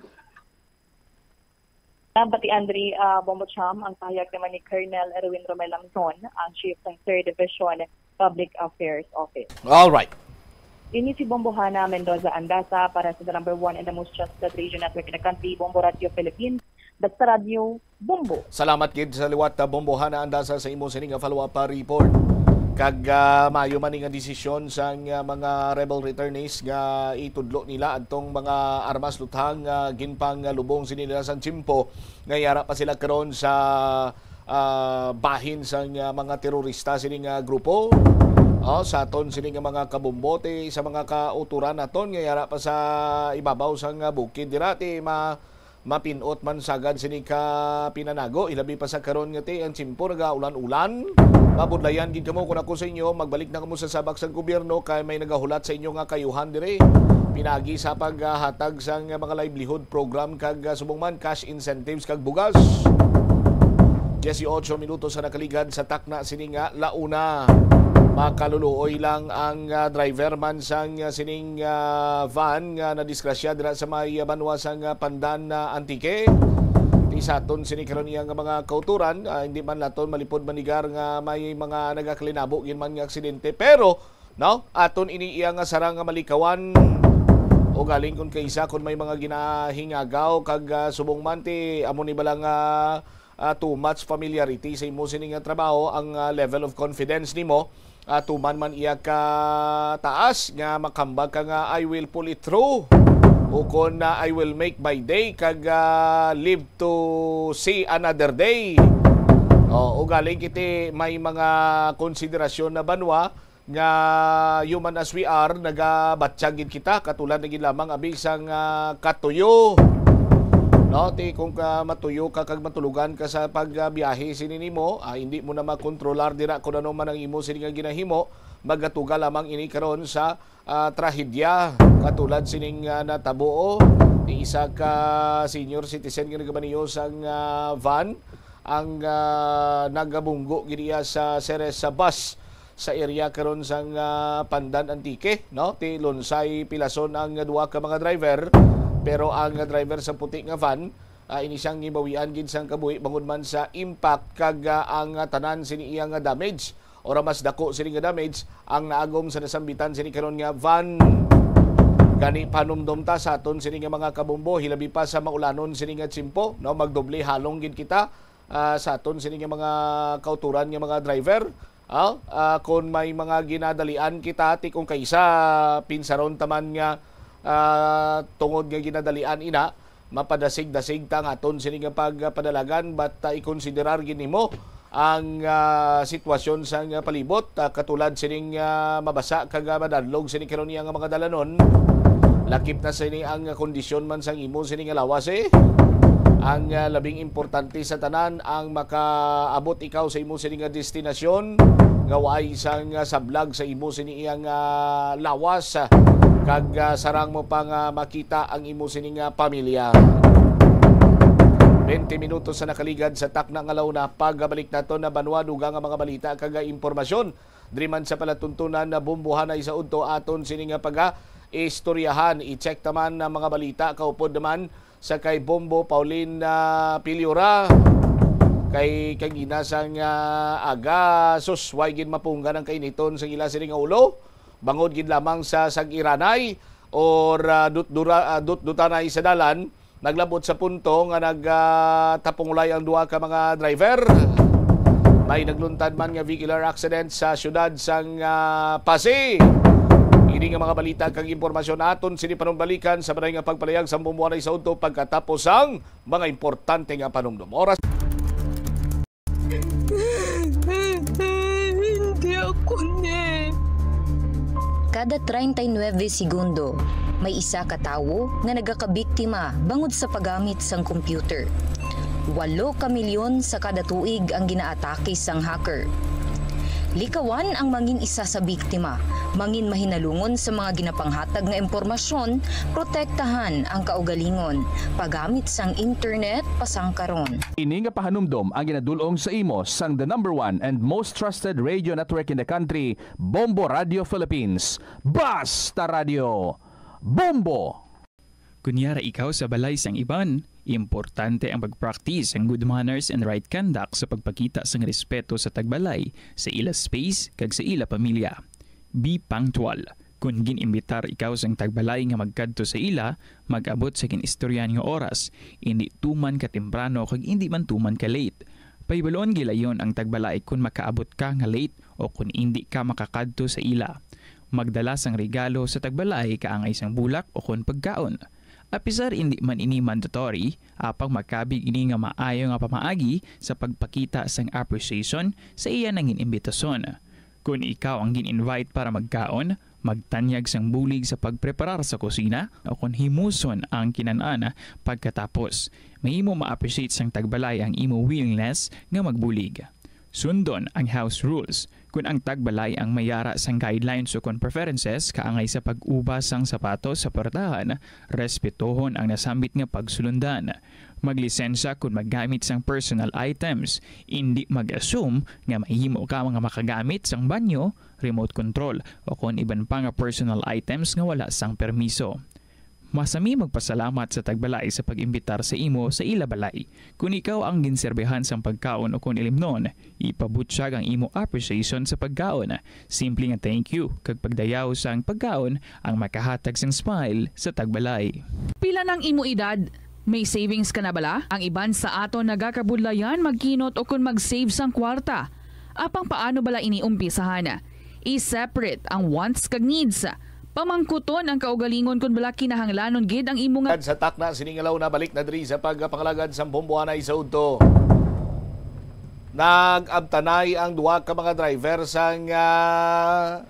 Bati Andre, ah, Bombo Cham, ang pahayag naman ni Colonel Erwin Romel Lamzon, ang chief ng Third Division Public Affairs Office. All right. Ini si Bombo Hana Mendoza Andasa para sa the number one and the most trusted radio network in the country, Bombo Radio Philippines, Basta Radio Bombo. Salamat gid sa liwat, ah, Bombo Hana Andasa, sa imo sini nga follow-up, ah, report. Kag, ah, maayo man ni nga desisyon sang, ah, mga rebel returnees nga itudlo nila adtong mga armas luthang nga ginpangalubong sini nila sang tiyempo nga yara pa sila karon sa, ah, bahin sang, ah, mga terorista sini nga grupo. Oh, sa aton sini nga mga kabombote, sa mga kauturan naton nga yara pa sa ibabaw sang, ah, bukid dira, ti ma-, mapin-ot man sagad sini ka pinanago, ilabi pa sa karon nga ti ang tiyempo nagaulan-ulan. Mabudlayan gid kamo kon ako sa inyo, magbalik na kamo sa sabak sang gobyerno kay may nagahulat sa inyo nga kayuhan diri. Pinagi sa paghatag sang mga livelihood program kag, ah, subong man cash incentives kag bugas. Dieciocho minutos sa nakaligad sa takna sini nga launa. Makaluluoy lang ang, ah, driver man sang, ah, sining, ah, van nga nadisgrasya dira sa may, ah, banwa sang, ah, Pandan, ah, Antique. Ti sa aton sini karon iya nga mga kauturan, ah, hindi man naton malipod manigar nga may mga nagakalinabo gid man nga aksidente. Pero, no, aton ini iya nga sarang nga malikawan. O galing kung kaisa kung may mga ginahingagaw kag, ah, subong man ti amo ni bala nga, ah, too much familiarity sa imo sini nga trabaho, ang, ah, level of confidence nimo, ah, tuman man iya ka taas nga makambag ka nga, "I will pull it through," o kon, ah, "I will make my day," kag, ah, "Live to see another day." O, ugaling kiti may mga konsiderasyon na banwa nga human as we are, nagabatyag gid kita, katulad na gid lamang abi sang, ah, katuyo. No, ti kung ka matuyo ka kag matulugan ka sa pagbiyahe sini nimo, ah, hindi mo na makontrolar dira kung ano man ang imo sini nga ginahimo, magatuga lamang ini karon sa, ah, trahedya katulad sining, ah, natabo, oh, ti isa ka senior citizen nga nagamaneho sang, ah, van ang, ah, nagabunggo gid iya sa Ceres sa bus sa area karon sang, ah, Pandan, Antique, no? Ti Lunsay Pilason ang duha ka mga driver, pero ang driver sa puti nga van, ah, ini siyang gibawian gid sang kabuhi bangod man sa impact kag, ah, ang, ah, tanan sini iya nga damage, ora mas dako sini nga damage ang naagom sa nasambitan sini karon nga van. Gani, panumdom ta sa aton sini nga mga kabombo, hilabi pa sa maulanon sini nga tiyempo, no? Magdoble halong gid kita, ah, sa aton sini nga mga kauturan nga mga driver. Ah, ah, kung may mga ginadalian kita, ti kung kaisa, pinsaron ta man nga, ah, tungod nga ginadalian ina, mapadasig-dasig ta ang aton sini nga pagpadalagan, but, ah, ikonsiderar gid nimo ang, ah, sitwasyon sang palibot, ah, katulad sining, ah, mabasa kag, ah, madadlog sini karon niya nga mga dalanon. Lakip na sini ang kondisyon man sang imo sini nga lawas, eh. Ang, ah, labing importante sa tanan, ang makaabot ikaw sa imo sini nga destinasyon, nga waay sang, ah, sablag sa imo sini iyang, ah, lawas, ah, kag, ah, sarang mo pa nga makita ang imo sini nga pamilya. Twenty minutos sa nakaligad sa takna nga launa, pagbalik nato na banwa, dugang nga mga balita kag, ah, impormasyon. Diri man sa palatuntunan na bombohanay sa udto aton sini nga paga-istoryahan. I-check ta man ang mga balita kaupod naman sa kay Bombo Pauline, ah, Piliora. Kay kagina sang, ah, aga, sus, way gid mapunggan ang kainiton sa ila sini nga ulo. Bangod gid lamang sa sag-iranay or, ah, dutdura-, ah, dutdutanay sa dalan, naglabot sa punto nga nag, ah, tapungulay ang duha ka mga driver. May nagluntad man nga vehicular accident sa siyudad sang, ah, Passi. Ini nga mga balita kag impormasyon aton sini panumbalikan sa balay nga pagpalayag sa Bumbuanay sa udto pagkatapos sang mga importante nga panumdom. Oras. Hindi ako ni. Kada treinta y nueve segundo, may isa ka tawo nga nagakabiktima bangod sa paggamit sang computer. Walo ka milyon sa kada tuig ang ginaatake sang hacker. Likawan ang mangin isa sa biktima, mangin mahinalungon sa mga ginapanghatag nga impormasyon, protektahan ang kaugalingon, paggamit sang internet pasangkaron. Ini nga pahanumdom ang ginadul-ong sa imo sang the number one and most trusted radio network in the country, Bombo Radio Philippines. Basta Radio, Bombo! Kunyara ikaw sa balay sang iban, importante ang pag-practice sang good manners and right conduct sa pagpakita sang respeto sa tagbalay, sa ila space, kag sa ila pamilya. Be punctual. Kon gin-imbitar ikaw sang tagbalay nga magkadto sa ila, mag-abot sa gin-istoryahan nga oras, indi tuman ka temprano kag indi man tuman ka late. Pahibalon gilayon ang tagbalay kon makaabot ka nga late o kon indi ka makakadto sa ila. Magdala sang regalo sa tagbalay kaangay sang bulak o kon pagkaon. Apisar indi man ini mandatory, apang makabig ini nga maayo nga pamaagi sa pagpakita sang appreciation sa iya nangin imbitasyon. Kon ikaw ang gin-invite para magkaon, magtanyag sang bulig sa pagpreparar sa kusina, o kon himuson ang kinan-an pagkatapos. Mahimo ma-appreciate sang tagbalay ang imo willingness nga magbulig. Sundon ang house rules. Kon ang tagbalay ang may yara sang guidelines o kon preferences kaangay sa pag-ubas sang sapatos sa puwertahan, respetohon ang nasambit nga pagsulundan. Maglisensya kon maggamit sang personal items. Indi mag-assume nga mahimo ka nga makagamit sang banyo, remote control, o kon iban pa nga personal items nga wala sang permiso. Masami magpasalamat sa tagbalay sa pag-imbitar sa imo sa ila balay. Kon ikaw ang ginserbihan sang pagkaon o kon ilimnon, ipabutyag ang imo appreciation sa pagkaon. Simple nga thank you kag pagdayaw sang pagkaon ang makahatag sang smile sa tagbalay. Pila nang imo edad? May savings ka na bala? Ang iban sa aton nagakabudlayan magkinot o kon mag-save sang kwarta. Apang paano bala ini umpisahan? I-separate ang wants kag needs. Pamangkuton ang kaugalingon kon bala kinahanglanon gid ang imo nga Sa takna sini nga launa, balik na diri sa pagpangalagad sang Bombo Anay sa udto. Nag-abtanay ang duha ka mga driver sang, ah,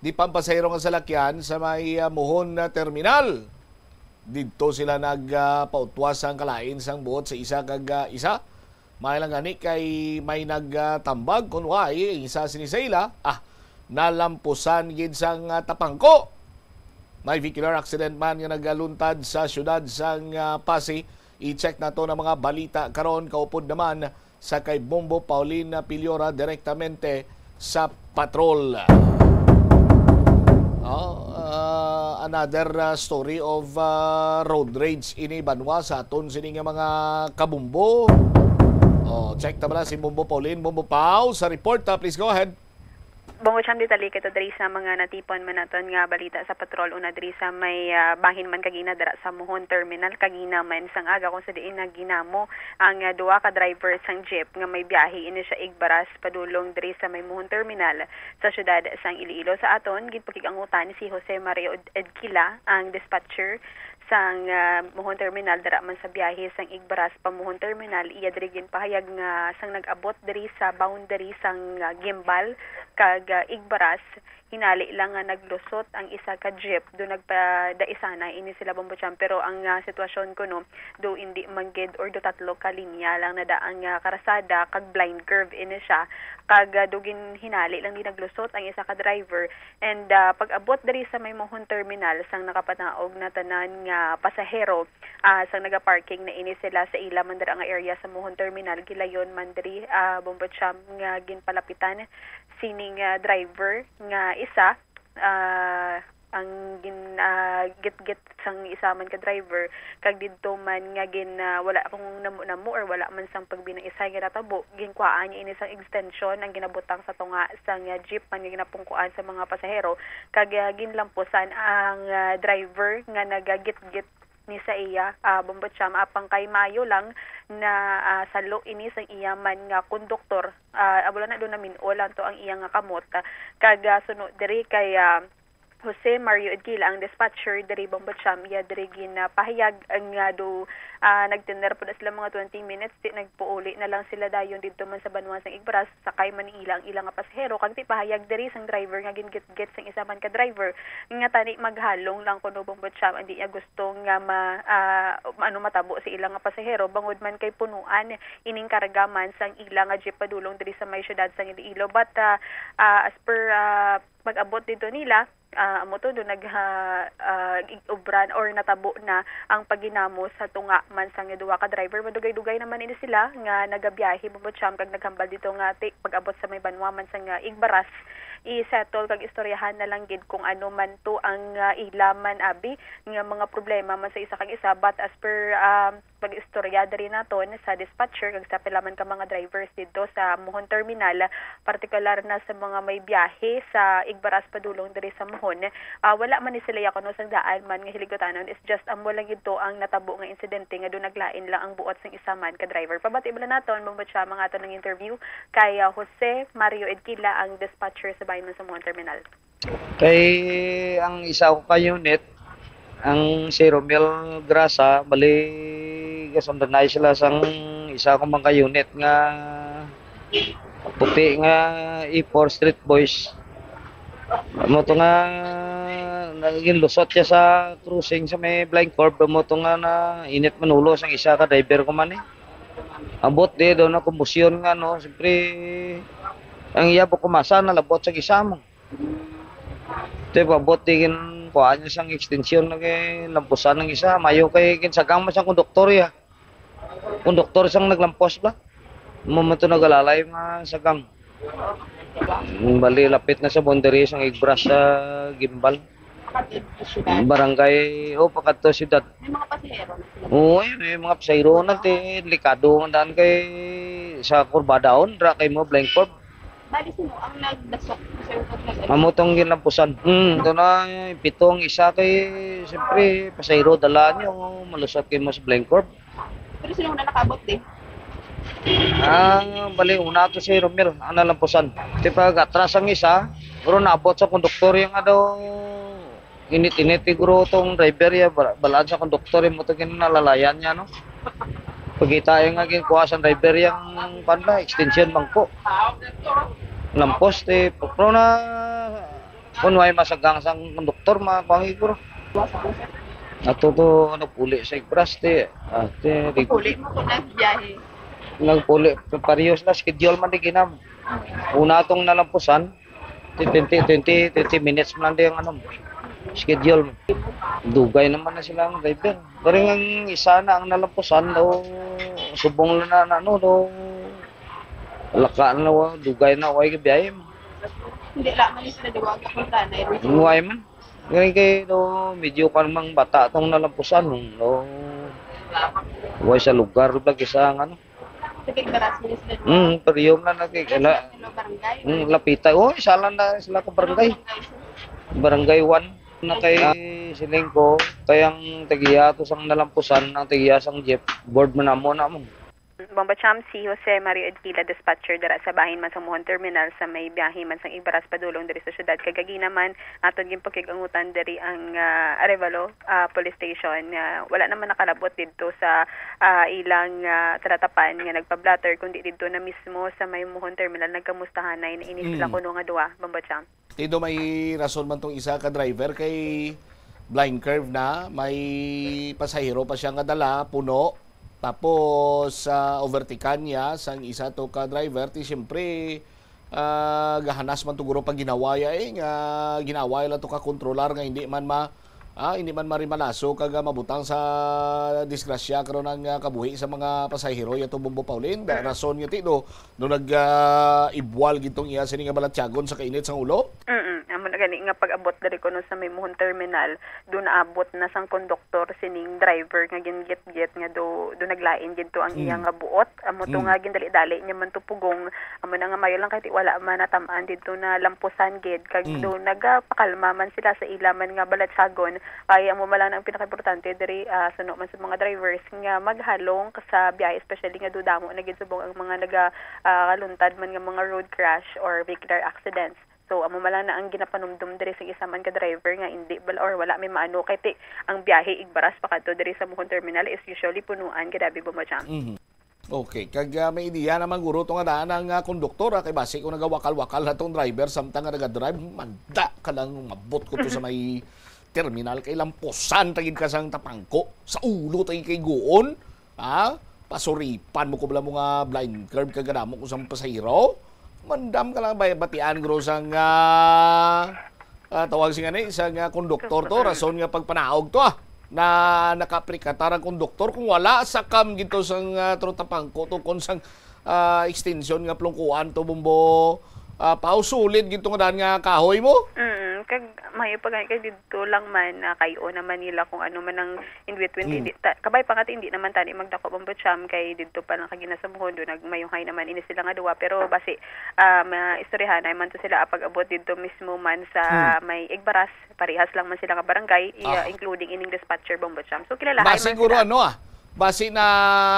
di pampasahero nga salakyan sa may, ah, Mohon na terminal. Didto sila nag, ah, pautwas sang kalain sang buot sa isa kag, ah, isa. May lang gani kay may nagtambag kun why ang isa sini sa ila, ah, nalampusan gid sang, ah, tapangko. May vehicular accident man nga nagaluntad sa siyudad sang, ah, Passi. I-check nato ang mga balita karon, kaupod naman sa kay Bombo Pauline Piliora direktamente sa patrol. Oh, ah, another, ah, story of, ah, road rage ini banwa sa aton sini nga mga kabumbo. Oh, check ta bala si Bombo Pauline, Bombo Pau sa report, ah, please go ahead. Bongo Cham, detalye kita diri sa mga natipon man naton nga balita sa patrol, una diri sa may, ah, bahin man kagina dira sa Mohon Terminal, kagina man sang aga kung sa diin naginamo ang, ah, duha ka driver sang jeep nga may biyahe ini siya Igbaras padulong diri sa may Mohon Terminal sa siyudad sang Iloilo. Sa aton ginpakig-angutan si Jose Mario Ed-, Edquila, ang dispatcher sang, ah, Mohon Terminal dira man sa biyahe sang Igbaras pa Mohon Terminal. Iya diri ginpahayag nga sang nag-abot diri sa boundary sang, ah, Guimbal kag, ah, Igbaras, hinali lang nga naglusot ang isa ka jeep, do nagpadaisanay ini sila, Bombo Cham. Pero ang, ah, sitwasyon kuno, do indi man gid or do tatlo ka linya lang na da ang, ah, karasada, kag blind curve ini siya. Kag, ah, do ginhinali lang di naglusot ang isa ka driver. And, ah, pag-abot diri sa may Mohon Terminal, sang nakapanaog na tanan nga pasahero, ah, sang nagaparking na ini sila sa ila man dira nga area sa Mohon Terminal, gilayon man diri, ah, Bombo Cham, nga ginpalapitan sining, ah, driver nga isa, ah, ang gin-, ah, gitgit sang isa man ka driver, kag didto man nga gin-, ah, wala kung namo-namo or wala man sang pagbinaisay nga natabo, ginkuhaan niya ini sang extension ang ginabutang sa tunga sang, ah, jeep man nga ginapungkuan sa mga pasahero, kag, ah, ginlampusan ang, ah, driver nga nagagitgit ni sa iya, ah, Bombo Cham, apang kay maayo lang na, ah, salo ini sang iya man nga konduktor. Ah, wala na daw namin-o lang to ang iya nga kamot, ah, kag, ah, suno diri kay, ah, Jose Mario Edquila, ang dispatcher diri, Bombo Cham, iya diri ginapahayag nga do, ah, nagtener pud na sila mga twenty minutes, di nagpuuli na lang sila dayon didto man sa banwa sang Igbaras, sakay man ni ila ang ila nga pasahero, kag di pahayag diri sang driver nga gingitgit sang isa man ka driver nga tani maghalong lang kuno, Bombo Cham, indi niya gusto nga ma-, ah, ano, matabo sa ila nga pasahero, bangod man kay punuan ining karga man sang ila nga jeep padulong diri sa may siyudad sang Iloilo. But, ah, ah, as per, ah, pag-abot didto nila, ah, amo to, do nagha-, ah, ig-, ubran or natabo na ang paghinamo sa tunga man sang duha ka driver. Madugay-dugay naman ini sila nga nagabiyahe, Bombo Cham, kag naghambal didto nga ti-, pag-abot sa may banwa man sang, ah, Igbaras, i-settle kag istoryahan na lang gid kung ano man to ang, ah, ila man abi nga mga problema man sa isa kag isa. But as per, ah, pag-istorya diri naton sa dispatcher kag sa pila man ka mga drivers didto sa Mohon Terminal, partikular na sa mga may biyahe sa Igbaras padulong diri sa Mohon, ah, wala man ni sila yakuno sang daan man nga hiligutanon. It's just amo lang gid to ang natabo nga insidente nga do naglain lang ang buot sang isa man ka driver. Pabati bala naton, Bombo Cham, ang aton nang interview kay, ah, Jose Mario Edquila, ang dispatcher sa bahin man sa Mohon Terminal. Kay ang isa ko ka unit, ang si Romel Grasa, bali, gasundanay sila sang isa ko man ka unit nga puti nga E four Street Boys. Amo to nga naging lusot siya sa crossing sa may blind curve, amo to nga na init manulo sang isa ka driver ko man eh. Abot di daw na kumbusyon nga, no, siyempre, ang iya po kumasa, nalabot sa isa mo. Te, pabot di gin-, kuhaan niya sang extension na kay lampusan ng isa. Mayo kay ginsagang man sang konduktor, ya. Konduktor sang naglampos ba? Mo man to nagalalay mga sagang. Bali, lapit na sa boundary sang Igbaras sa Guimbal. Barangay, o, pakadto siyudad. May mga pasahero na sila. Oo, yun, may mga pasahero na, te, delikado ang daan kay sa kurbadaon, ra kay mo, blind curve. Bali, sino ang nagdasok, sir, pag nag- Amo tong ginlampusan. Hmm, ito na, pitong isa kay, siyempre, pasahero, dala niyo, malusot kay mo sa blind curve. Pero sino na nakabot, di? Ah, bali, una to si Romel, ang nalampusan. Di pag atras ang isa, pero naabot sa konduktor yung ano, init-init, siguro tong driver, ya, bala-, balaan sa konduktor, yung motor, yung nalalayan niya, no? Pagkita yung nga ginkuha sa driver, yung, kwan ba, extension bangko. Lampos, te, pero na, kung may masagang sang konduktor, ma-, kwan, siguro. Ato to, nagpuli sa Igbaras, te. Ah, te, di- Puli mo kung nagbiyahe. Nagpuli, pareho sila, schedule man di ginam. Una tong nalampusan, Twenty, twenty, twenty minutes man lang di ang ano, schedule. Dugay naman na sila ang driver. Pero ang isa na ang nalampusan, daw, subong lang na, na, ano, daw, laka na, wa-, dugay na, way kabiyahe. Hindi lang man sila diwag ang punta na, eh. Ang way man. Ngayon kay, daw, medyo kan mang bata tong nalampusan, no? Way sa lugar, lagi sa, ang ano. Sa Igbaras, sila, sila. Mm, pero yun na lagi, Pero kila-, sila, sila barangay, mm, barangay. Lapita. Oh, isa lang na sila ka barangay. Barangay, sir. Barangay one na kay siling ko, kay ang tagiya to sang nalampusan, ang tagiya sang jeep, board man namo na mo. Bombo Cham, si Jose Mario Edquila, dispatcher dira sa bahin man sa Mohon Terminal sa may biyahe man sang Igbaras padulong diri sa syudad. Kagagina man, aton ginpakig-angutan diri ang, ah, Arevalo, ah, Police Station, nga wala naman nakalabot didto sa, ah, ilang, ah, talatapan nga nagpa-blotter, kundi didto na mismo sa may Mohon Terminal, nagkamustahanay na ini sila Mm. kuno nga duha, Bombo Cham. Tido may rason man tong isa ka driver kay blind curve na, may pasahero pa siya nga dala, puno. Tapos, ah, overtaken niya sang isa to ka driver, ti siyempre, ah, gahanas man to guro pag ginawaya, eh, nga ginawaya lang to ka kontrolar nga hindi man ma-, ah, hindi man marimalaso kag, ah, mabutang sa disgrasya karon ang, ah, kabuhi sa mga pasahero yato, Bombo Pauline. Da-, Mm. rason nga ti, no, no nag, ah, ibwal gid tong iya sini nga balatyagon sa kainit sang ulo. Mm-mm. Amo na gani nga pag-abot diri kuno sa may Mohon Terminal, do naabot na sang konduktor sining driver nga gingitgit nga do, do naglain gid to ang iya Mm. nga buot. Amo to Mm. nga gindali-dali niya man to pugong. Amo na nga mayo lang kay ti wala man natam-an didto na lampusan gid, kag Mm. do nagapakalma man sila sa ila man nga balatsagon. Kay amo man lang ang pinakaimportante diri, ah, suno man sa mga drivers nga maghalong sa biyahe, especially nga do damo na gid subong ang mga naga, ah, kaluntad man nga mga road crash or vehicular accidents. So, amo man lang na ang ginapanumdom diri sa isa man ka driver nga indi bala or wala may maano kay ti ang biyahe igbaras pakadto diri sa Mohon Terminal is usually punuan, grabe, Bombo Jam. Mhm. Okay, kag, ah, may ideya naman guro to nga daan ang, ah, konduktor, ah, kay basi kung nagawakal-wakal na tong driver samtang nga nagadrive, manda ka lang, mabot ko to sa may terminal kay lampusan ta gid ka sang tapangko sa ulo ta gid kay guon. Ha? Pasuripan mo ko bala mo nga blind curve kag kadamo ko sang pasahero? Mandam ka lang ba batian, guro, sang, ah, ah, tawag sing ani, sang, ah, konduktor to, Konduktor. rason nga pagpanaog to, ah, na nakaprikatar ang konduktor kung wala sa kam gito sang, ah, trotapangko to kon sang, ah, extension nga plungkuan to, Bombo, ah, Pao, solid gito nga daan nga kahoy mo? Mm, kag mayo pa gani kay didto lang man, ah, kay-o naman nila kung ano man ang in between. Hmm. Hindi ta-, kabay pa nga ti, hindi naman tani magdako, Bombo Cham, kay didto pa lang kagina sa Mohon, do nagmayuhay naman ini sila nga duwa. Pero basi, ah, maistoryahanay man to sila, ah, pag-abot didto mismo man sa Hmm. may Igbaras, parehas lang man sila nga barangay, iya, Ah. including ining dispatcher, Bombo Cham. So, kilala Basi man siguro sila. ano, ah, basi na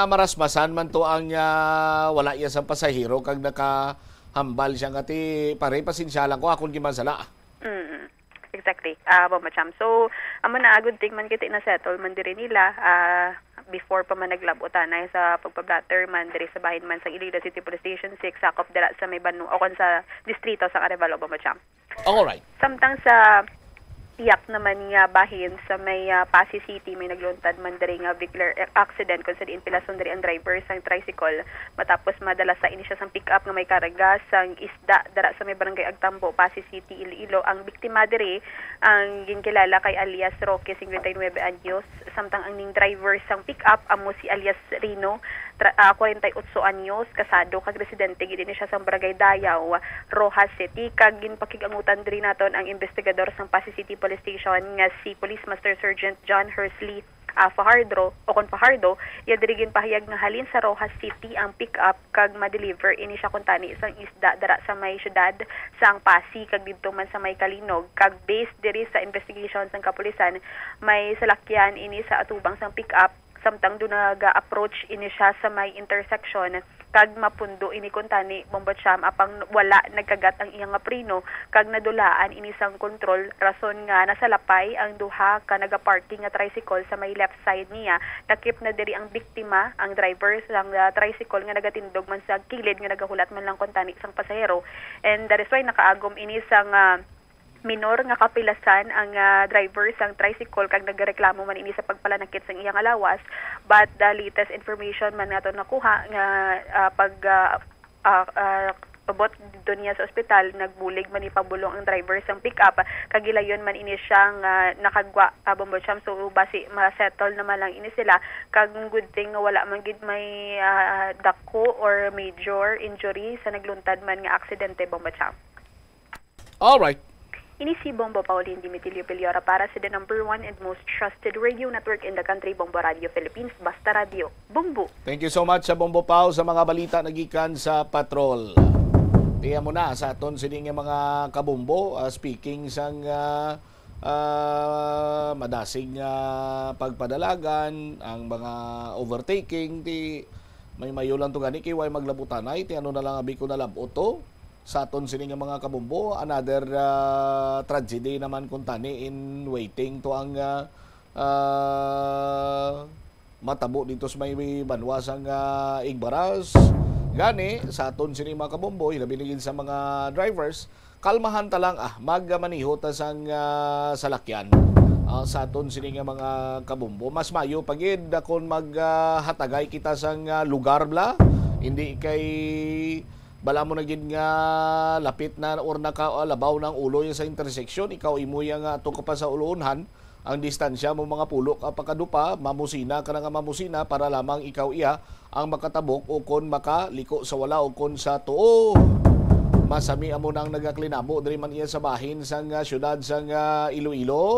marasmasan man to ang, ah, wala iya sa pasahero kag nakahambal siya nga ti, "Pare, pasensya lang ko, akon gid man sala." Mm. Exactly. Ah, Bombo Cham. So, amo na, good thing man kay ti na-settle man diri nila, ah, before pa man naglab-otanay sa pagpa-blotter man diri sa bahin man sa Iloilo City Police Station six, sakop dira sa may banu-, o kon sa distrito sa Arevalo, Bombo Cham. Alright. Samtang sa Piak naman nga bahin sa may, ah, Passi City, may nagluntad man diri nga vehicular accident kung sa diin pilason diri ang driver sang tricycle matapos madala sa ini siya sang pick-up nga may karga sang isda dira sa may barangay Agtambo, Passi City, Iloilo. Ang biktima diri ang ginkilala kay alias Roque, singkwenta y nuebe anyos, samtang ang ning driver sang pick-up amo si alias Rino, tra-, ah, kwarenta y otso anyos, kasado kag residente gid ini siya sa Barangay Dayaw, Roxas City, kag ginpakig-angutan diri naton ang investigador sang Passi City Police Station nga si Police Master Sergeant John Hersley, ah, Fajardo, o kon Fajardo. Iya diri ginpahayag nga halin sa Roxas City ang pick-up kag ma-deliver ini siya kuntani sang isda dira sa may siyudad sang Passi kag didto man sa may Calinog, kag based diri sa investigation sang kapulisan, may salakyan ini sa atubang sang pick-up, samtang do naga-approach ini siya sa may intersection, kag mapundo ini kuntani, Bombo Cham, apang wala nagkagat ang iya nga preno, kag nadulaan ini sang kontrol, rason nga nasalapay ang duha ka nagaparking nga tricycle sa may left side niya. Nakip na diri ang biktima, ang driver sang, ah, tricycle nga nagatindog man sa kilid nga nagahulat man lang kuntani sang pasahero, and that is why nakaagom ini sang, ah, minor nga kapilasan ang, ah, driver sang tricycle, kag nagareklamo man ini sa pagpalanakit sang iya nga lawas. But the latest information man nato nakuha nga, ah, pag, ah, ah, ah, abot didto niya sa ospital, nagbulig man ni pabulong ang driver sang pick-up, kag gilayon man ini siya nga nakagwa, ah, Bombo Cham. So, basi ma-settle naman lang ini sila, kag good thing nga wala man gid may, ah, dako or major injury sa nagluntad man nga aksidente, Bombo Cham. Alright. Ini si Bombo Pauline Dimitilio Piliora para sa the number one and most trusted radio network in the country, Bombo Radio Philippines, Basta Radio, Bombo. Thank you so much sa Bombo Pau sa mga balita nagikan sa patrol. Tiyan mo na sa aton sini nga mga kabombo, ah, speaking sang, ah, ah, madasig nga pagpadalagan, ang mga overtaking, ti may mayo lang to gani kay way maglabutanay, ti ano na lang abi ko nalab-ot to. Sa aton sini nga mga kabombo, another, ah, tragedy naman kuntani in waiting to ang, ah, ah, matabo dito sa may banwa sang, ah, Igbaras. Gani, sa aton sini mga kabombo, hilabi na gid sa mga drivers, kalmahan ta lang, ah, magmaneho ta sang, ah, salakyan. Ah, sa aton sini nga mga kabombo, mas mayo pa gid kon mag, ah, hatagay kita sang, ah, lugar bala, hindi kay bala mo na gid nga lapit na or naka-, ah, labaw na ang ulo ya sa intersection, ikaw imo ya nga ato ka pa sa ulunhan, ang distansya mo mga pulo ka pa kadupa, mamusina ka na nga mamusina para lamang ikaw iya ang makatabok o kon makaliko sa wala o kon sa tuo. Masami amo na ang nagaklinabo diri man iya sa bahin sang, ah, siyudad sang, ah, Iloilo.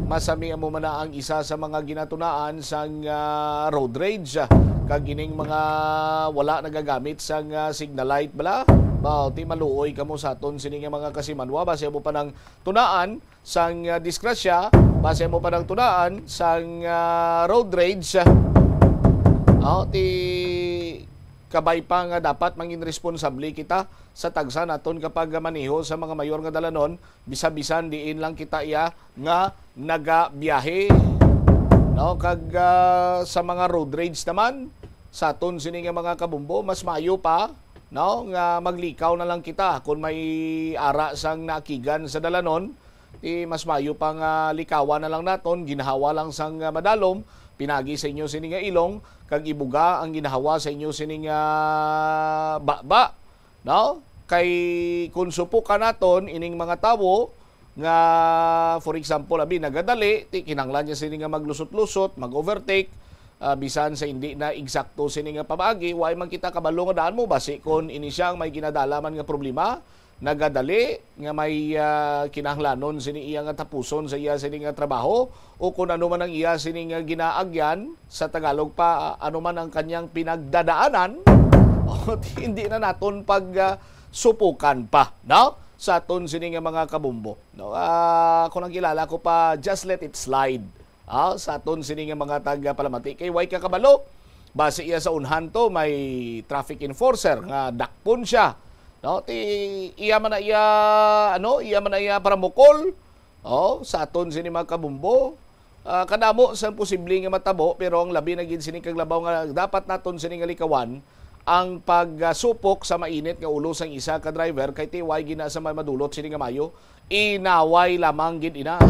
Masami amo man na ang isa sa mga ginatunaan sang, ah, road rage, ah, kag ining mga wala nagagamit sang, ah, signal light bala. Ba, ti maluoy kamo sa aton sini nga mga kasimanwa, basi amo pa nang tunaan sang, ah, disgrasya, basi amo pa nang tunaan sang, ah, road rage. Ah, ti kabay pa nga dapat mangin responsable kita sa tagsa naton kapag maneho sa mga mayor nga dalanon, bisa-bisan diin lang kita iya nga nagabiyahe. No, kag, ah, sa mga road rage naman, sa aton sini nga mga kabumbo, mas maayo pa, no, nga maglikaw na lang kita kon may ara sang naakigan sa dalanon, ti mas maayo pa nga likawan na lang naton, ginhawa lang sang, ah, madalom, pinagi sa inyo sini nga ilong, kag ibuga ang ginhawa sa inyo sini nga baba, no? Kay kung supukan naton ining mga tawo nga, for example, abi, nagadali, ti kinahanglan niya sini nga maglusot-lusot, mag-overtake, ah, bisan sa hindi na eksakto sini nga pamaagi, wa man kita kabalo nga daan mo, basi kon ini siya ang may ginadala man nga problema, nagadali, nga may, ah, kinahanglanon sini iya nga tapuson sa iya sini nga trabaho, o kung ano man ang iya sini nga ginaagyan, sa Tagalog pa, ah, ano man ang kanyang pinagdadaanan, o, hindi na naton pag, ah, supukan pa, no? Sa aton sini nga mga kabumbo, no? Ah, kung ang kilala ko pa, just let it slide. Ah, sa aton sini nga mga taga palamati, kay way ka kabalo, basi iya sa unhan to may traffic enforcer nga dakpon siya, no? Ti iya man na iya, ano, iya man na iya paramukol, oh, sa aton sini mga kabumbo. Ah, kadamo sang posible nga matabo, pero ang labi na gid sini kag labaw nga dapat naton sini nga likawan, ang pagsupok sa mainit nga ulo sang isa ka driver, kay ti way gina sa may madulot sini nga mayo, inaway lamang gid ina.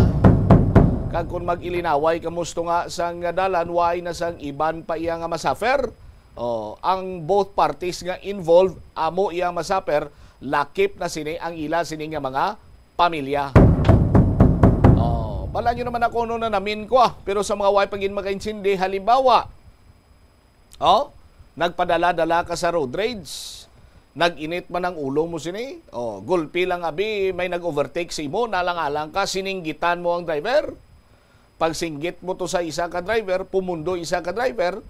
Kag kung mag-ilinaway ka musto nga sang dalan, way na sang iban pa iya nga masafer. Oh, ang both parties nga involved, amo iya masafer, lakip na sini ang ila sini nga mga pamilya. Oh, bala nyo naman ako no na namin ko, ah. Pero sa mga way pa gid makaintindi, halimbawa, oh, nagpadala-dala ka sa road rage, nag-init man ang ulo mo sini, oh, gulpi lang abi, may nag-overtake sa imo, nalang-alang ka, sininggitan mo ang driver. Pagsinggit mo to sa isa ka driver, pumundo isa ka driver,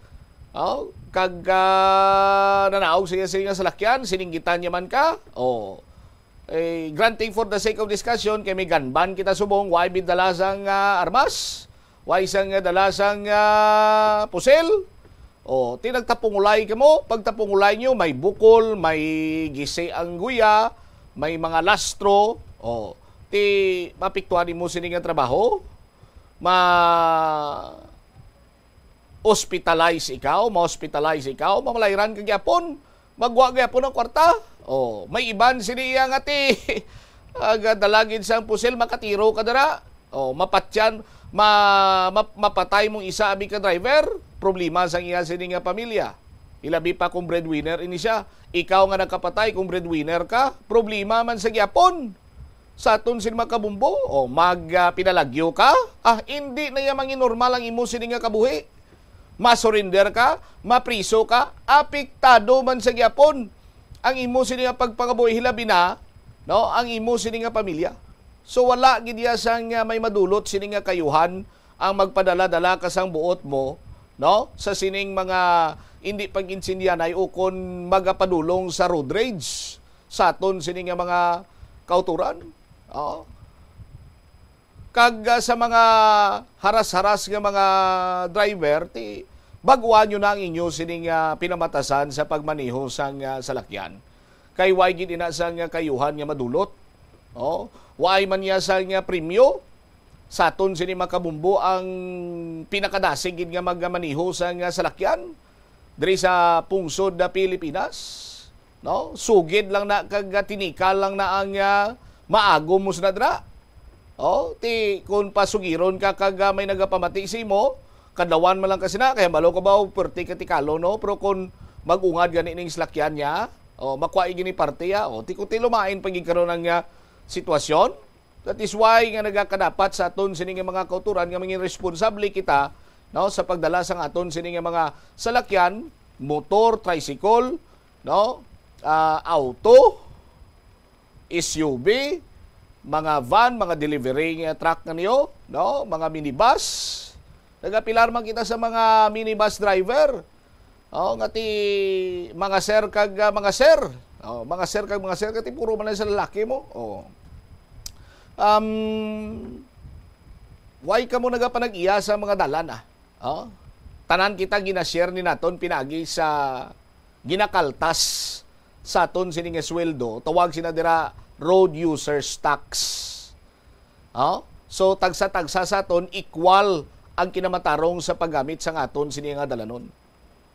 oh, kag, ah, nanaog siya sa iyang salakyan, sininggitan niya man ka, oh, eh, granting for the sake of discussion, kay may gunman kita subong, way bid dala sang, ah, armas, way sang, ah, dala sang, ah, pusil. Oh, ti nagtapungulay kamo, pagtapungulay nyo, may bukol, may gisi ang guya, may mga lastro. Oh, ti mapiktuhan nimo sini nga trabaho, ma hospitalize ikaw, ma-hospitalize ikaw, mamalayran ka gyapon, magwa gyapon ang kwarta. Oh, may iban sini iya nga ti, aga dalagid sang pusil, makatiro ka dira. Oh, mapatyan, ma, ma, mapatay mong isa abi ka driver, problema sang iya sini nga pamilya. Ilabi pa kung breadwinner ini siya. Ikaw nga nagkapatay, kung breadwinner ka, problema man sa gyapon. Sa aton sin mga kabumbo, o mag, ah, pinalagyo ka, ah, hindi na iya manginormal ang imo sini nga kabuhi. Masurinder ka, mapriso ka, apektado man sa gyapon ang imo sini nga pagpangabuhi, hilabi na, no, ang imo sini nga pamilya. So, wala gid iya sang, ah, may madulot sini nga kayuhan ang magpadala-dala ka sang buot mo, no, sa sining mga hindi pag-insindihanay ukon magapadulong sa road rage sa aton sini nga mga kauturan. Oo. Kag, ah, sa mga haras-haras nga mga driver, ti bag-uan nyo na ang inyo sining, ah, pinamatasan sa pagmaneho sang, ah, salakyan. Kay way gid ina sang, ah, kayuhan nga madulot. Oh, way man niya sang, ah, premyo. Sa aton sini mga kabumbo ang pinakadasig gid nga magmaneho sang, ah, salakyan diri sa pungsod na Pilipinas, no? Sugid lang na kag tinikal lang na ang, ah, maagom mo sa nadra. Oh, ti kun pasugiron ka kag, ah, may nagapamati sa imo, kadlawan man lang ka sina, kay hambalo ka ba, perti ka tikalo, no? Pero kun mag-ungad gani ning salakyan niya, oh, makuha gini parte, ah. Oh, ti kun ti lumain pa gid karon ang, ah, sitwasyon. That is why nga nagakadapat sa aton sini nga mga kauturan nga mangin responsable kita, no, sa pagdala sang aton sini nga mga salakyan, motor, tricycle, no, ah, auto, S U V, mga van, mga delivery nga truck nga niyo, no? Mga minibus. Nagapilar man kita sa mga minibus driver. Oh, nga ti mga sir kag, ah, mga sir. Oh, mga sir kag mga sir, nga ti puro man lang sa lalaki mo. Oh. Um, why ka mo nagapanag-iya sa mga dalan, ah? Oh? Tanan kita ginashare ni naton pinagi sa ginakaltas sa aton sini nga sweldo. Tawag sina dira road users tax. Oh? So, tagsa-tagsa sa aton, equal ang kinamatarong sa paggamit sa aton sini nga dalanon.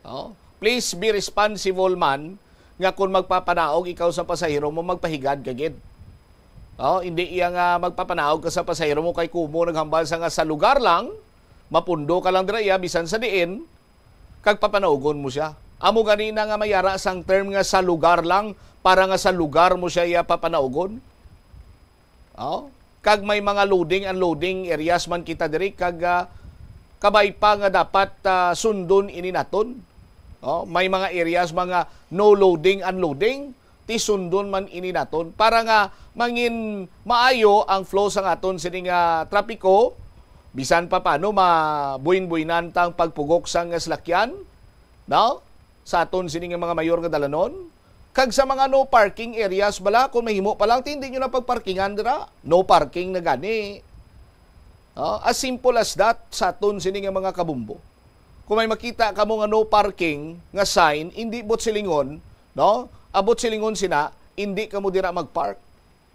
Oh? Please be responsible man nga kung magpapanaog ikaw sa pasahero mo, magpahigad ka gid. Oh, hindi iya nga magpapanaog ka sa pasahero mo kay kumo naghambal sa nga sa lugar lang, mapundo ka lang dira iya bisan sa diin, kag papanaugon mo siya. Amo gani na nga may ara sang term nga sa lugar lang, para nga sa lugar mo siya iya papanaugon. Oh? Kag may mga loading, unloading areas man kita diri, kag, ah, kabay pa nga dapat, ah, sundon ini naton. Oh? May mga areas, mga no loading, unloading, ti sundon man ini naton para nga mangin maayo ang flow sang aton sini nga trapiko, bisan pa paano mabuin-buinan tang pagpugok sang salakyan, no? Sa aton sini nga mga mayor nga dalanon, kag sa mga no parking areas bala, kung mahimo pa lang, ti hindi nyo na pagparkingan dira. No parking na gani. Oh, as simple as that sa aton sini nga mga kabumbo. Kung may makita kamo nga no parking nga sign, hindi buot silingon, no? Abot silingon sina, hindi kamo dira mag-park.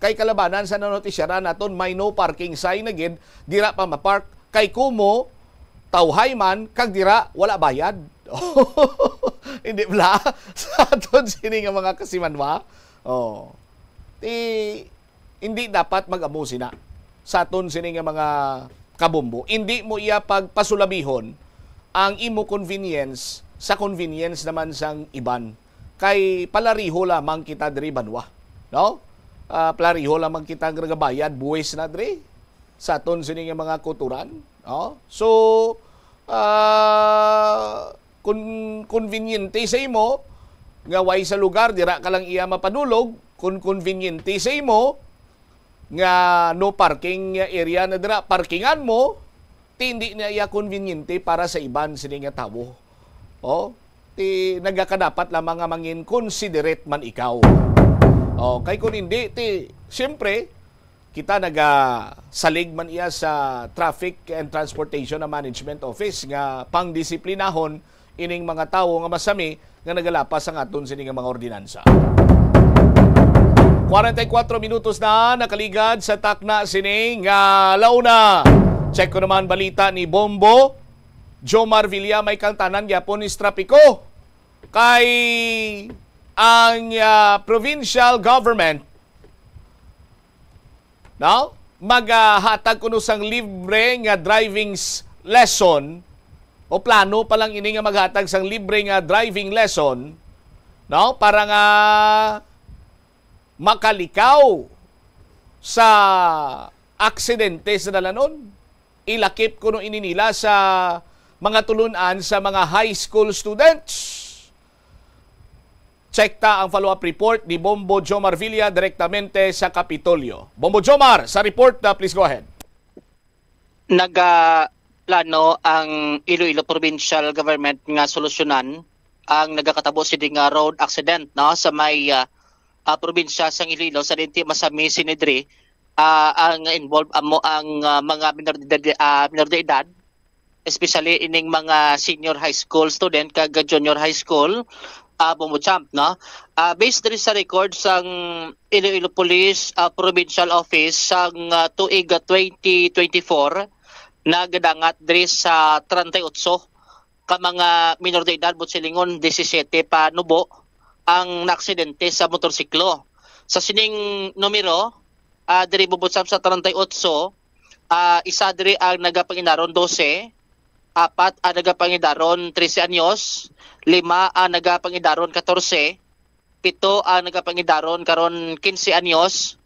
Kay kalabanan sa nanotisyaran naton, may no parking sign na gid, dira pa ma-park. Kay kumo, tawhay man, kag dira, wala bayad. Hindi bala? Sa aton sini nga mga kasimanwa. Oh. Ti, hindi dapat mag-amo sina sa aton sini nga mga kabumbo. Hindi mo iya pagpasulabihon ang imo convenience sa convenience naman sang iban. Kay palariho lamang kita diri banwa, no? Ah, palariho lamang kita nga nagabayad buwis na diri sa aton sini nga mga kuturan, no? So, ah, kun konbinyente sa imo nga way sa lugar, dira ka lang iya mapanulog. Kun konbinyente sa imo nga no parking area na dira, parkingan mo, ti hindi na iya konbinyente para sa iban sini nga tawo. Oh, ti nagakadapat lamang nga mangin considerate man ikaw. Oh, kay kun hindi, ti siyempre, kita nagasalig man iya sa Traffic and Transportation Management Office nga pangdisiplinahon ining mga tawo nga masami nga nagalapas sang aton sini nga mga ordinansa. Kwarenta y kuatro minutos na nakaligad sa takna sini nga launa. Check ko naman balita ni Bombo Jomar Villa, may kang tanan gyapon is trapiko kay ang, ah, provincial government, no? Maghatag kuno sang libre nga driving s-, lesson, o plano pa lang ini nga maghatag sang libre nga driving lesson, no? Para nga makalikaw sa aksidente sa dalanon. Ilakip kuno ini nila sa mga tulun-an sa mga high school students. Check ta ang follow-up report ni Bombo Jomar Villa direktamente sa Kapitolyo. Bombo Jomar, sa report na, please go ahead. Nagaplano ang Iloilo Provincial Government nga solusyonan ang nagakatabo sini nga road accident, no, sa may, ah, ah, probinsya sang Iloilo, sa diin ti masami sini diri, ah, ang involved amo ang, ah, mga minor de, ah, minor de edad, especially ining mga senior high school student kag junior high school, ah, Bombo Champ, no? Ah, based diri sa record sang Iloilo Police, ah, Provincial Office sang, ah, tuig, ah, twenty twenty-four, nagadangat diri sa treinta y ocho ka mga minor de edad, buot silingon, disisete pa nubo ang naaksidente sa motorsiklo. Sa sining numero, ah, diri, Bombo Champ, sa treinta y ocho, ah, isa diri ang nagapangidaron dose, apat ang nagapangidaron trese anyos, lima ang nagapangidaron katorse, pito ang nagapangidaron karon kinse anyos,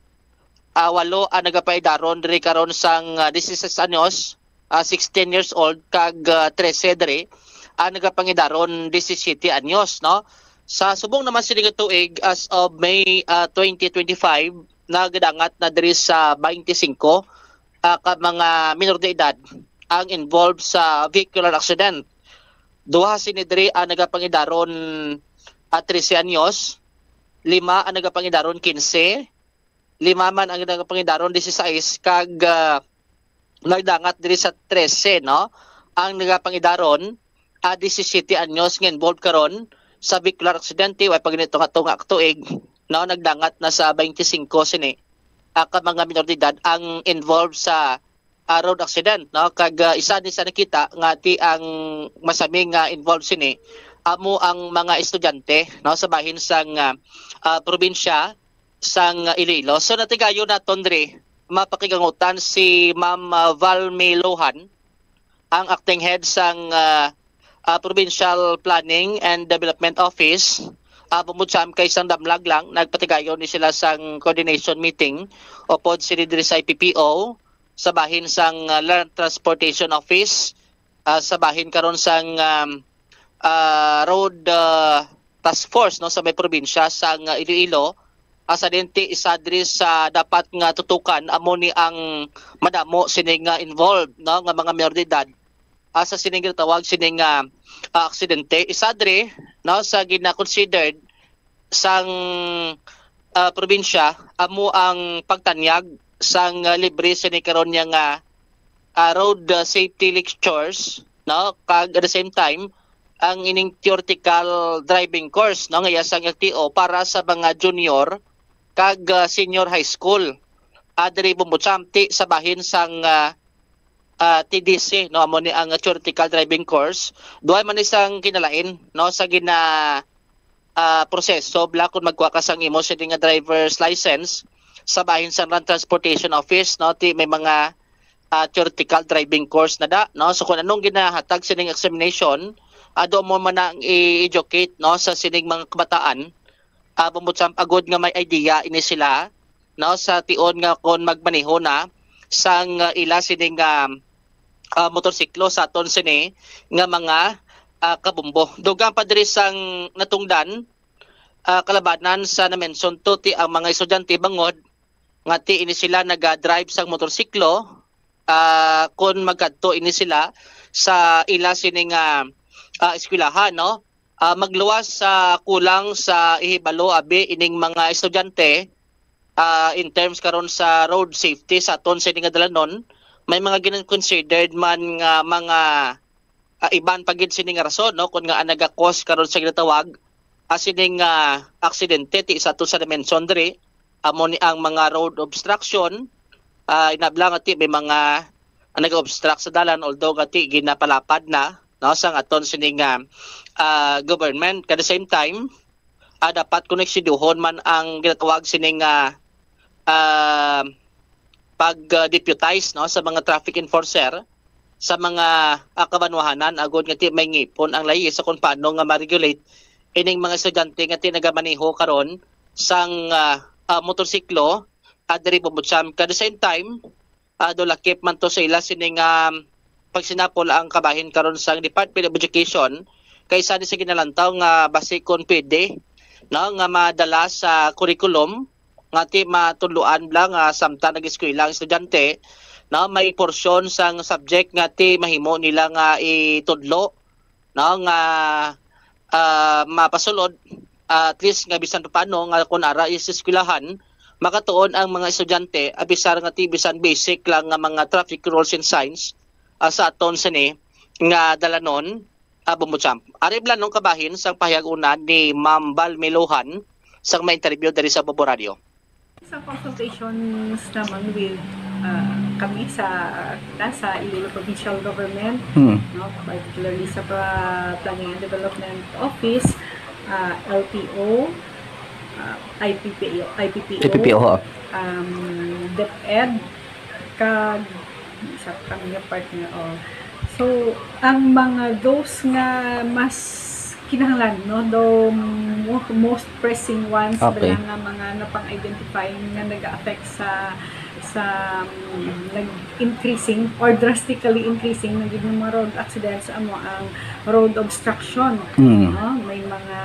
ah, walo ang nagapangidaron diri karon sang, ah, dieciséis anyos, ah, sixteen years old, kag, ah, trese diri ang nagapangidaron disisete anyos, no? Sa subong naman sini nga tuig, as of May, ah, twenty twenty-five, nagadangat na diri sa twenty-five, ah, ka mga minor de edad ang involved sa vehicular accident. Duha sini diri ang nagapangidaron, ah, trese anyos, lima ang nagapangidaron quince, lima man ang nagapangidaron dieciséis, kag, ah, nagdangat diri sa trese, no? Ang nagapangidaron, ah, disisyete anyos nga involved karon sa vehicular aksidente, way pa gani tunga-tunga ka tuig, no? Nagdangat na sa twenty-five sini, ah, ka mga minor de edad ang involved sa, ah, road accident, no? Kag, ah, isa ni sa nakita nga ti ang masami nga involved sini amo ang mga estudyante, no, sa bahin sang, ah, ah, probinsya sang Iloilo. So, natigayon naton diri, mapakigangutan si Ma'am, ah, Valmy Lohan, ang acting head sang, ah, ah, Provincial Planning and Development Office. Ah, bumod sa kay sang damlag lang, nagpatigayon ni sila sang coordination meeting upod sini diri sa I P P O, sa bahin sang, ah, Land Transportation Office, ah, sa bahin karon sang, um, ah, Road, ah, Task Force, no, sa may probinsya sang, ah, Iloilo. Asa din ti isa diri sa dapat nga tutukan amo ni ang madamo sini nga involved, no, nga mga mayor de edad, ah, sa sining ginatawag sini nga, ah, aksidente. Isa diri, no, sa gina-considered sang, ah, probinsya amo ang pagtanyag sang, ah, libre sini karon niya nga, ah, road, ah, safety lectures, no, kag at the same time ang ining theoretical driving course, no, nga iya sang L T O para sa mga junior kag, ah, senior high school, ah, diri Bombo Champ, ti sa bahin sang, ah, ah, T D C, no, amo ni ang theoretical driving course. Duha man ni sang kinalain, no, sa gina, ah, proseso bala kon magkuha ka sang imo sini nga driver's license sa bahin sang Land Transportation Office, no, ti may mga, ah, theoretical driving course na da, no. So kung anong ginahatag sining examination, ado mo man ang i-educate, no, sa sining mga kabataan, ah, bumutsamp agod nga may idea ini sila, no, sa tion nga kon magmaneho na sang, ah, ila sining, ah, ah, motorsiklo sa aton sini nga mga, ah, kabombo. Dugang pa diri sang natungdan, ah, kalabanan sa namention to ti ang mga estudyante bangod nga ti ini sila naga-drive sang motorsiklo, ah, kon magkadto ini sila sa ila sini nga, ah, eskwelahan, no? Ah, magluwas sa kulang sa ihibalo abi ining mga estudyante, ah, in terms karon sa road safety sa aton sini nga dalanon, may mga gina-considered man nga mga, ah, iban pa gid sini nga rason, no, kun nga ang naga-cause karon sa ginatawag, ah, sining, ah, aksidente ti sa ato sa dimension diri, amo ni ang mga road obstruction, ah, inabla nga ti may mga, ah, nag-obstruct sa dalan, although nga ti ginapalapad na, no, sang aton sining, ah, ah, government. At the same time, ah, dapat koneksiduhon man ang ginatawag sining, ah, ah, pag, ah, deputize, no, sa mga traffic enforcer sa mga, ah, kabanwahanan agod nga ti may ngipon ang layis sa kung paano nga ma-regulate ining mga estudyante nga ti nagamaneho karon sang, ah, ah, motorsiklo, ah, diri Bombo Champ. At the same time, ah, do lakip man to sa ila sining, ah, pagsinapol ang kabahin karon sang Department of Education kay sa ni sa ginalantaw nga basi kon pwede, no, nga madala sa curriculum nga ti matudloan lang nga samtang nag-eskwela ang estudyante, no, may porsyon sang subject nga ti mahimo nila nga itudlo, no, nga, ah, mapasulod, ah, at least nga bisan pa paano nga kung ara is eskwelahan, makatuon ang mga estudyante, abisar nga ti bisan basic lang nga mga traffic rules and signs, ah, sa aton sini nga dalanon, ah, Bombo Champ. Ari bala nung kabahin sang pahayag una ni Ma'am Val Milohan sang may interview diri sa Bombo Radio. Sa consultations naman with, ah, kami sa, ta, sa Iloilo Provincial Government, Hmm. no, particularly sa pa-, Planning and Development Office, ah, L T O, ah, I P P O, I P P O, I P P O, ho. Um, DepEd, kag isa pa kami nga partner, oh. So, ang mga those nga mas kinahanglan, no, the mo-, most pressing ones, Okay. bala nga mga napang-identify nga nag-affect sa, sa, um, nag-increasing or drastically increasing na gid nga mga road accidents, amo ang road obstruction, Mm. no? May mga,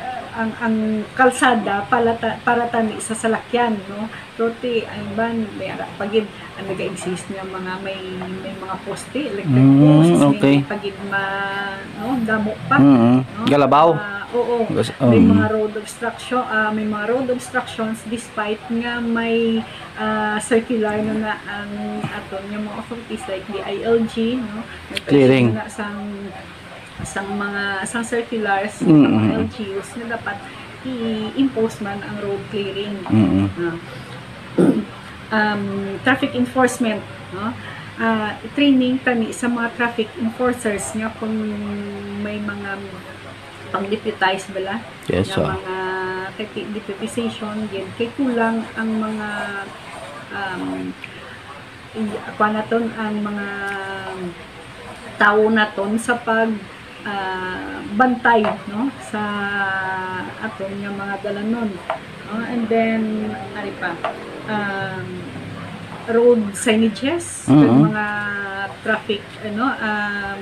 uh, ang, ang kalsada pala ta-, para tani sa salakyan, no? Pero ti, ang iban, may ara pa gid, ang nag-exist nga mga may, may mga poste, electric Mm, posts, may okay. pa gid ma-, no, damo pa, Mm, no? Galabaw. Ah, oo. Gas-, May um. mga road obstruction, ah, may mga road obstructions despite nga may, ah, circular na na ang aton nga mga authorities like the I L G, no? May Clearing. Na sang, sang mga, sang circulars, Mm, sa mga mm. L G Us nga dapat i-impose man ang road clearing. Mm. Ah. Um, traffic enforcement, no? Ah, training kami sa mga traffic enforcers nga kung may mga pang-deputize bala Yes, nga ah. mga kay deputization, yan kay kulang ang mga um, i-, kuha naton ang mga tao naton sa pag ah, bantay, no, sa aton nga mga dalanon, no? And then, ari pa, um, road signages, kag Mhm. mga traffic, ano, um,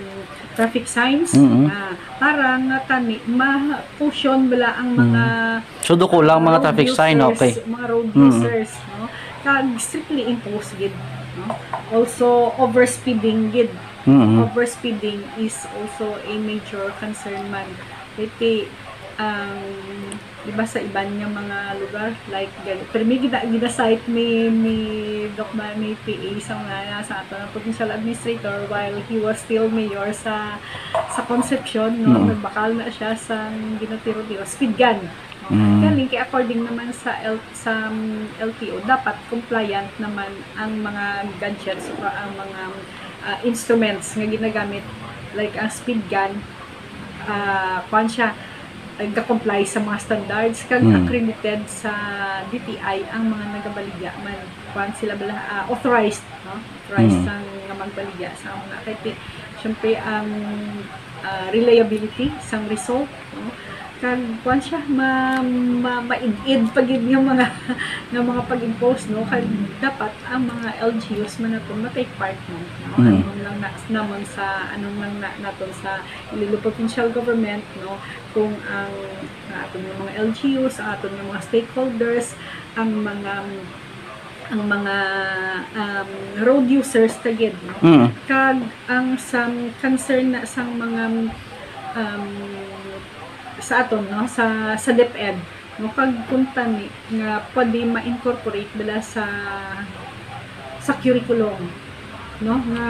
traffic signs, Mhm. ah, para nga tani ma-caution bala ang mga Mhm. So, do kulang mga road traffic sign, users, okay. mga road Mhm. users, no? Kag strictly impose gid, no? Also, overspeeding gid. Mhm. Overspeeding is also a major concern man. Iti, um, di ba sa iban nga mga lugar, like, gani-, pero may gina-, gina-cite ni, ni Doc Ma-, ni P A sa mga, sa ato ng provincial administrator while he was still mayor sa, sa Concepcion, no? Mm. Nagbakal na siya sa ginatiro-tiro, speed gun. No? Mm. Galing kay according naman sa L-, sa, um, L T O, dapat compliant naman ang mga gadgets o ang mga, ah, instruments nga ginagamit, like ang speed gun, ah, kuwan siya, nagka-comply sa mga standards, kag Mm. accredited sa D T I ang mga nagabaligya man. Kuwan sila bala, ah, authorized, no? Authorized Mm. sang nga magbaligya sa mga, kay ti-, syempre, ang, ah, reliability sang result, no? Kag, kuwan siya, ma-, ma-, maid-id pa gid nga mga, nga mga pag-impose, no? Kag dapat ang mga L G Us man naton ma-take part, no? No? Mm. Anong lang na, naman sa, anong lang na, naton sa Iloilo Provincial Government, no? Kung ang, ang aton nga mga L G Us, ang aton nga mga stakeholders, ang mga, ang mga, um, road users ta gid, no? Mm. Kag ang sang concern na sang mga, um, sa aton, no, sa, sa DepEd, no, kag kung tani nga pwede ma-incorporate bala sa, sa curriculum, no, nga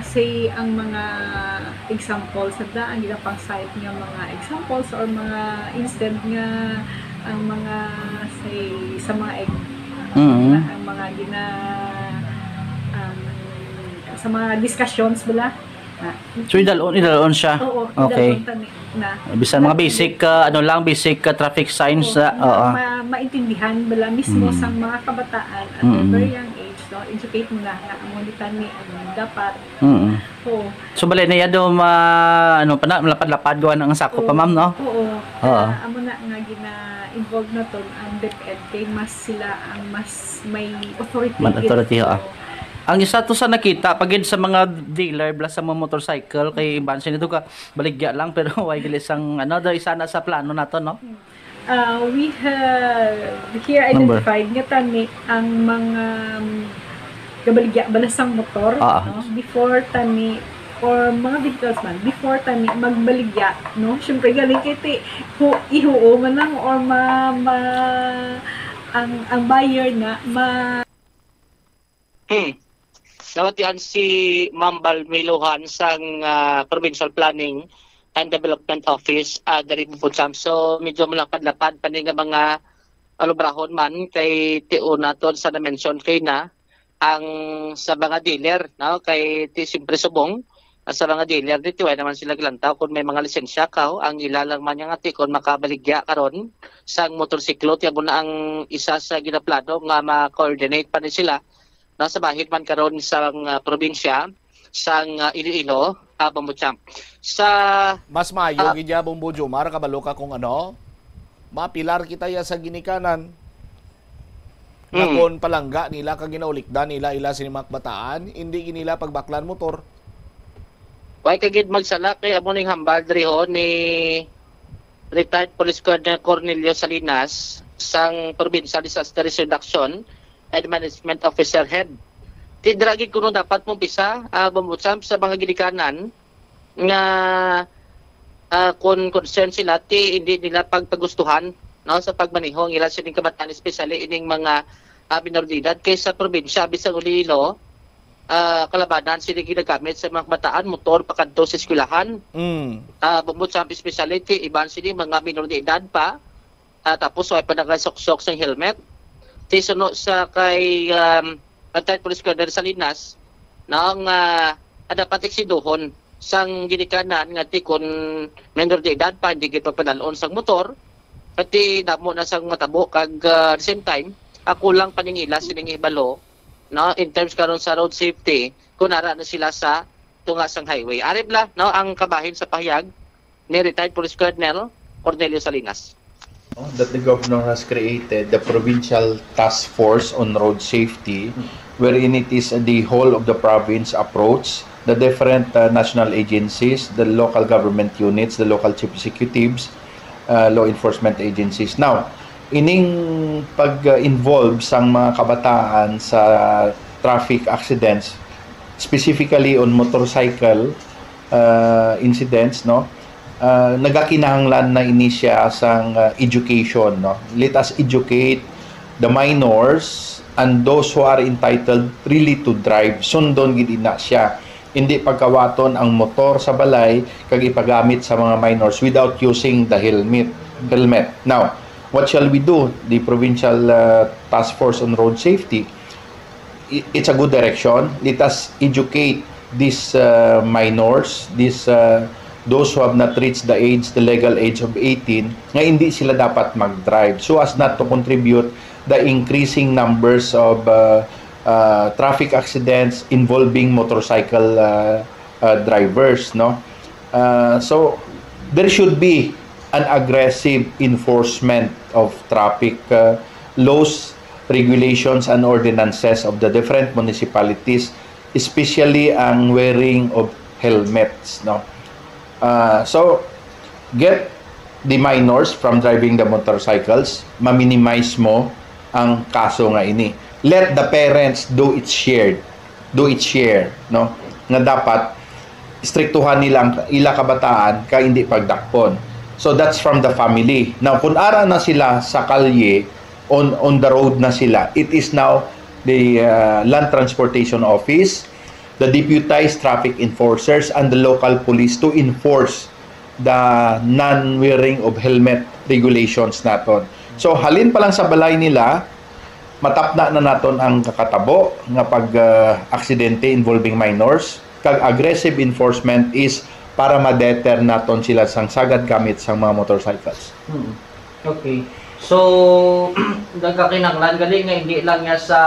say ang mga examples, sa daan gid ang pang-cite nga mga examples or mga instead nga ang mga say sa mga eg-, Mhm. ang mga gina-, um, sa mga discussions bala. Ah, So, idalon, idalon siya. Oo, Okay. idalon tani na. Bisan mga basic, ah, ano lang, basic, ah, traffic signs, Oo, ah, oo. ma-, maintindihan bala mismo Mm. sang mga kabataan at a Mm. very young age, no? Educate mo na nga amo ni tani ang dapat. Mm. Oo. So, bali na yan, do, ma-, ano pa na, malapad-lapad gawa ng sako pa, ma'am, no? Oo. Oo. Ah, amo na nga gina-involve naton ang DepEd kay mas sila ang mas may authority. Man authority, Oo. ah. Ang isa to sa nakita, pagid sa mga dealer, bala sa mga motorcycle, kay iban siya nito ka, baligya lang, pero way dili sang, ano, do, isa na sa plano nato, no? Ah, we have here Number. identified nga tani ang mga, um, gabaligya bala sang motor, Ah. no? Before tani, or mga vehicles man, before tani magbaligya, no? Siyempre, galing kay ti, hu-, ihuo man lang or ma-, ma-, ang, ang buyer na ma- Hmm. Nawatian si Ma'am Balmilohan sang, ah, Provincial Planning and Development Office, ah, diri po, Champ. So, medyo malapad-lapad pa ni nga mga alubrahon man kay tiuna to sa na-mention kay na ang sa mga dealer, no? Kay ti siyempre subong, ah, sa mga dealer dito, ay naman sila gilantaw kung may mga lisensya ka, oh, ang ila lang man nga ti kung makabaligya karon sang motorsiklo, ti amo na ang isa sa ginaplano nga ma-coordinate pa ni sila, no, sa bahin man karon sang, ah, probinsya sang, ah, Iloilo, ah, Bombo Champ. Sa Mas maayo Ah. gid ya, Bombo Jomar, kabalo ka kung ano? Mapilar kita ya sa ginikanan. Nga Mm. kon palangga nila kag ginaulikdan nila ila sini mga kabataan, hindi gid nila pagbaklan motor. Way ka gid magsala kay amo ning hambal diri ho ni retired Police Colonel Cornelio Salinas, sang Provincial Disaster Risk Reduction and Management Officer Head. Ti dira gid kuno dapat mo bisa, ah, Bombo Sam, sa mga ginikanan nga, ah, kon concern sila, ti hindi nila pagpagustuhan, no, sa pagmaneho ang ila sining kabataan, especially ining mga, ah, minor de edad, kay sa probinsya, bisan Iloilo, ah, kalabanan sini ginagamit sa mga kabataan, motor pakadto sa eskwelahan. Mm. Ah, Bombo Sam, especially ti iban sini mga minor de edad pa, ah, tapos wala pa nagasuksok sang helmet. Ti suno sa kay, um, retired Police Colonel Salinas, no, nga, ah, dapat eksiduhon sang ginikanan nga ti kon minor de edad pa, hindi gid pagpadalon sang motor, pati damo na sang matabo kag, ah, at the same time, ako lang paningila sining hibalo, no, in terms karon sa road safety, kung ara na sila sa tunga sang highway. Ari bala, no, ang kabahin sa pahayag ni retired Police Colonel Cornelio Salinas. That the governor has created the Provincial Task Force on Road Safety, wherein it is the whole of the province approach, the different, uh, national agencies, the local government units, the local chief executives, uh, law enforcement agencies. Now, ining pag-involve sang mga kabataan sa traffic accidents, specifically on motorcycle, uh, incidents, no? Uh, nagakinahanglan na ini siya sang, uh, education, no? Let us educate the minors and those who are entitled really to drive. Sundon gid ina siya. Hindi pagkawaton ang motor sa balay kag ipagamit sa mga minors without using the helmet. Helmet. Now, what shall we do? The Provincial, uh, Task Force on Road Safety, i- it's a good direction. Let us educate these, uh, minors, these, uh, those who have not reached the age, the legal age of eighteen, nga hindi sila dapat mag-drive, so as not to contribute the increasing numbers of, uh, uh, traffic accidents involving motorcycle, uh, uh, drivers, no? Uh, so there should be an aggressive enforcement of traffic, uh, laws, regulations, and ordinances of the different municipalities, especially ang wearing of helmets, no? Uh, so, get the minors from driving the motorcycles, ma-minimize mo ang kaso nga ini. Let the parents do its share, do its share, no? Nga dapat istriktuhan nila ang ila kabataan ka hindi pagdakpon. So that's from the family. Now, kung ara na sila sa kalye, on on the road na sila, it is now the, uh, Land Transportation Office, the deputized traffic enforcers, and the local police to enforce the non-wearing of helmet regulations naton. So, halin pa lang sa balay nila, matapna na naton ang kakatabo nga pag, uh, aksidente involving minors, kag aggressive enforcement is para ma-deter naton sila sang sagad gamit sang mga motorcycles. Hmm. Okay. So, nagkakinahanglan gali nga hindi lang nga sa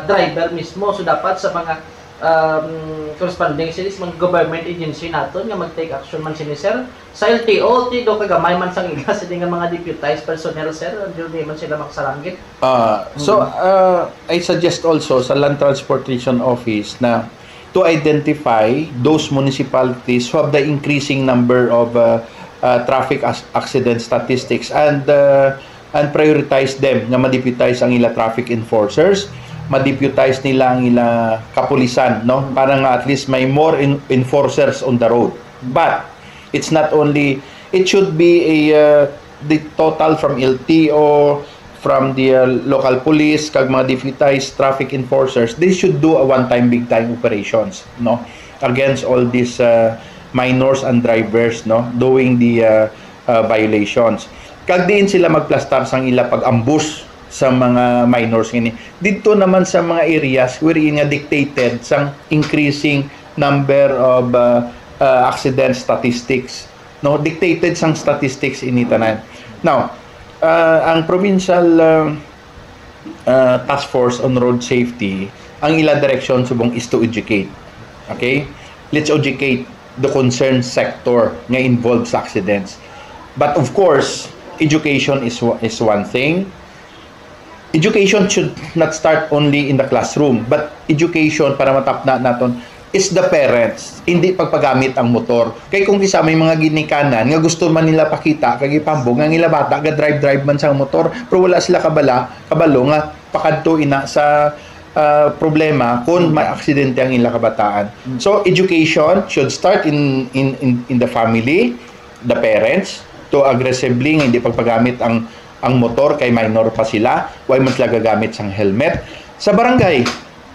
driver mismo, so dapat sa mga, um, corresponding sa mga government agency naton nga mag-take action man sini, sir. Sa L T O, ti do kagamay man sang ila sini nga mga deputized personnel, sir, hindi man sila makasalanggit. Uh, so, uh, I suggest also sa Land Transportation Office na to identify those municipalities who have the increasing number of, uh, uh, traffic as- accident statistics and, uh, and prioritize them nga ma-deputize ang ila traffic enforcers, ma-deputize nila ang ila kapulisan, no, para nga at least may more in- enforcers on the road. But it's not only, it should be a, uh, the total from L T O, from the, uh, local police kag mga deputized traffic enforcers, they should do a one-time big-time operations, no, against all these, uh, minors and drivers, no, doing the, uh, uh, violations. Kag diin sila magplastar sang ila pag-ambush sa mga minors ngini. Didto naman sa mga areas wherein nga dictated sang increasing number of, uh, uh, accident statistics, no, dictated sang statistics ini tanan. Now, uh, ang provincial, uh, uh, task force on road safety, ang ila direksyon subong is to educate. Okay? Let's educate the concerned sector nga involved sa accidents. But of course, education is wa- is one thing. Education should not start only in the classroom, but education para matapna naton is the parents, hindi pagpagamit ang motor. Kay kung isa may mga ginikanan nga gusto man nila pakita kag ipahambog nga ang ila bata ga-drive-drive man sang motor, pero wala sila kabala, kabalo nga pakadto ina sa, ah, problema kung may aksidente ang ila kabataan. So education should start in in in, in the family, the parents, to aggressively nga hindi pagpagamit ang ang motor kay minor pa sila, way man sila gagamit sang helmet. Sa barangay,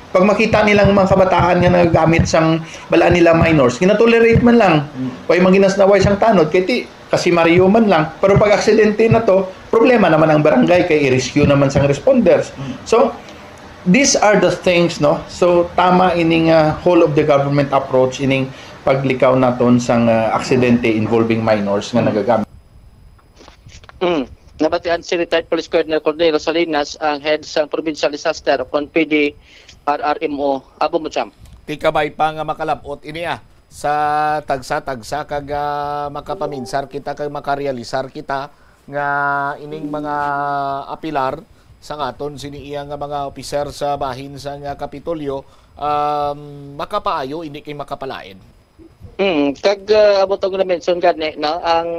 pag makita nilang mga kabataan nga nagagamit sang balaan nila minors, ginatolerate man lang. Mm. Way man ginasnaway sang tanod, kay ti, kasi Mario man lang. Pero pag aksidente na to, problema naman ang barangay kay i-rescue naman sang responders. Mm. So, these are the things, no? So, tama ining, ah, whole of the government approach, ining paglikaw naton sang, ah, aksidente involving minors nga nagagamit. Mm. Nabatian si retired Police Colonel Cornelio Salinas, ang head sang Provincial Disaster o kon P D R R M O. Abo mo, Cham. Tikabay pa nga makalab-ot ini, ah, sa tagsa-tagsa kag, ah, makapaminsar kita kag makarealisar kita nga ining mga apilar sa aton sini iya nga mga opiser sa bahin sa nga Kapitolyo, um, makapaayo, hindi kay makapalain. Mm, kag, ah, amo tong na-mention gani, no, ang,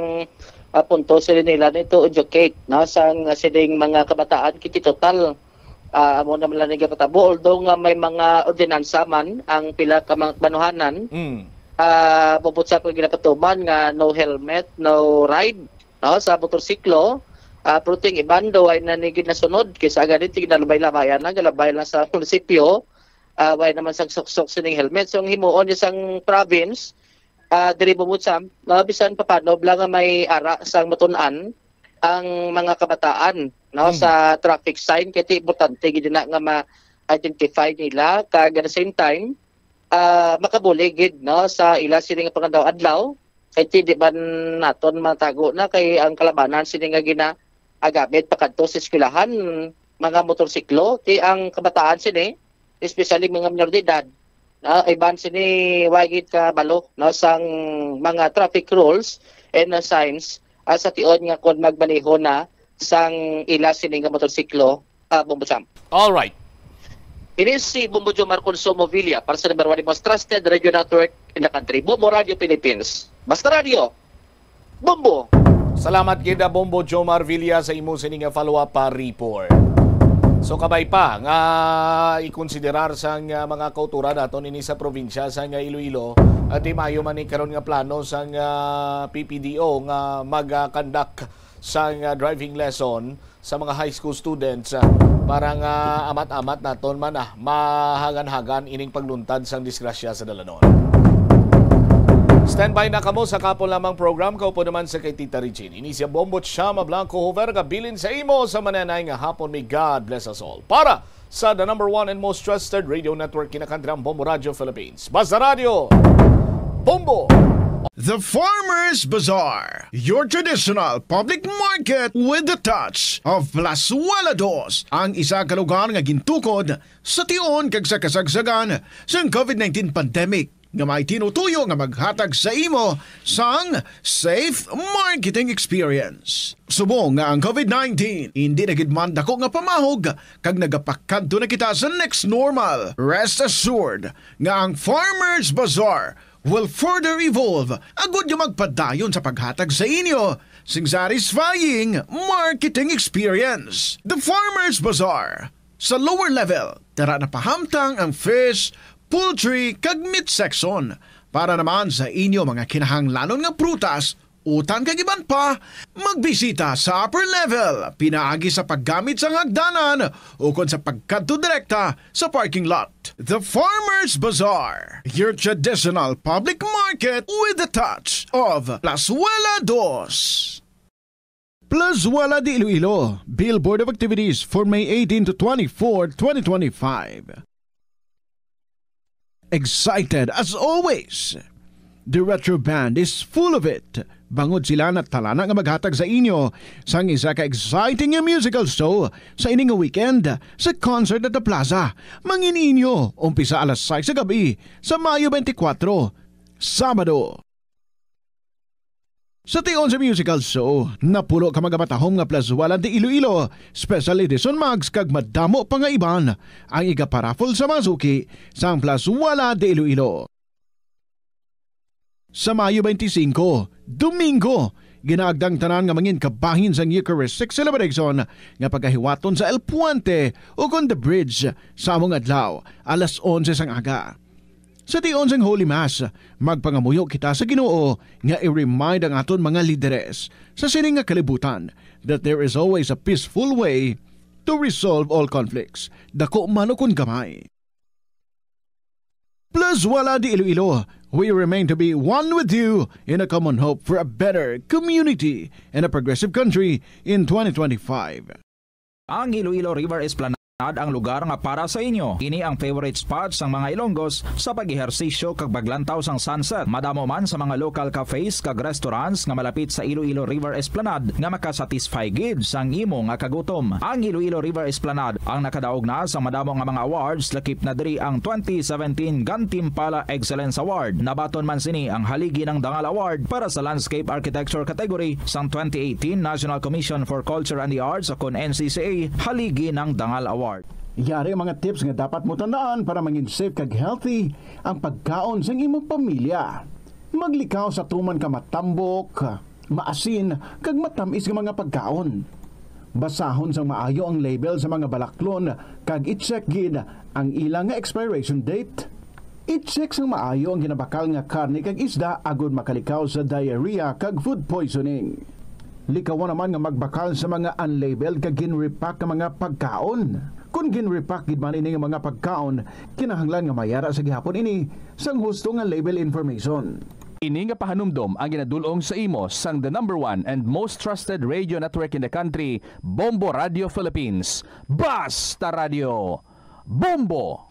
ah, punto sila nila ni to educate, no, sang sining mga kabataan kay total, ah, amo naman lang ni gatabo, although nga may mga ordinansa man ang pila ka mga banuhanan, Mm. ah, bubot sa akong ginapatuman nga no helmet, no ride, no, sa motorsiklo, ah, pero ting iban daw ay na ni ginasunod kaysa gani ting ginalabay-labayan na, galabay lang sa munisipyo, ah, way naman sang suksok sining helmet. So, ang himuon ni sang province, ah, diri bubot sa, ah, bisan papano, bala nga may ara sang matun-an ang mga kabataan, no, Mm. sa traffic sign, kay ti importante gid na nga ma-identify nila, kag at the same time, ah, makabulig gid, no, sa ila sini nga pangadlaw-adlaw, kay ti di man naton matago na kay ang kalabanan sini nga gina-, ah, gamit pakadto sa eskwelahan, mga motorsiklo, ti ang kabataan sini, especially mga minor de edad, no, iban sini wa gid kabalo, no, sang mga traffic rules and, uh, signs, ah, sa tion nga kon magmaneho na sang ila sini nga motorsiklo, ah, Bombo Cham. All right. Ini si Bombo Jomar Consumo Villa para sa number one, the most trusted radio network in the country, Bombo Radio Philippines. Basta Radio, Bombo! Salamat gid, ah, Bombo Jomar Villa, sa imo sini nga follow-up, ah, report. So, kabay pa nga ikonsiderar sang, ah, mga kauturan naton ini sa probinsya sang, ah, Iloilo, at di maayo man ni karon nga plano sang, ah, P P D O nga mag, ah, conduct sang, ah, driving lesson sa mga high school students, ah, para nga amat-amat naton man, ah, mahagan-hagan ining pagluntad sang disgrasya sa dalanon. Standby na kamo sa kapon lamang program, kaupo naman sa kay Tita Regine. Ini si Bombo Chama Blanco Hover, kabilin sa imo sa mananay nga hapon. May God bless us all. Para sa the number one and most trusted radio network, Kinakandrang Bombo Radio Philippines. Basta Radio, Bombo! The Farmers Bazaar, your traditional public market with the touch of Plazuela Dos, ang isa ka lugar nga gintukod sa tion kag sa kasagsagan sang COVID nineteen pandemic, nga may tinutuyo nga maghatag sa imo sang safe marketing experience. Subong nga ang COVID nineteen hindi na gid man dako nga pamahog kag nagapakadto na kita sa next normal, rest assured nga ang Farmers Bazaar will further evolve agud nga magpadayon sa paghatag sa inyo sing satisfying marketing experience. The Farmers Bazaar, sa lower level, dara na pahamtang ang fish, poultry, kag meat section. Para naman sa inyo mga kinahanglanon nga prutas, utan kag iban pa, magbisita sa upper level pinaagi sa paggamit sang hagdanan ukon sa pagkadto direkta sa parking lot. The Farmers Bazaar, your traditional public market with the touch of Plazuela Dos. Plazuela de Iloilo, Billboard of Activities for May eighteen to twenty-four, twenty twenty-five. Excited as always. The Retro Band is full of it. Bangod sila natalana nga maghatag sa inyo sang isa ka exciting nga musical show sa ini nga weekend sa Concert at the Plaza. Mangin-inyo, umpisa alas sais sa gabi sa Mayo twenty-four, Sabado. Sa tion sa musical show, napulo ka magamatahom nga Plazuela de Iloilo, special edition mugs kag madamo pa nga iban ang igaparaffle sa mga suki sang Plazuela de Iloilo. Sa Mayo twenty-five, Domingo, ginaagda ang tanan nga mangin kabahin sang Eucharistic celebration nga pagahiwaton sa El Puente ukon The Bridge sa among adlaw, alas onse sang aga. Sa tion sang Holy Mass, magpangamuyo kita sa Ginoo nga i-remind ang aton mga lideres sa sini nga kalibutan that there is always a peaceful way to resolve all conflicts, dako man ukon gamay. Plus, wala di Iloilo, we remain to be one with you in a common hope for a better community and a progressive country in twenty twenty-five. Ang Iloilo River Esplanade ang lugar nga para sa inyo. Ini ang favorite spot sang mga Ilonggos sa pag-ehersisyo kag paglantaw sang sunset. Madamo man sa mga local cafes kag restaurants nga malapit sa Iloilo River Esplanade nga makasatisfy gid sang imo nga kagutom. Ang Iloilo River Esplanade ang nakadaog na sa madamo nga mga awards, lakip na diri ang twenty seventeen Gantimpala Excellence Award. Nabaton man sini ang Haligi ng Dangal Award para sa Landscape Architecture category sang twenty eighteen National Commission for Culture and the Arts, o kon N C C A, Haligi ng Dangal Award. Yari ang mga tips nga dapat mo tandaan para mangin safe kag healthy ang pagkaon sang imong pamilya. Maglikaw sa tuman ka matambok, maasin, kag matamis nga mga pagkaon. Basahon sang maayo ang label sa mga balaklon kag i-check gid ang ila nga expiration date. I-check sang maayo ang ginabakal nga karne kag isda agod makalikaw sa diarrhea kag food poisoning. Likawan naman nga magbakal sa mga unlabeled kag gin-repack nga mga pagkaon. Kon gin-repack gid man ini nga mga pagkaon, kinahanglan nga mayara sa gihapon ini sang husto nga label information. Ini nga pahanumdom ang ginadul-ong sa imo sang the number one and most trusted radio network in the country, Bombo Radio Philippines. Basta Radio! Bombo!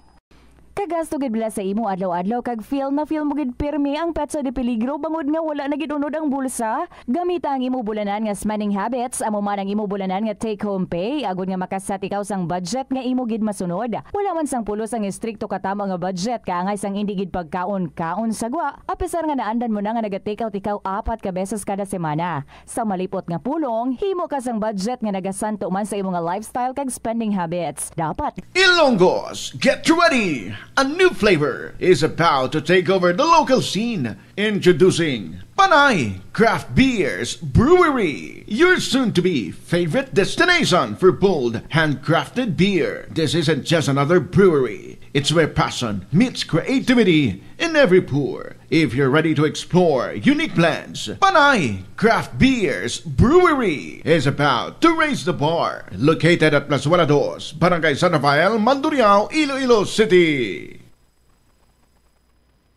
Kagasto gid bala sa imo adlaw-adlaw kag feel na feel mo gid pirmi ang petsa de peligro bangod nga wala na gid unod ang bulsa? Gamita ang imo bulanan nga spending habits, amo man ang imo bulanan nga take-home pay, agod nga makasat ikaw sang budget nga imo gid masunod. Wala man sang pulos ang estrikto katamo nga budget, kaangay sang indi gid pagkaon-kaon sa gwa, apisar nga naandan mo na nga naga-take out ikaw apat ka beses kada semana. Sa malipot nga pulong, himo ka sang budget nga nagasanto man sa imo nga lifestyle kag spending habits. Dapat Ilonggos, get ready! A new flavor is about to take over the local scene. Introducing Panay Craft Beers Brewery, your soon-to-be favorite destination for bold, handcrafted beer. This isn't just another brewery. It's where passion meets creativity in every pour. If you're ready to explore unique blends, Panay Craft Beers Brewery is about to raise the bar. Located at Plazuela Dos, Barangay San Rafael, Mandurriao, Iloilo City.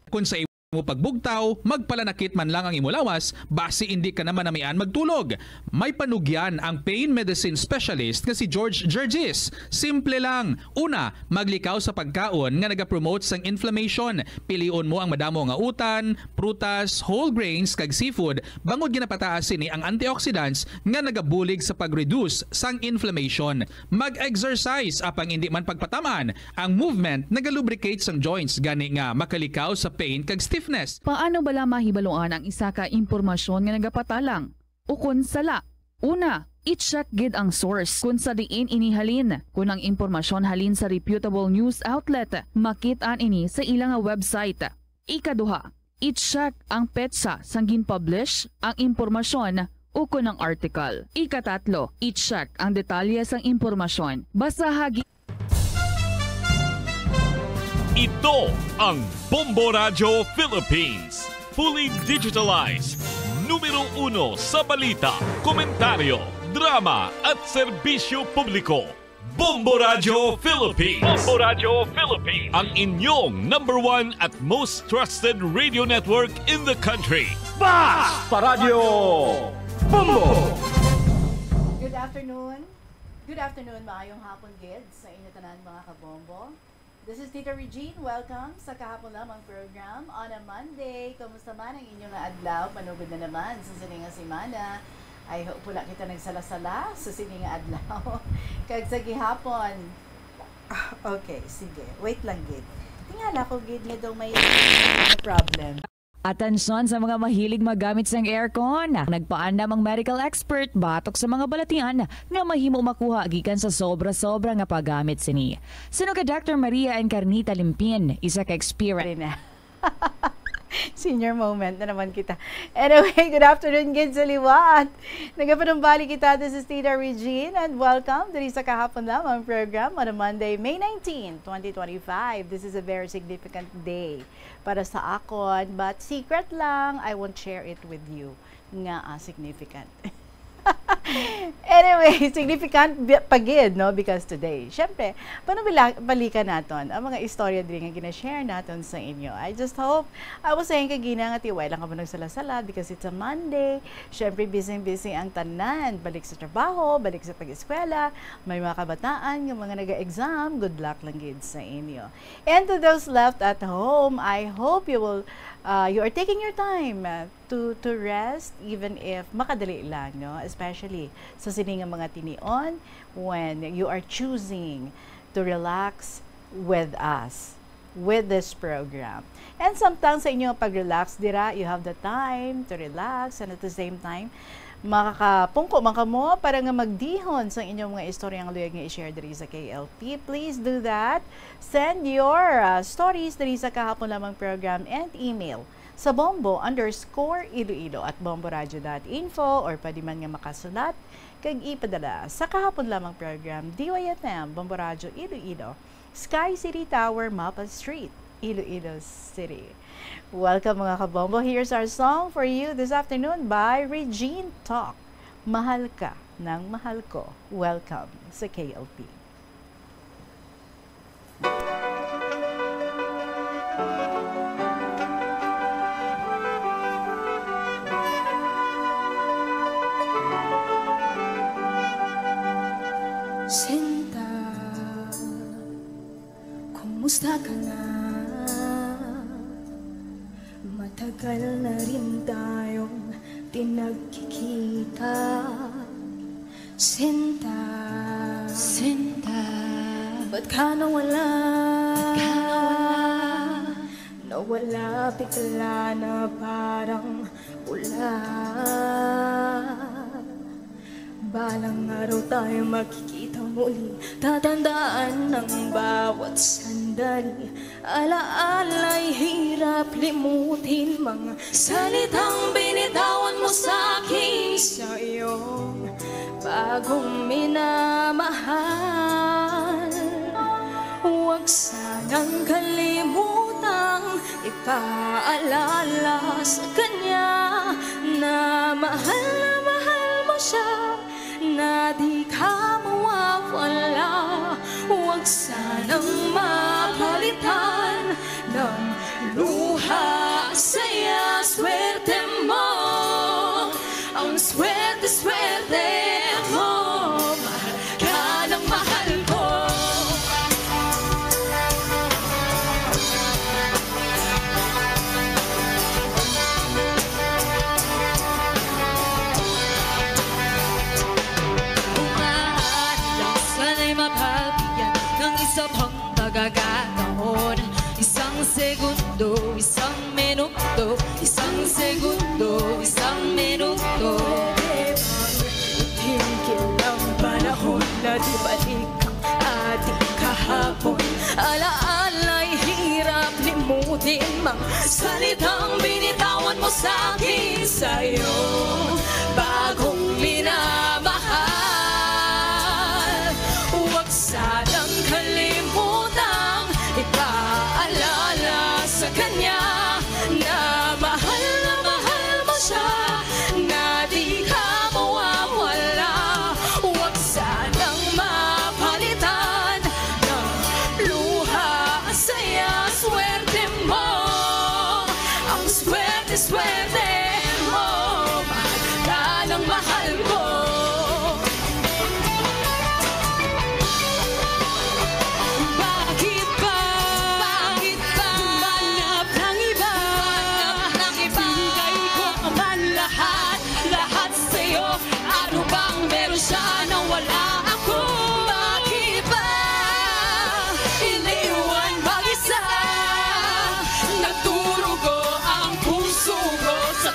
Kung sa imo pagbugtaw, magpalanakit man lang ang imo lawas, basi indi ka na manamian magtulog. May panugyan ang pain medicine specialist nga si George Gergis. Simple lang. Una, maglikaw sa pagkaon nga nagapromote sang inflammation. Pilion mo ang madamo nga utan, prutas, whole grains, kag seafood, bangod ginapataas sini ang antioxidants nga nagabulig sa pag-reduce sang inflammation. Mag-exercise, apang indi man pagpataman. Ang movement nagalubricate sang joints, gani nga makalikaw sa pain kag stiffness. Paano bala mahibaluan ang isa ka impormasyon nga nagapatalang ukon sala? Una, i-check gid ang source kon sa diin ini halin. Kon ang impormasyon halin sa reputable news outlet, makit-an ini sa ila nga website. Ikaduha, i-check ang petsa sang gin-publish ang impormasyon ukon ang article. Ikatatlo, i-check ang detalye sang impormasyon. Basaha gi- Ito ang Bombo Radyo Philippines. Fully digitalized. Numero uno sa balita, komentaryo, drama at serbisyo publiko. Bombo Radyo Philippines. Bombo Radyo Philippines. Ang inyong number one at most trusted radio network in the country. Basta Radyo Bombo! Good afternoon. Good afternoon, maayong hapon gid sa inyo tanan, mga kabombo. This is Tita Regine. Welcome sa Kahapon Lamang program on a Monday. Kumusta man ang inyo nga adlaw? Manugod na naman sa sini nga semana. I hope wala kita nagsala-sala sa sini nga adlaw. Kag sa gihapon. Ah, okay, sige. Wait lang gid. Tingala ko gid nga daw may problem. Atensyon sa mga mahilig magamit sang aircon. Nagpaandam ang medical expert batok sa mga balatian nga mahimo makuha gikan sa sobra-sobra nga paggamit sini. Suno kay Doctor Maria Encarnita Limpin, isa ka experience. Senior moment na naman kita. Anyway, good afternoon, gid sa liwat. Nagapanumbalik kita, this is Tita Regine, and welcome diri sa Kahapon Lamang program on a Monday, May nineteen, twenty twenty-five. This is a very significant day para sa akon, but secret lang, I won't share it with you nga, ah, significant. Anyway, significant bi-, pa gid, no? Because today, syempre, panubila-, balikan naton ang mga istorya diri nga gina-share naton sa inyo. I just hope, I was saying kagina nga tiway lang kamo nagsala-sala because it's a Monday. Syempre, busy-busy ang tanan. Balik sa trabaho, balik sa pag-eskwela. May mga kabataan nga mga naga-exam. Good luck lang gid sa inyo. And to those left at home, I hope you will, uh, you are taking your time, uh, to, to rest, even if makadali lang, no? Especially sa sini nga mga tinion, when you are choosing to relax with us, with this program. And samtang sa inyong pag-relax dira, you have the time to relax, and at the same time, makakapungko man kamo para nga magdihon sa inyong mga istorya nga luyag nga i-share diri sa K L P. Please do that. Send your, uh, stories diri sa Kahapon Lamang program and email sa bombo underscore iloilo at bomboradio dot info, or pwede man nga makasulat kag ipadala sa Kahapon Lamang program, D Y F M, Bombo Radyo Iloilo, Sky City Tower, Mapa Street, Iloilo City. Welcome, mga kabombo. Here's our song for you this afternoon by Regine Talk, Mahal Ka ng Mahal Ko. Welcome sa K L P. Sinta, kumusta ka na? Matagal na rin tayong di nagkikita. Sinta, Sinta, ba't ka nawala? Ba't ka nawala? Nawala bigla na parang bula. Balang araw tayo magkikita muli. Tatandaan ang bawat sandali. Alaala'y hirap limutin, mga salitang binitawan mo sa akin sa iyong bagong minamahal. Huwag sanang kalimutang ipaalala sa kanya na mahal na mahal mo siya, na di ka mawawala. Huwag sanang mapalitan ng luha, saya, swerte mo. Ang swerte, swerte mo. Mahal ka ng mahal ko. Kung maaari lang, sana'y mabigyan ng isa pang pagkakataon. Isang segundo, isang minuto, isang segundo, isang minuto. Pwede bang itigil ang panahon na di balik ang ating kahapon? Alaala'y hirap limutin, mga salitang binitawan mo sa akin sa iyong bagong minamahal. Huwag sanang kalimutang ipaalala sa kanya na mahal na mahal mo siya, na di ka mawawala. Huwag sanang mapalitan ng luha, saya, swerte mo. Ang swerte, swerte mo, mahal ka ng mahal ko. Bakit ba? Bakit ba? Humanap ng iba. Humanap ng iba. Binigay ko naman lahat, lahat sa'yo. Ano bang meron siya na wala ako? Bakit ba iniwan mag-isa? Nagdurugo ang puso ko sa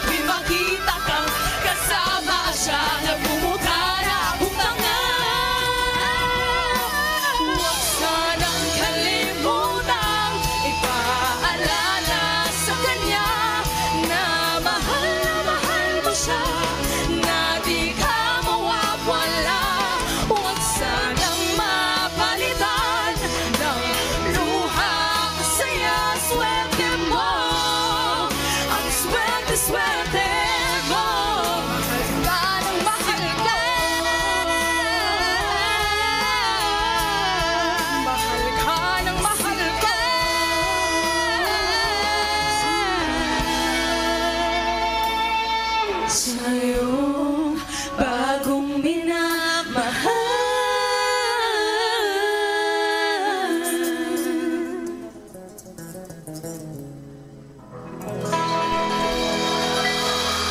Sa iyong bagong minamahal.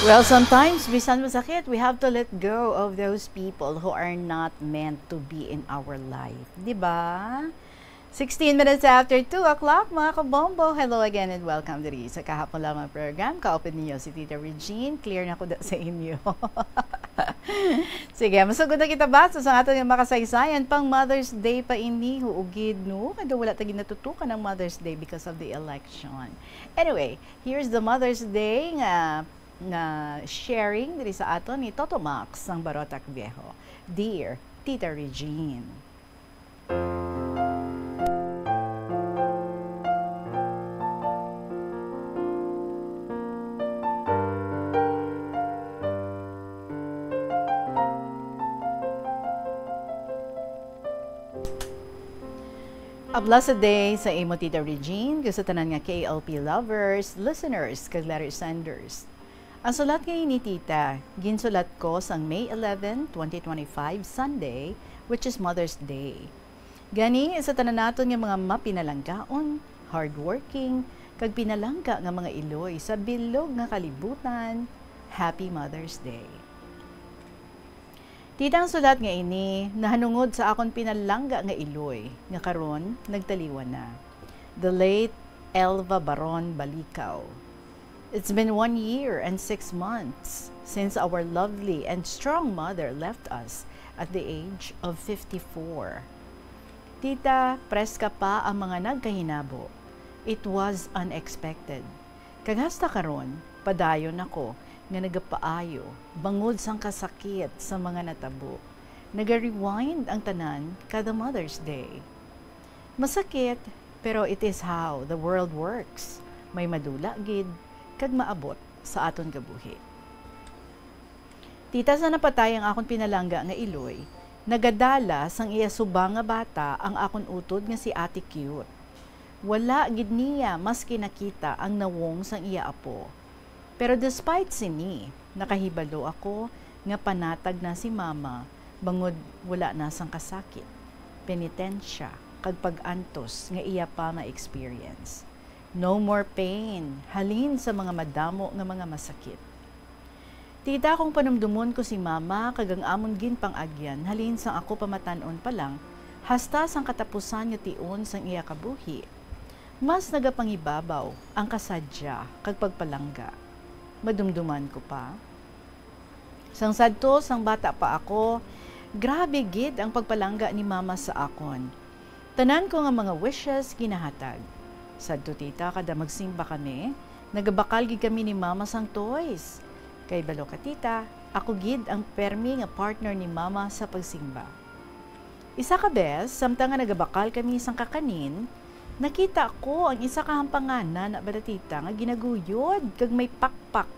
Well, sometimes, bisan masakit, we have to let go of those people who are not meant to be in our life. Di ba? Sixteen minutes after two o'clock, mga kabombo. Hello again and welcome diri sa kahapon lamang program. Kaupod ninyo si Tita Regine. Clear na ko da sa inyo. Sige, masugod na kita ba sa aton nga makasaysayan pang Mother's Day pa ini. Huugid, no? Kaya wala ta ginatutukan ang Mother's Day because of the election. Anyway, here's the Mother's Day nga, nga sharing diri sa aton ni Toto Max sang Barotac Viejo. Dear Tita Regine. A blessed day sa imo, Tita Regine, kag sa tanan nga K L P lovers, listeners, kag letter senders. Ang sulat nga ini, Tita, ginsulat ko sang May eleven, twenty twenty-five, Sunday, which is Mother's Day. Gani, sa tanan naton nga mga mapinalanggaon, hardworking, kag pinalangga nga mga iloy sa bilog nga kalibutan, Happy Mother's Day. Tita, ang sulat nga ini nahanungod sa akon pinalangga nga iloy, nga karon nagtaliwan na. The late Elva Baron Balicaw. It's been one year and six months since our lovely and strong mother left us at the age of fifty-four. Tita, preska pa ang mga nagkahinabo. It was unexpected. Kag hasta karon, padayon ako nga nagapaayo bangod sang kasakit sa mga natabo. Naga-rewind ang tanan kada Mother's Day. Masakit, pero it is how the world works. May madula gid kag maabot sa aton kabuhi. Tita, sa napatay ang akon pinalangga nga iloy, nagadala sang iya subang nga bata ang akon utod nga si Ate Cute. Wala gid niya maski nakita ang nawong sang iya apo. Pero despite sini, nakahibalo ako nga panatag na si Mama bangod wala na sang kasakit, penitensya, kag pag-antos nga iya pa ma-experience. No more pain halin sa mga madamo nga mga masakit. Tita, kung panumdomon ko si Mama kag ang amon ginpang-agyan halin sang ako pamatan-on pa lang hasta sang katapusan nga tion sang iya kabuhi, mas nagapangibabaw ang kasadya kag pagpalangga. Madumduman ko pa. Sang sadto, sang bata pa ako, grabe gid ang pagpalangga ni Mama sa akon. Tanan ko nga mga wishes ginahatag. Sadto, Tita, kada magsimba kami, nagabakal gid kami ni Mama sang toys. Kay balo ka, Tita, ako gid ang permi nga partner ni Mama sa pagsimba. Isa ka bes, samtang nga nagabakal kami sang kakanin, nakita ko ang isa ka hampanganan na bala, Tita, nga ginaguyod kag may pakpak.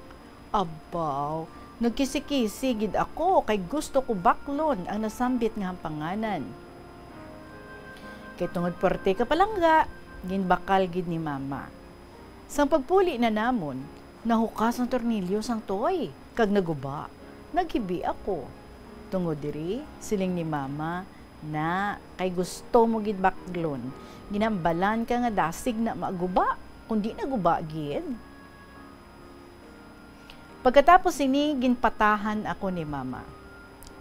Abaw, nagkisi-kisi gid ako kay gusto ko baklon ang nasambit nga hampanganan. Kay tungod puwerte ka palangga, ginbakal gid ni Mama. Sang pagpuli na namon, nahukas ang tornilyo sang toy kag naguba. Naghibi ako. Tungod diri, siling ni Mama, "Na, kay gusto mo gid baklon, ginambalan ka nga dasig na maguba, kundi naguba gid." Pagkatapos sini, ginpatahan ako ni Mama.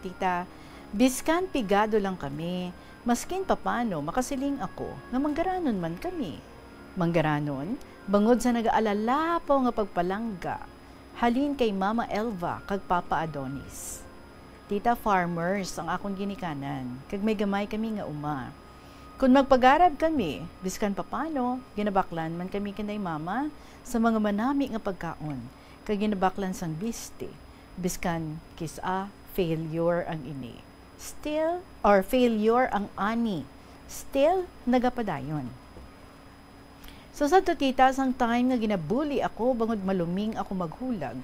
Tita, biskan pigado lang kami, maskin papano makasiling ako nga manggaranon man kami. Manggaranon, bangod sa nagaalalapaw nga pagpalangga halin kay Mama Elva kag Papa Adonis. Tita, farmers ang akon ginikanan, kag may gamay kami nga uma. Kon magpagarab kami, biskan papano, ginabaklan man kami kanday Mama sa mga manami nga pagkaon, kag ginabaklan sang bisti, biskan kis-a failure ang ini. Still, or failure ang ani, still nagapadayon. So, sadto, Tita, sang time nga ginabuli ako bangod maluming ako maghulag,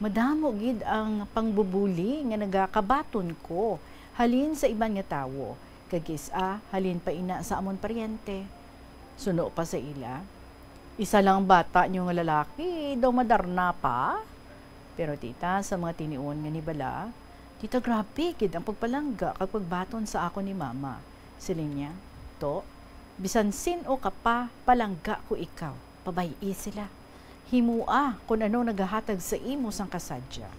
madamo gid ang pangbubuli nga nagakabaton ko halin sa iban nga tawo, kag kis-a halin pa ina sa amon paryente. Suno pa sa ila, "Isa lang ang bata niyo nga lalaki, daw madarna pa." Pero tita, sa mga tinion nga nibala, tita, grabe gid ang pagpalangga kag pagbaton sa akon ni mama. Siling niya, "To, bisan sin-o ka pa, palangga ko ikaw. Pabay-i sila. Himoa kon ano nagahatag sa imo sang kasadya."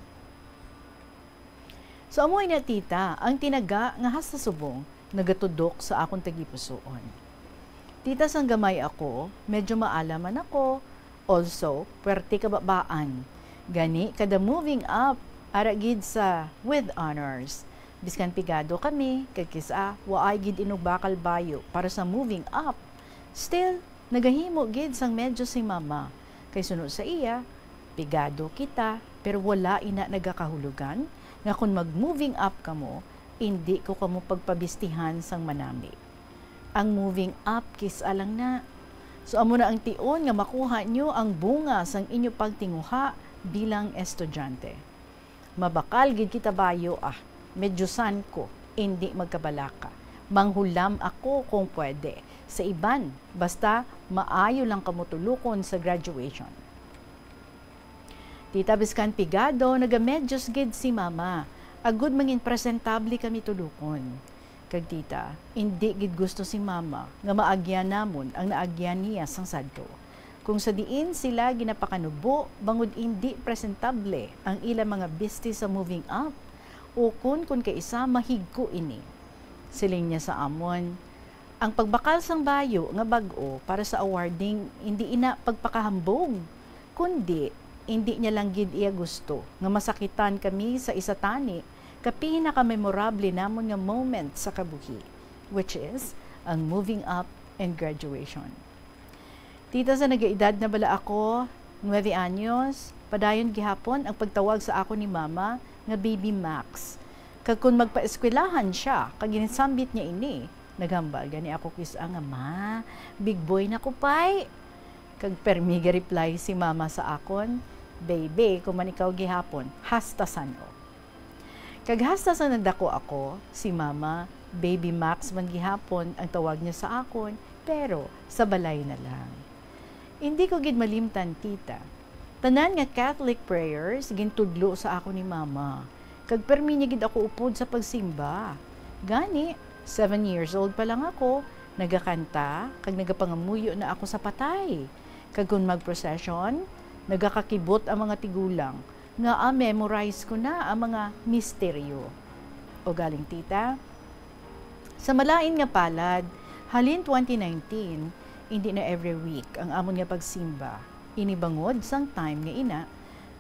So, amo ina, tita, ang tinaga nga hasta subong nagatudok sa akon tagipusoon. Tita, sang gamay ako, medyo maalam man ako, also, puwerte kababaan. Gani, kada moving up, ara gid sa with honors. Biskan pigado kami, kag kis-a, waay gid inugbakal bayo para sa moving up. Still, nagahimo gid sang medyos si mama. Kay suno sa iya, pigado kita, pero wala ina nagakahulugan nga kon mag-moving up kamo, indi ko kamo pagpabistihan sang manami. Ang moving up, kis-a lang na. So, amo na ang tion nga makuha nyo ang bunga sang inyo pagtinguha bilang estudyante. Mabakal gid kita bayo, ah. Medyosan ko, indi magkabalaka. Manghulam ako kung pwede sa iban, basta maayo lang kamo tulokon sa graduation. Tita, biskan pigado, nagamedyos gid si mama, agud mangin presentable kami tulokon. Kag tita, indi gid gusto si mama nga maagyan namon ang naagyan niya sang sadto. Kung sa diin sila ginapakanubo bangod indi presentable ang ila mga bisti sa moving up, ukon kon kaisa mahigko ini. Siling niya sa amon, ang pagbakal sang bayo nga bag-o para sa awarding indi ina pagpakahambog, kundi indi niya lang gid iya gusto nga masakitan kami sa isa tani ka pinaka-memorable namon nga moment sa kabuhi, which is ang moving up and graduation. Tita, sa nagaedad na bala ako, nuebe anyos, padayon gihapon ang pagtawag sa akon ni mama nga Baby Max. Kag kon magpaeskwelahan sia kag ginsambit niya ini, naghambal gani ako kis-a nga, "Ma, big boy na ko, pay." Kag permi ga-reply si mama sa akon, "Baby, kon man ikaw gihapon, hasta san-o." Kag hasta sa nagdako ako, si mama, Baby Max man gihapon ang tawag niya sa akon, pero sa balay na lang. Indi ko gid malimtan, tita. Tanan nga Catholic prayers gintudlo sa akon ni mama, kag permi niya gid ako upod sa pagsimba. Gani, seven years old pa lang ako, nagakanta kag nagapangamuyo na ako sa patay. Kag kon mag-procession, nagakakibot ang mga tigulang, nga, ah, memorize ko na ang mga misteryo. O galing, tita, sa malain nga palad, halin twenty nineteen, indi na every week ang amon nga pagsimba. Ini bangod sang time nga ina,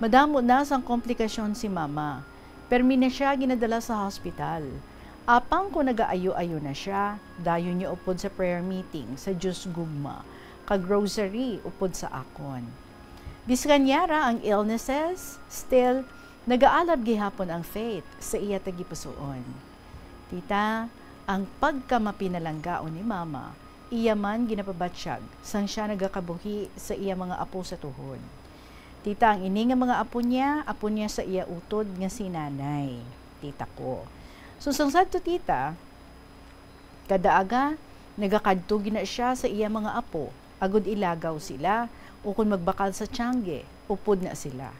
madamo na sang komplikasyon si mama. Permi na sia ginadala sa hospital. Apang kon nagaayo-ayo na sia, dayon niya upod sa prayer meeting sa Dios Gugma, kag rosary upod sa akon. Biskan yara ang illnesses, still, nagaalab gihapon ang faith sa iya tagipusoon. Tita, ang pagkamapinalanggaon ni Mama, iya man ginapabatyag sang sia nagakabuhi sa iya mga apo sa tuhod. Tita, ang ini nga mga apo niya, apo niya sa iya utod nga si Nanay, tita ko. So, sang sadto, tita, kada aga, nagakadto gina sia sa iya mga apo, agud ilagaw sila, ukon magbakal sa tiangge, upod na sila.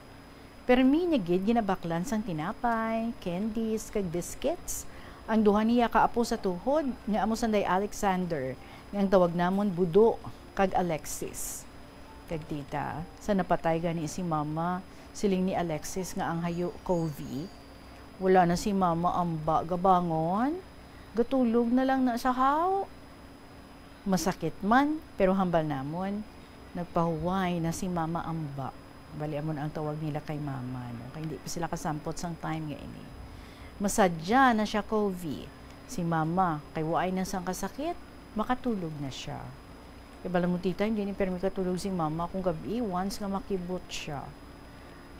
Permi niya gid ginabaklan sang tinapay, candies, kag biscuits ang duha niya ka apo sa tuhod, nga amo sanday Alexander, nga ang tawag namon Budo, kag Alexis. Kag tita, sa napatay gani si Mama, siling ni Alexis nga ang hayo COVID, wala na si Mama amba gabangon, gatulog na lang na sa haw. Masakit man, pero hambal namon, nagpahuway na si Mama amba. Bali, amo na ang tawag nila kay Mama, no? Kay hindi pa sila kasampot sang time nga ini. Masadya na sia, Kovi. Si Mama, kay waay na sang kasakit, makatulog na sia. Kay bala mo, tita, hindi ni permi katulog si Mama kung gabi, once nga makibot sia.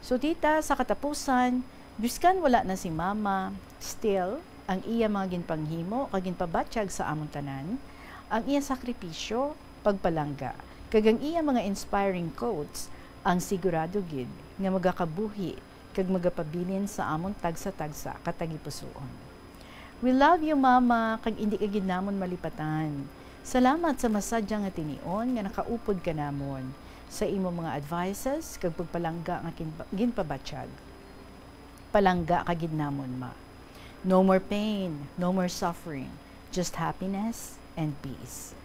So, tita, sa katapusan, biskan wala na si Mama, still, ang iya mga ginpanghimo kag ginpabatyag sa amon tanan, ang iya sakripisyo, pagpalangga, kag ang iya mga inspiring quotes ang sigurado gid nga magakabuhi kag magapabilin sa amon tagsa-tagsa ka tagipusoon. We love you, Mama, kag indi ka gid namon malipatan. Salamat sa masadya nga tinion nga nakaupod ka namon, sa imo mga advices kag pagpalangga nga kin-, ginpabatyag. palangga ka gid namon, Ma. No more pain, no more suffering, just happiness and peace.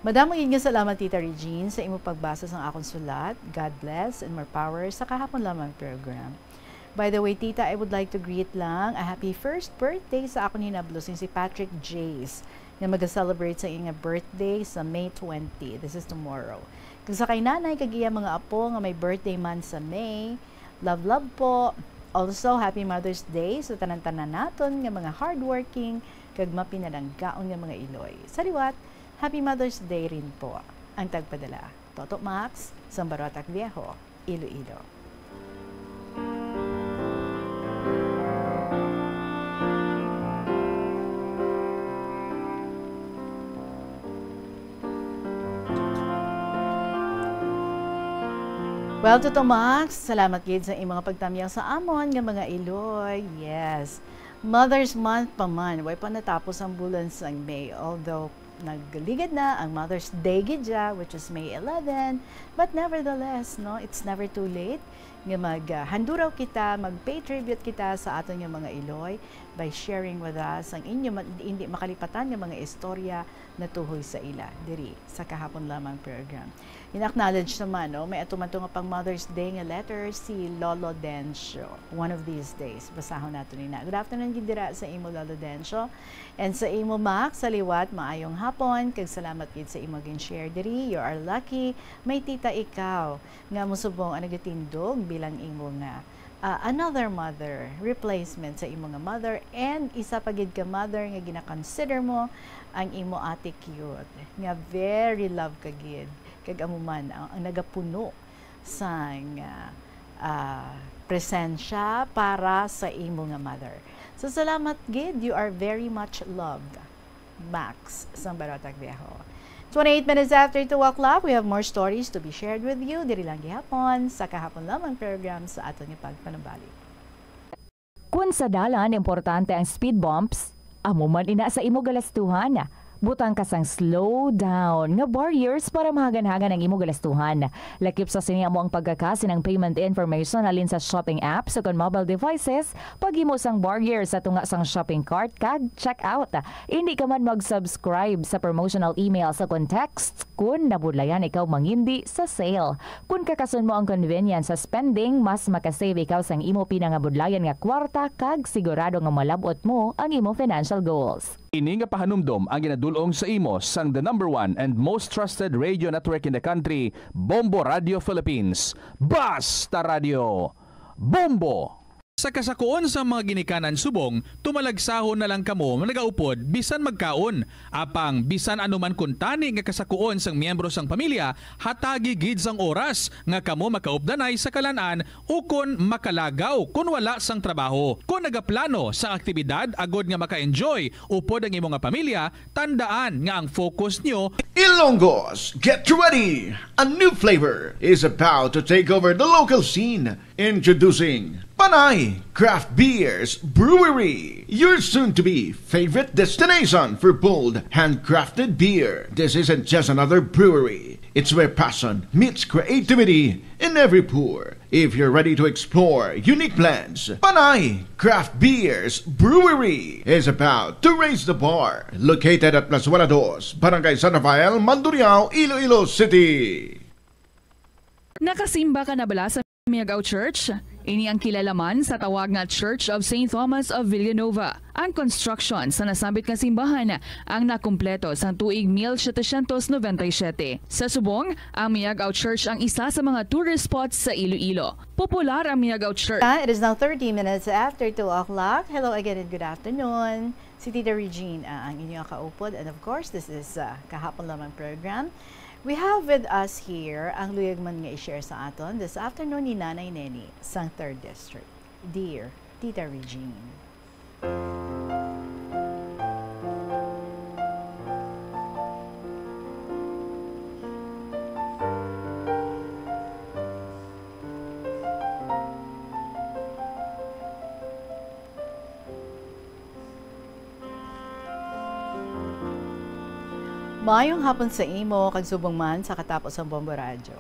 Madamo gid nga salamat, Tita Regine, sa imo pagbasa sang akon sulat. God bless and more power sa kahapon lamang program. By the way, Tita, I would like to greet lang a happy first birthday sa akon hinablos, si Patrick Jace, nga mag-celebrate sa iya birthday sa May twenty. This is tomorrow. Kag sa kay Nanay kag iya mga apo nga may birthday man sa May, love, love po. Also, happy Mother's Day sa tanan-tanan naton nga mga hardworking kag mapinalanggaon nga mga iloy. Sa liwat, happy Mother's Day rin po. Ang tagpadala, Toto Max, Sambarotac Viejo, Iloilo. Well, Toto Max, salamat gid sa imong pagtamyaw sa amon nga mga iloy. Yes. Mother's Month pa man, way pa natapos ang bulan sang May. Although, nagligad na ang Mother's Day gid siya, which is May eleven. But nevertheless, no, it's never too late nga mag, ah, handuraw kita, mag-pay tribute kita sa aton nga mga iloy by sharing with us ang inyo ma-, hindi makalipatan nga mga istorya natuhoy sa ila diri sa kahapon lamang program. In-acknowledge naman, no, may ato man to nga pang Mother's Day nga letter, si Lolo Dencio. One of these days, basahon nato ni na. Good afternoon gid dira sa imo, Lolo Dencio. And sa imo, Max, sa liwat, maayong hapon, kag salamat gid sa imo gin-share diri. You are lucky, may tita ikaw nga musubong ang nagatindog bilang imo nga, ah, another mother, replacement sa imo nga mother, and isa pa gid ka mother nga gina-consider mo ang imo ate cute, nga very love ka gid, kag amo man ang, ang nagapuno sang, ah, ah, presensya para sa imo nga mother. So, salamat gid. You are very much loved, Max, sang Barotac Viejo. Twenty-eight minutes after two o'clock, we have more stories to be shared with you diri lang gihapon sa kahapon lamang program sa aton nga pagpanumbalik. Kun sa dalan importante ang speed bumps, amo man ina sa imo galastuhan. Butang ka sang slow down nga barriers para mahagan-hagan ang imo galastuhan. Lakip sa sini amo ang pagkakasin ang payment information halin sa shopping apps o kon mobile devices, paghimo sang barrier sa tunga sang shopping cart kag checkout. Indi ka man mag-subscribe sa promotional emails o kon texts kun nabudlayan ikaw mangindi sa sale. Kun kakason mo ang convenience sa spending, mas makasave ikaw sang imo pinangabudlayan nga kwarta kag sigurado nga malab-ot mo ang imo financial goals. Ini nga pahanumdom ang ginadul-ong sa imo sang the number one and most trusted radio network in the country, Bombo Radio Philippines. Basta Radio, Bombo! Sa kasakuon sang mga ginikanan subong, tumalagsahon na lang kamo nagaupod bisan magkaon. Apang bisan ano man kuntani nga kasakuon sang miyembro sang pamilya, hatagi gid sang oras nga kamo makaupdanay sa kalan-an ukon makalagaw kon wala sang trabaho. Kon nagaplano sang aktibidad agod nga maka-enjoy upod ang imo nga pamilya, tandaan nga ang focus nyo Ilonggos, get ready! A new flavor is about to take over the local scene. Introducing Panay Craft Beers Brewery, your soon-to-be favorite destination for bold, handcrafted beer. This isn't just another brewery. It's where passion meets creativity in every pour. If you're ready to explore unique blends, Panay Craft Beers Brewery is about to raise the bar. Located at Plazuela Dos, Barangay San Rafael, Mandurriao, Iloilo City. Nakasimba ka na bala sa Miagao Church? Ini ang kilala man sa tawag nga Church of Saint Thomas of Villanova. Ang construction sa nasambit nga simbahan ang nakumpleto sang tuig mil setecientos noventa y siete. Sa subong, ang Miagao Church ang isa sa mga tourist spots sa Iloilo. Popular ang Miagao Church. Ah, it is now thirty minutes after two o'clock. Hello again and good afternoon. Si Tita Regine, ah, ang inyo kaupod. And of course, this is, ah, Kahapon Lamang program. We have with us here ang luyag man nga i-share sa aton this afternoon ni Nanay Neni sang Third District. Dear Tita Regine. Maayong hapon sa imo, kag subong man sa katapos sang Bombo Radyo.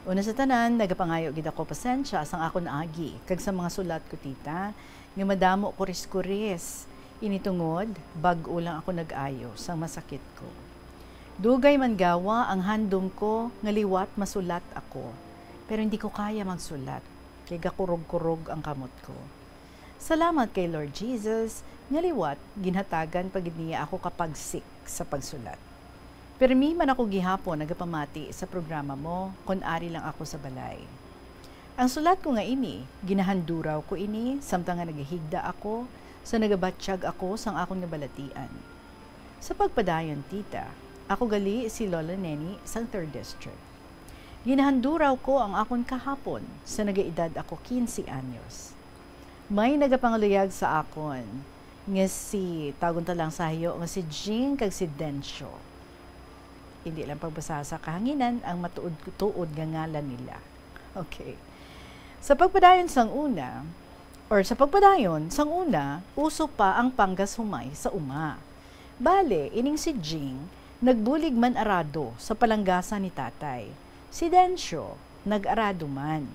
Una sa tanan, nagapangayo gid ako pasensya sang akon agi kag sa mga sulat ko, tita, nga madamo kuris-kuris. Ini tungod, bag-o lang ako nag-ayo sang masakit ko. Dugay man gawa ang handom ko nga liwat masulat ako, pero hindi ko kaya magsulat, kay gakurog-kurog ang kamot ko. Salamat kay Lord Jesus nga liwat ginhatagan pa gid niya ako ka pagsik sa pagsulat. Pirmi man ako gihapon nagapamati sa programa mo kon ari lang ako sa balay. Ang sulat ko nga ini, ginahanduraw ko ini samtang nga nagahigda ako sa nagabatyag ako sang akon nga balatian. Sa pagpadayon, tita, ako gali si Lola Neni sang Third District. Ginahanduraw ko ang akon kahapon sa nagaedad ako quince anyos. May nagapangaluyag sa akon nga si, tawgon ta lang sayo, nga si Jing kag si Dencio. Hindi lang pagbasa sa kahanginan ang matuod-tuod nga ngalan nila. Okay. Sa pagpadayon sang una, or sa pagpadayon sang una, uso pa ang panggas humay sa uma. Bale, ining si Jing nagbulig man arado sa palanggasan ni tatay. Si Dencio nag-arado man.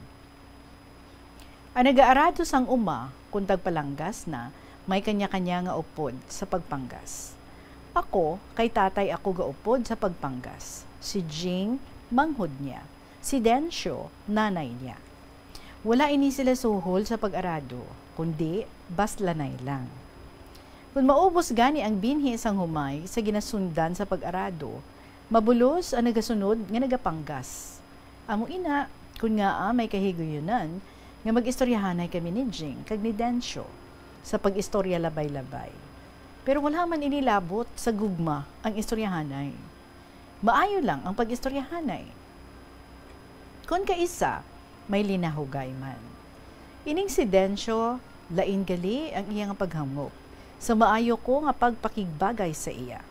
Ang nag-aarado sang uma, kung tagpalanggas na, may kanya-kanya nga upod sa pagpanggas. Ako, kay tatay ako gaupod sa pagpanggas. Si Jing, manghod niya. Si Dencio, nanay niya. Wala ini sila suhol sa pag-arado, kundi baslanay lang. Kon maubos gani ang binhi sang humay sa ginasundan sa pag-arado, mabulos ang nagasunod nga nagapanggas. Amo ina, kon ngaa may kahigayunan nga mag-istoryahanay kami ni Jing kag ni Dencio sa pag-istorya labay-labay. Pero wala man ini labot sa gugma ang istoryahanay. Maayo lang ang pag-istoryahanay. Kon kaisa, may linahugay man. Ining si Dencio, lain gali ang iya nga paghangop sa maayo ko nga pagpakigbagay sa iya.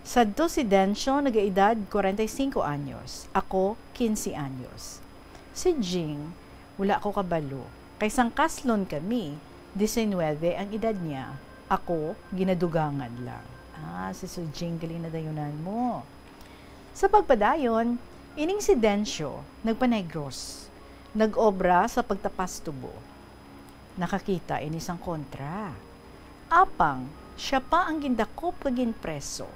Sadto si Dencio nagaedad kwarenta y singko anyos, ako quince anyos. Si Jing, wala ko kabalo, kay sang kaslon kami, diecinuebe ang edad niya, ako ginadugangan lang. Ah, si Sir Jing gali nadayunan mo. Sa pagpadayon, ining si Dencio nagpanegros, nag-obra sa pagtapas tubo. Nakakita ini sang kontra. Apang, sia pa ang gindakop kag ginpreso.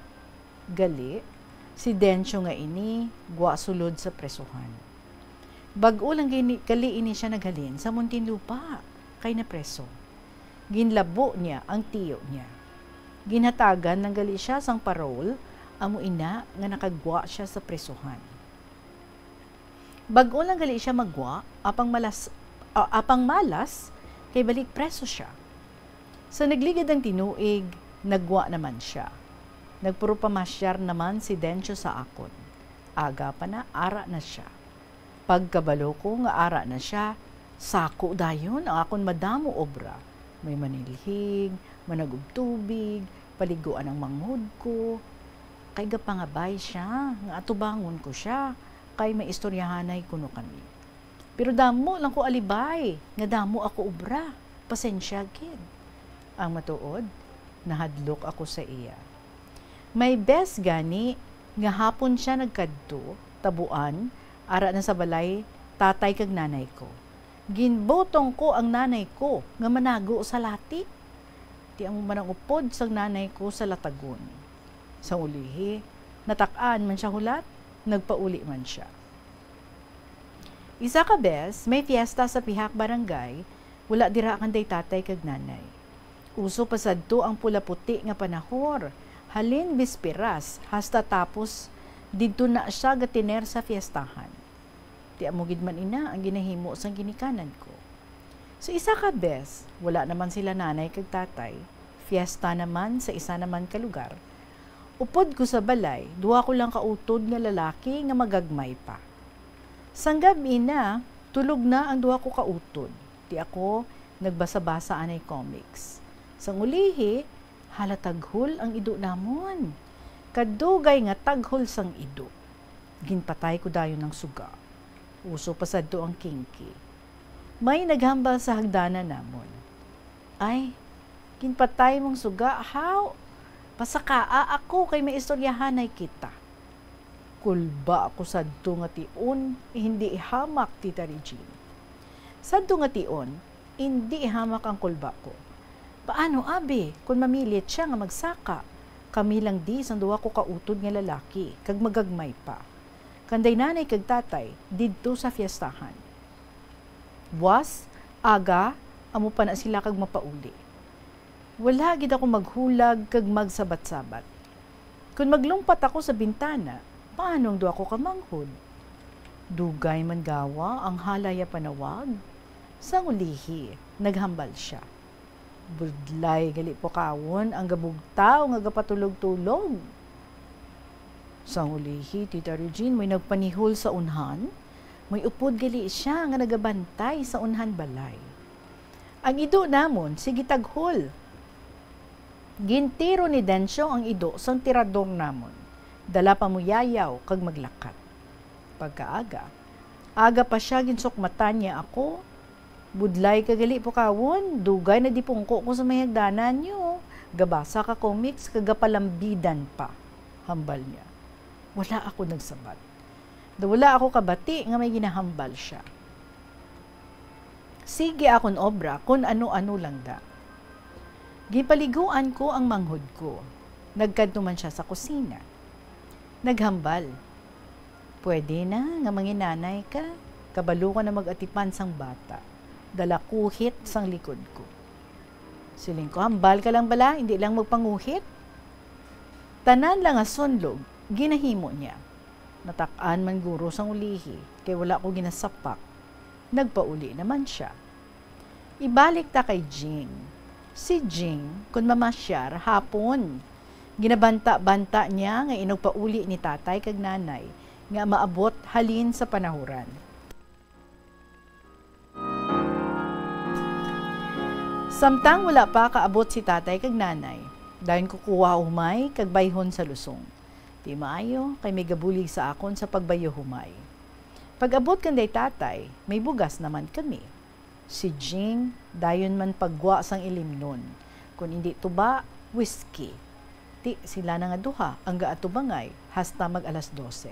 Gali, si Dencio nga ini gwa sulod sa presohan. Bag-o lang gini, gali ini sia naghalin sa Muntinlupa, kay napreso. Ginlabo niya ang tiyo niya. Ginhatagan lang gali sia sang parole, amo ina nga nakagwa sia sa presohan. Bag-o lang gali sia magwa, apang malas, a-, apang malas, kay balik preso sia. Sa nagligad ang tinuig, nagwa naman sia. Nagpuro pamasyar naman si Dencio sa akon. Aga pa na, ara na sia. Pagkabalo ko nga ara na sia, sako dayon ang akon madamo obra. May manilhig, manag-ob tubig, paliguan ang manghod ko. Kay gapangabay sia nga atubangon ko sia, kay may istoryahanay kuno kami. Pero damo lang ko alibay nga damo ako obra. Pasensya gid. Ang matuod, nahadlok ako sa iya. May bes gani nga hapon sia nagkadto, tabuan, ara na sa balay tatay kag nanay ko. Ginbutong ko ang nanay ko nga manago sa lati. Ti amo man ang upod sang nanay ko sa latagon. Sang ulihi, natak-an man sia hulat, nagpauli man sia. Isa ka bes, may fiesta sa pihak barangay, wala dira kanday tatay kag nanay. Uso pa sadto ang pula-puti nga panahor, halin bisperas hasta tapos didto na sia gatiner sa fiestahan. Ti amo gid man ina ang ginahimo sang ginikanan ko. Sa isa ka bes, wala naman sila nanay kag tatay, fiesta naman sa isa naman ka lugar. Upod ko sa balay, duha ko lang ka utod nga lalaki nga magagmay pa. Sang gab-i na, tulog na ang duha ko ka utod. Ti ako nagbasa-basa anay comics. Sang ulihi, hala, taghol ang ido namon. Kadugay nga taghol sang ido. Ginpatay ko dayon ang suga. Uso pa sadto ang kinky. May naghambal sa hagdanan namon, "Ay, ginpatay mong suga, haw? Pasakaa ako kay may istoryahanay kita." Kulba ako sadto nga tion, hindi ihamak, Tita Regine. Sadto nga tion, hindi ihamak ang kulba ko. Paano, abi, kun mamilit sia nga magsaka? Kami lang di sang duha ko ka utod nga lalaki, kag magagmay pa. Kanday nanay kag tatay, didto sa fiestahan. Buas, aga, amo pa na sila kag mapauli. Wala gid ako maghulag kag magsabat-sabat. Kun maglumpat ako sa bintana, paano ang duha ko ka manghod? Dugay man gawa ang halaya panawag. Sang ulihi, naghambal sia. Budlay gali pukawon ang gabugtaw nga gapatulog-tulog. Sang ulihi, Tita Regine, may nagpanihol sa unhan. May upod gali sia nga nagabantay sa unhan balay. Ang ido namon, sige taghol. Gintiro ni Dencio ang ido sang tirador namon. Dala pa mo yayaw kag maglakat. Pagkaaga, aga pa sia ginsukmatan niya ako. Budlay ka gali pukawon, dugay na dipungko ko sa may hagdanan niyo. Gabasa ka comics, kag gapalambidan pa, hambal niya. Wala ako nagsabat. Daw wala ako kabati nga may ginahambal sia. Sige akon obra kun ano-ano lang da. Gipaliguan ko ang manghod ko. Nagkadto man sia sa kusina. Naghambal, "Pwede na nga manginanay ka. Kabalo ka na mag-atipan sang bata." Dala kuhit sang likod ko. Siling ko, "Hambal ka lang bala, hindi lang magpanguhit." Tanan lang nga sunlog, ginahimo niya. Natak-an man guro sang ulihi, kay wala ko ginasapak. Nagpauli naman sia. Ibalik ta kay Jing. Si Jing, kun mamasyar, hapon. Ginabanta-banta niya nga inugpauli ni tatay kag nanay nga maabot halin sa panahuran. Samtang wala pa kaabot si tatay kag nanay, dayon ko kuha humay kag bayhon sa lusong. Di maayo, kay may gabulig sa akon sa pagbayo humay. Pag-abot kanday tatay, may bugas naman kami. Si Jing, dayon man paggwa sang ilimnon. Kun indi tuba, whisky. Ti sila na nga duha ang gaatubangay hasta mag alas dose.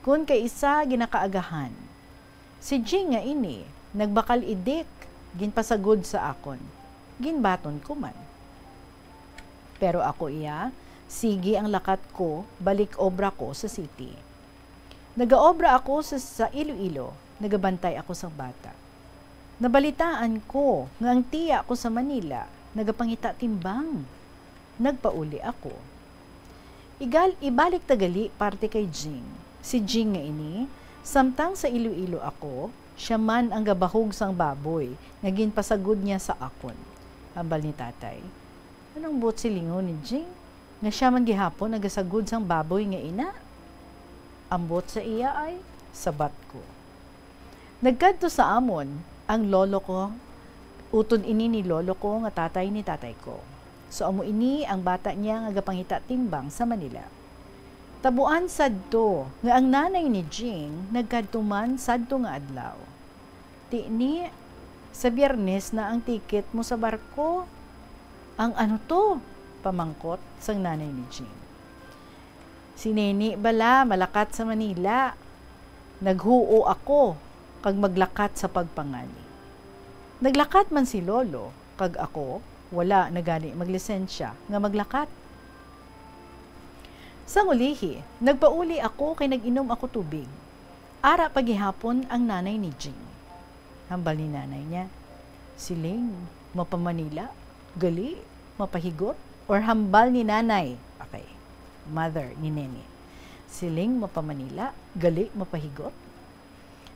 Kun kay isa, ginakaagahan. Si Jing nga ini, nagbakal idik, ginpasagod sa akon. Ginbaton ko man. Pero ako iya, sige ang lakat ko, balik obra ko sa city. Nagaobra ako sa, sa Iloilo, nagabantay ako sang bata. Nabalitaan ko nga ang tiya ko sa Manila nagapangita timbang. Nagpauli ako. Igal, ibalik ta gali parte kay Jing. Si Jing nga ini, samtang sa Iloilo ako, sia man ang gabahog sang baboy nga ginpasagod niya sa akon. Hambal ni tatay, "Anong buot silingon ni Jing? Nga sia man gihapon nagasagod sang baboy nga ina?" "Ambot sa iya ay," sabat ko. Nagkadto sa amon ang lolo ko, utod ini ni lolo ko nga tatay ni tatay ko. So, amo ini ang bata niya nga gapangita timbang sa Manila. Tabuan sadto nga ang nanay ni Jing nagkadto man sadto nga adlaw. Ti ni, sa Biyernes na ang ticket mo sa barko. Ang ano to? Pamangkot sang nanay ni Jing. Si Neni bala malakat sa Manila. Naghuo ako kag maglakat sa pagpangani. Naglakat man si Lolo, kag ako, wala na gani maglisensya nga maglakat. Sang ulihi, nagpauli ako kay nag-inom ako tubig. Ara pa gihapon ang nanay ni Jing. Hambal ni nanay niya, "Siling, mapa-Manila, gali, mapahigot?" Or hambal ni nanay, okay, mother ni Neni, "Siling, mapa-Manila, gali, mapahigot?"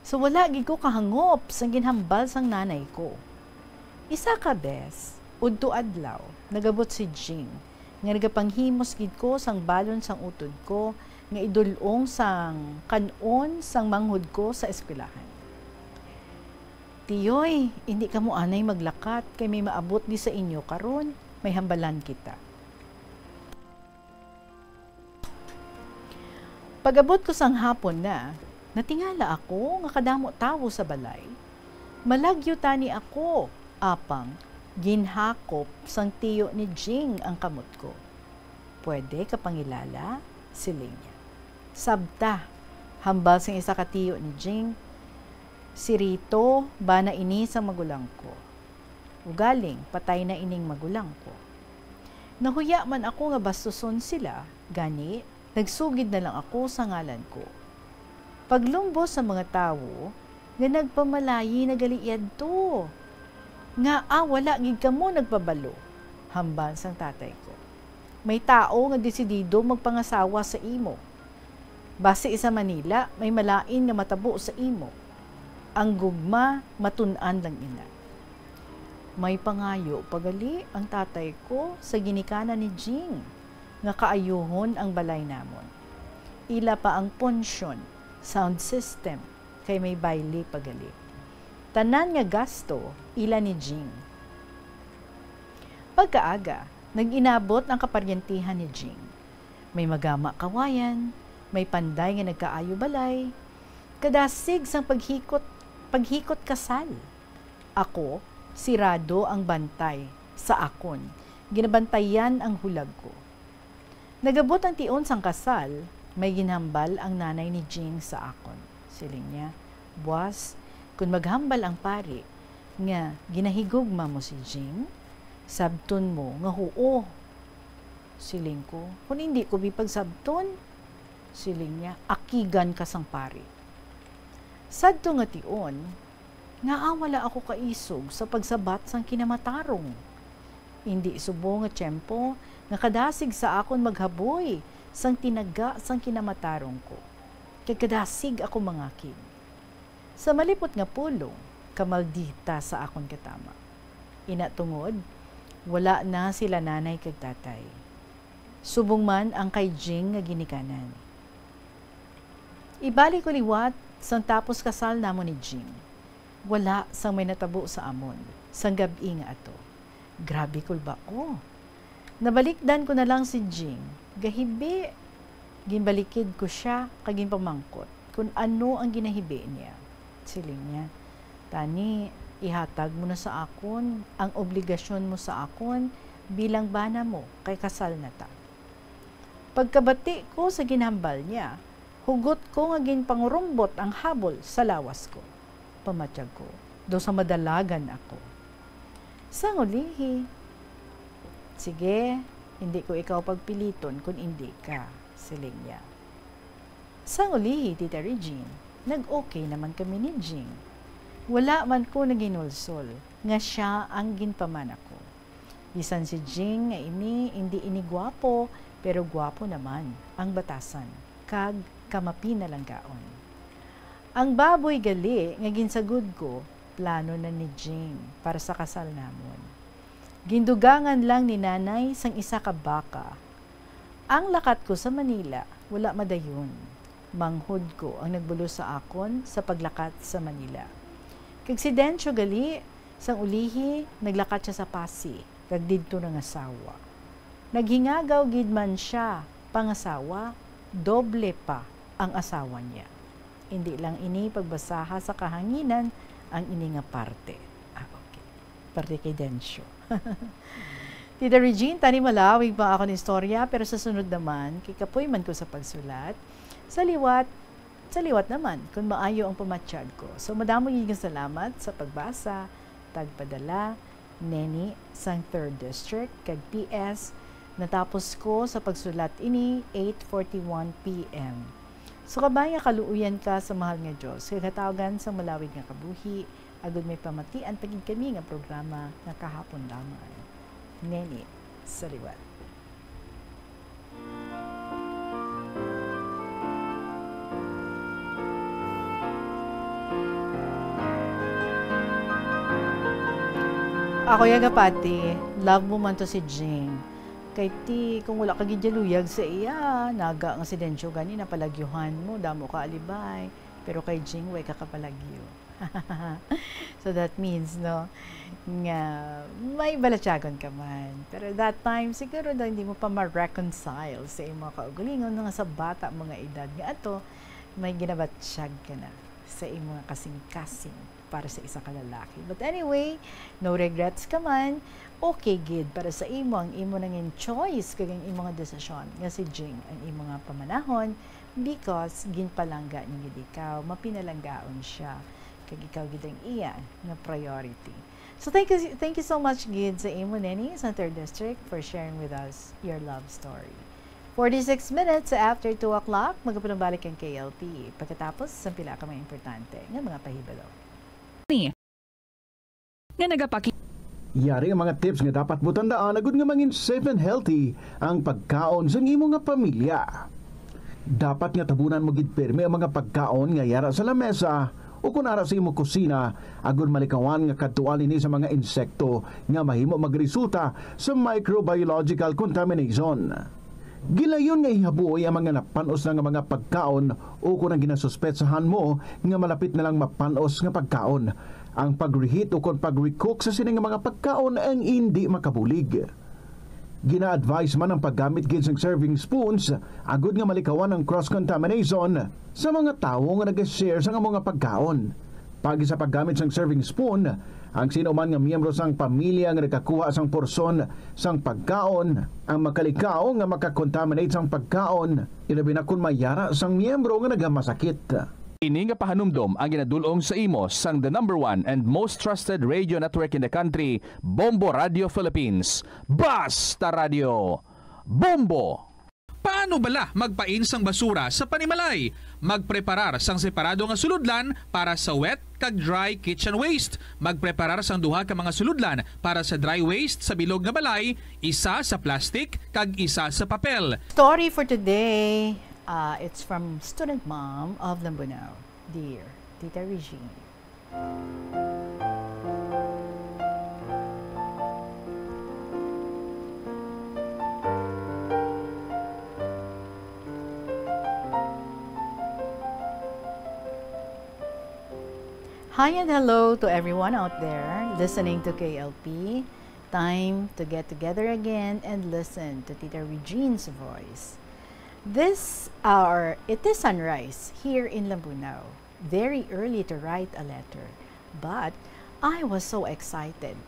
So, wala gid ko kahangop sang ginhambal sang nanay ko. Isa ka bes, udto adlaw, nagabot si Jing, nga nagapanghimos gid ko sang balon sang utod ko nga idul-ong sang kan-on sang manghod ko sa eskwelahan. "Tiyoy, indi kamo anay maglakat kay may maabot di sa inyo karon, may hambalan kita." Pag-abot ko sang hapon na, natingala ako nga kadamo tawo sa balay. Malagyo tani ako, apang ginhakop sang tiyo ni Jing ang kamot ko. "Pwede ka pangilala?" siling niya. Sabta, hambal sang isa ka tiyo ni Jing, "Si Rito, bana ini sang magulang ko. Ugaling, patay na ining magulang ko. Nahuya man ako nga bastuson sila, gani, nagsugid na lang ako sa ngalan ko." Paglumbos sa mga tawo nga nagpamalayi na gali yadto. "Ngaa wala gid kamo nagpabalo?" hambal sang tatay ko. "May tawo nga desidido magpangasawa sa imo. Basi sa Manila, may malain nga matabo sa imo. Ang gugma, matun-an lang ina." May pangayo pa gali ang tatay ko sa ginikanan ni Jing nga kaayuhon ang balay namon. Ila pa ang punsyon, sound system, kay may bayle pa gali. Tanan nga gasto, ila ni Jing. Pagkaaga, nag-inabot ang kaparyentehan ni Jing. May magama kawayan, may panday nga nagkaayo balay. Kadasig sang paghikot, paghikot kasal. Ako, sirado ang bantay sa akon. Ginabantayan ang hulag ko. Nagabot ang tion sang kasal, may ginhambal ang nanay ni Jing sa akon. Siling niya, "Buas, kun maghambal ang pari nga ginahigugma mo si Jing, sabton mo nga huo." Siling ko, "Kun indi ko bi pagsabton," siling niya, "akigan ka sang pari." Sadto nga tion, ngaa wala ako kaisog sa pagsabat sang kinamatarong? Indi subong nga tiyempo nga kadasig sa akon maghaboy sang tinaga sang kinamatarong ko, kag kadasig ako mangakig. Sa malipot nga pulong, kamaldita sa akon katama. Ina tungod, wala na sila nanay kag tatay. Subong man ang kay Jing nga ginikanan. Ibalik ko liwat sang tapos kasal namon ni Jing. Wala sang may natabo sa amon sang gab-i nga ato. Grabe kulba ko. Nabalikdan ko na lang si Jing. Gahibi, ginbalikid ko sia kag ginpamangkot kon ano ang ginahibi niya. Siling niya, "Tani, ihatag mo na sa akon ang obligasyon mo sa akon bilang bana mo, kay kasal na ta." Pagkabati ko sa ginhambal niya, hugot ko nga ginpangurumbot ang habol sa lawas ko. Pamatyag ko, daw sa madalagan ako. Sang ulihi, "Sige, hindi ko ikaw pagpiliton kon indi ka," siling niya. Sang ulihi, Tita Regine, nag-okay naman kami ni Jing. Wala man ko naginulsol nga sia ang ginpamana ko. Bisan si Jing nga ini, indi ini gwapo, pero gwapo naman ang batasan, kag kamapinalanggaon. Ang baboy gali nga ginsagod ko, plano na ni Jing para sa kasal namon. Gindugangan lang ni Nanay sang isa ka baka. Ang lakat ko sa Manila wala madayon. Manghod ko ang nagbulos sa akon sa paglakat sa Manila. Kag si Dencio gali, sang ulihi, naglakat sia sa Passi, kag didto nangasawa. Naghingagaw gid man sia pangasawa, doble pa ang asawa niya. Indi lang ini pagbasaha sa kahanginan ang ini nga parte. Ah, okay. Parte kay Dencio. Tita Regine, tani malawig pa akon istorya, pero sa sunod naman, kay kapoy man ko sa pagsulat. Sa liwat, sa liwat naman, kung maayo ang pamatyag ko. So, madamo gid nga salamat sa pagbasa, tagpadala, Neni, sang Third District, kag P S, natapos ko sa pagsulat ini, eight forty-one P M. So, kabay nga kaluoyan ka sa mahal nga Dios, kag hatagan sang malawig nga kabuhi, agud may pamatian pa gid kami nga programa nga kahapon lamang. Neni, sa liwat. Ako, Yaga Pati, love mo man to si Jing. Kay ti, kung wala ka gid luyag sa iya, naga nga si Dencio gani napalagyuhan mo, damo ka alibay. Pero kay Jing, way ka kapalagyo. So that means, no, nga may balatyagon ka man. Pero that time, siguro daw hindi mo pa ma-reconcile sa imong mga kaugalingon, nga sa bata mo nga edad nga ato, may ginabatyag ka na sa imong mga kasing-kasing para sa isa ka lalaki. But anyway, no regrets ka man, okay gid para sa imo ang imo nangin choice kag ang imo nga desisyon nga si Jing ang imo nga pamanahon Because ginpalangga ni gid ikaw, mapinalanggaon siya, kag ikaw gid ang iya nga priority. So thank you, thank you so much gid sa imo, Neni, sa Third District, for sharing with us your love story. Forty-six minutes after two o'clock, magapanumbalik ang K L T. Pagkatapos, sa pila ka mga importante nga mga pahibalo. Ni nga nagapaki- Yari ang mga tips nga dapat mo tandaan agud nga mangin safe and healthy ang pagkaon sang imo nga pamilya. Dapat nga tabunan mo gid pirme ang mga pagkaon nga yara sa lamesa o kon ara sa imo kusina, agud malikawan nga kadtuan ini sa mga insekto nga mahimo magresulta sa microbiological contamination. Gilayon nga ihabuoy ang mga napan-os na nga mga pagkaon o kon ang ginasuspetsahan mo nga malapit na lang mapan-os nga pagkaon. Ang pag-reheat o kon pag-recook sa sini nga mga pagkaon ang indi makabulig. Gina-advise man ang paggamit gid sang serving spoons agud nga malikawan ang cross-contamination sa mga tawo nga nag-share sang amo nga pagkaon. Paagi sa paggamit sang serving spoon, ang sino man nga miyembro sang pamilya nga nagkakuha sang porsyon sang pagkaon ang makalikaw nga makakontaminate sang pagkaon, ilabi na kon mayara sang miyembro nga nagamasakit. Ini nga pahanumdom ang ginadul-ong sa imo sang the number one and most trusted radio network in the country, Bombo Radio Philippines. Basta Radio, Bombo! Paano bala magpain sang basura sa panimalay? Magpreparar sang separado nga sulodlan para sa wet kag dry kitchen waste. Magpreparar sang duha ka mga sulodlan para sa dry waste sa bilog nga balay, isa sa plastic kag isa sa papel. Story for today, uh, it's from student mom of Lambunao. Dear Tita Regine. Hi and hello to everyone out there listening to K L P. Time to get together again and listen to Tita Regine's voice. This hour, it is sunrise here in Lambunao. Very early to write a letter, but I was so excited.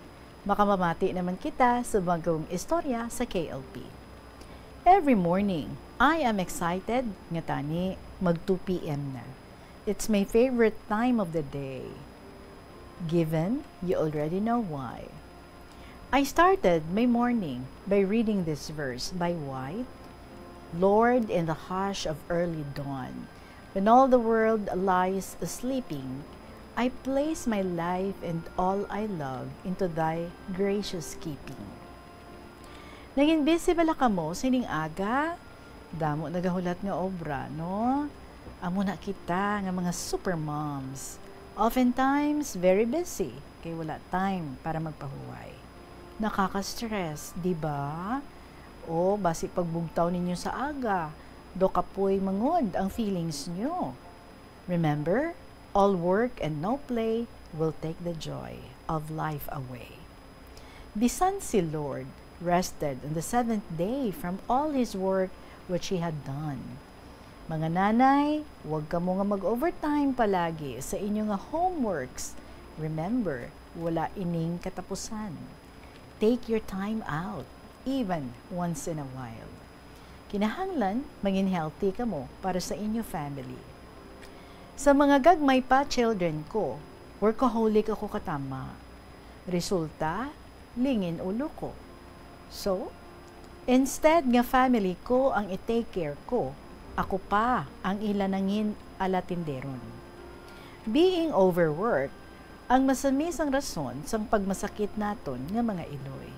Makamamati naman kita sa bagong istorya sa K L P. Every morning, I am excited nga tani mag two P M na. It's my favorite time of the day, given you already know why. I started my morning by reading this verse by White: "Lord, in the hush of early dawn, when all the world lies sleeping, I place my life and all I love into thy gracious keeping." Naging busy bala kamo sining aga? Damo nagahulat nga obra, no? Amo na kita nga mga super moms. Oftentimes, very busy, kay wala time para magpahuway. Nakaka-stress, di ba? O, basi pagbugtaw ninyo sa aga, do kapoy mangod ang feelings nyo. Remember, all work and no play will take the joy of life away. Bisan si Lord rested on the seventh day from all his work which he had done. Mga nanay, huwag kamo nga mag-overtime palagi sa inyo nga homeworks. Remember, wala ining katapusan. Take your time out, even once in a while. Kinahanglan mangin healthy kamo para sa inyo family. Sa mga gagmay pa children ko, workaholic ako katama. Resulta, lingin ulo ko. So, instead nga family ko ang i-take care ko, ako pa ang ila nangin alatinderon. Being overworked ang masamisang rason sang pagmasakit naton nga mga iloy.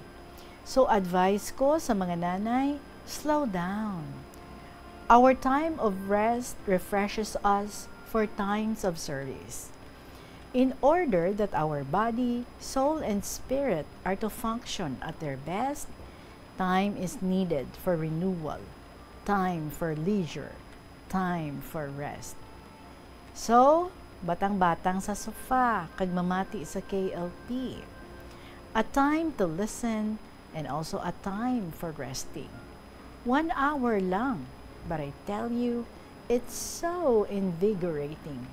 So, advice ko sa mga nanay, slow down. Our time of rest refreshes us for times of service. In order that our body, soul, and spirit are to function at their best, time is needed for renewal, time for leisure, time for rest. So, batang-batang sa sofa kag mamati sa K L P. A time to listen and also a time for resting. One hour lang, but I tell you, it's so invigorating.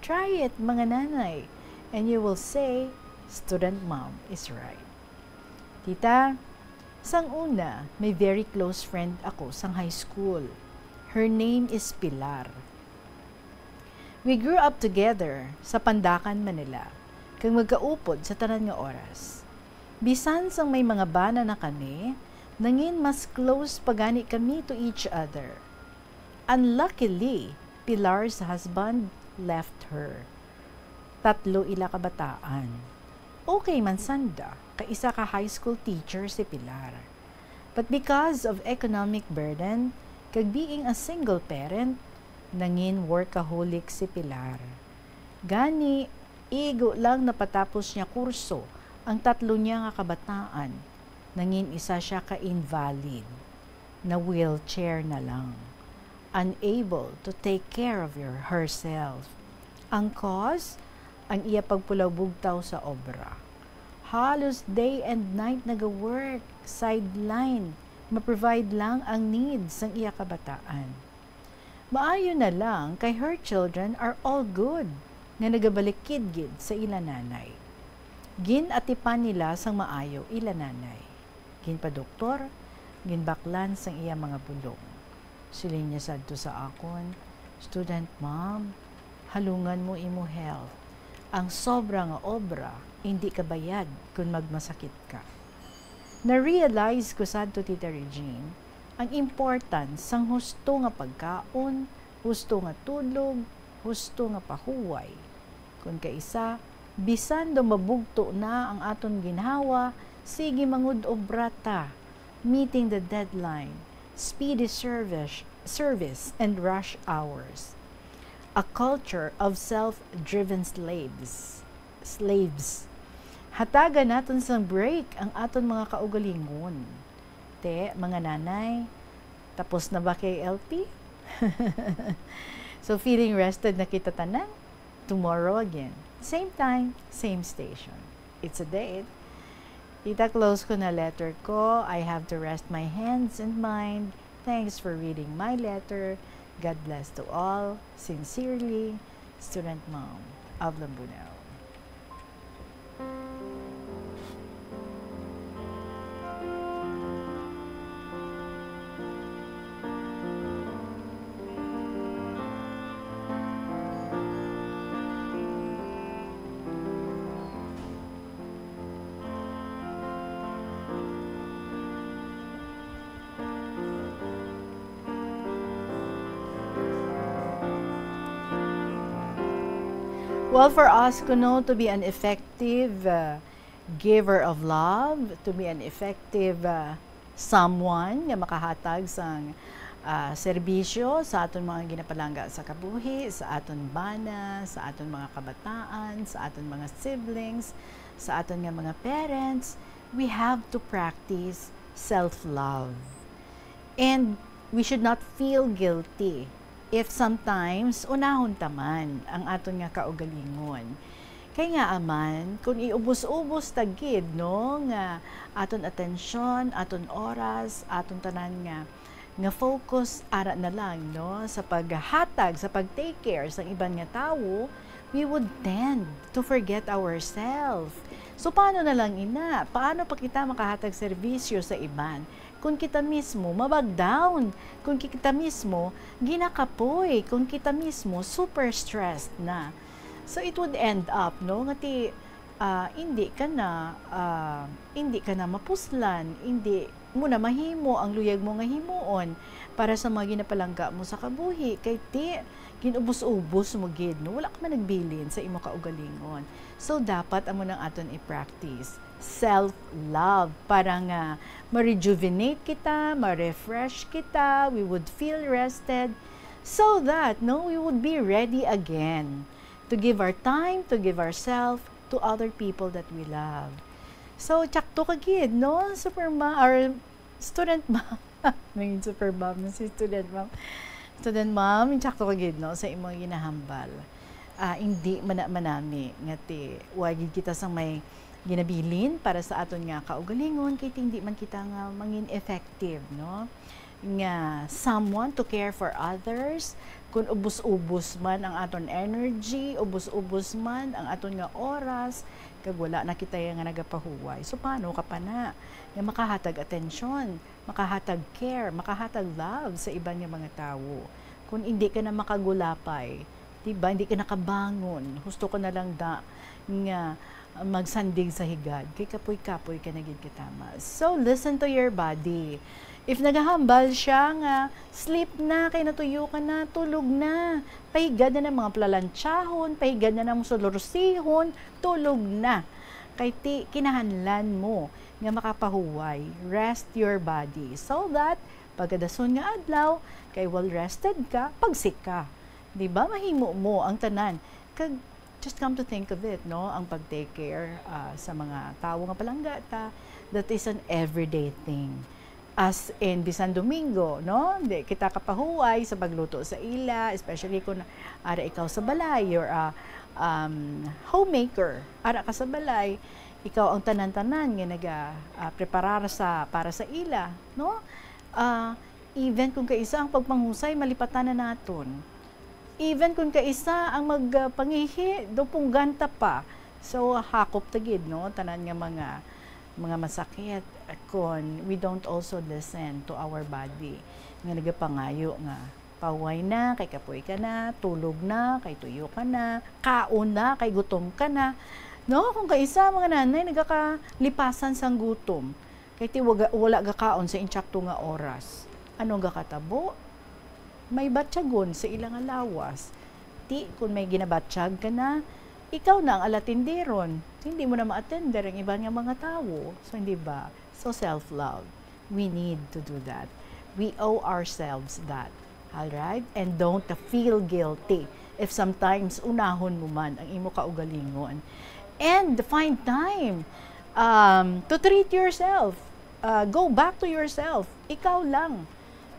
Try it, mga nanay, and you will say, "Student mom is right." Tita, sang una, may very close friend ako sang high school. Her name is Pilar. We grew up together sa Pandacan, Manila, kag magkaupod sa tanan nga oras. Bisan sang may mga bana na kami, nangin mas close pa gani kami to each other. Unluckily, Pilar's husband left her. Tatlo ila kabataan. Okay man sanda, kay isa ka high school teacher si Pilar. But because of economic burden, kag being a single parent, nangin workaholic si Pilar. Gani, igo lang napatapos niya kurso ang tatlo niya nga kabataan, nangin isa sia ka invalid, na wheelchair na lang, unable to take care of your, herself. Ang cause, ang iya pagpulaw-bugtaw sa obra. Halos day and night naga-work, sideline, ma-provide lang ang needs sang iya kabataan. Maayo na lang kay her children are all good nga nagabalikid gid sa ila nanay. Gin-atipan nila sang maayo ila nanay. Ginpadoktor, ginbaklan sang iya mga bulong. Siling niya sadto sa akon, "Student mom, halungan mo imo health. Ang sobra nga obra indi kabayad kon magmasakit ka." Na-realize ko sadto, Tita Regine, ang importance sang husto nga pagkaon, husto nga tulog, husto nga pahuway. Kon kaisa, bisan daw mabugto na ang aton ginhawa, sige, mangud-obra ta, meeting the deadline, speedy service, service, and rush hours. A culture of self-driven slaves. Slaves. Hatagan naton sang break ang aton mga kaugalingon. Te, mga nanay, tapos na ba K L P? So, feeling rested na kita tanan? Tomorrow again. Same time, same station. It's a date. Tita, close ko na letter ko. I have to rest my hands and mind. Thanks for reading my letter. God bless to all. Sincerely, Student Mom of Lambunao. Well, for us kuno to be an effective, uh, giver of love, to be an effective, uh, someone nga makahatag sang, uh, serbisyo sa aton mga ginapalangga sa kabuhi, sa aton bana, sa aton mga kabataan, sa aton mga siblings, sa aton nga mga parents, we have to practice self-love. And we should not feel guilty if sometimes unahon ta man ang aton nga kaugalingon. Kay ngaa man, kung iubos-ubos ta gid, no, nga aton atensyon, aton oras, aton tanan nga, nga focus, ara na lang, no, sa paghatag, sa pag-take care sa iban nga tawo, we would tend to forget ourselves. So, paano na lang ina? Paano pa kita makahatag serbisyo sa iban? Kung kita mismo mabag down, kung kita mismo ginakapoy, kung kita mismo super stressed na. So, it would end up, no, nga ti, ah, indi ka na, ah, indi ka na mapuslan, indi mo na mahimo ang luyag mo nga himuon para sa mga ginapalangga mo sa kabuhi, kay ti, ginubos-ubos mo gid, no? Wala ka man nagbilin sa imo kaugalingon. So, dapat amo nang aton i-practice. Self-love, para nga ma-rejuvenate kita, ma-refresh kita, we would feel rested, so that, no, we would be ready again to give our time, to give ourselves to other people that we love. So, tsakto ka gid, no? Super ma-, or student ma-, Naging super mom na si student mom. Student mom, insakto ka gid, no, sa imong ginahambal. Ah, indi man na manami nga ti, wa gid kita sang may ginabilin para sa aton nga kaugalingon, kay ti hindi man kita nga mangin effective, no, nga someone to care for others, kun ubos-ubos man ang aton energy, ubos-ubos man ang aton nga oras, Kag wala na kita nga nagapahuway. So, paano ka pa na nga makahatag atensyon, makahatag care, makahatag love sa iban nga mga tawo? Kung hindi ka na makagulapay, di ba? Hindi ka nakabangon. Husto ka na lang da nga magsandig sa higad. Kay kapoy-kapoy ka na gid katama. So, listen to your body. If nagahambal siya nga, "Sleep na, kay natuyo ka na, tulog na." Pahigad na ng mga plalantsahon, pahigad na ng sulurusihon, tulog na. Kay ti, kinahanglan mo nga makapahuway. Rest your body. So that, pagkadason nga adlaw, kay well rested ka, pagsik ka. Di ba? Mahimo mo ang tanan. Kag, just come to think of it, no? Ang pag-take care, ah, sa mga tawo nga palangga ta, that is an everyday thing. As in, bisan Domingo, no? Di kita kapahuway sa pagluto sa ila, especially kung ara ikaw sa balay, you're a, um, homemaker, ara ka sa balay, ikaw ang tanan-tanan nga naga, ah, preparar sa, para sa ila, no? Ah, even kung kaisa ang pagpanghusay, malipatan na naton. Even kung kaisa ang magpangihi, do punggan ta pa. So, hakop ta gid, no, tanan nga mga, mga masakit, kon we don't also listen to our body nga nagapangayo nga, "Pahuway na, kay kapoy ka na, tulog na, kay tuyo ka na, kaon na, kay gutom ka na." No, kung kaisa mga nanay nagakalipasan sang gutom, kay ti waga-, wala gakaon sa insakto nga oras. Ano ang gakatabo? May batyagon sa ila nga lawas. Ti, kung may ginabatyag ka na, ikaw na ang alatinderon. Hindi mo na ma-attender ang iban nga mga tawo. So, hindi ba? So, self-love. We need to do that. We owe ourselves that. All right? And don't feel guilty if sometimes unahon mo man ang imo kaugalingon. And find time, um, to treat yourself. Uh, go back to yourself. Ikaw lang.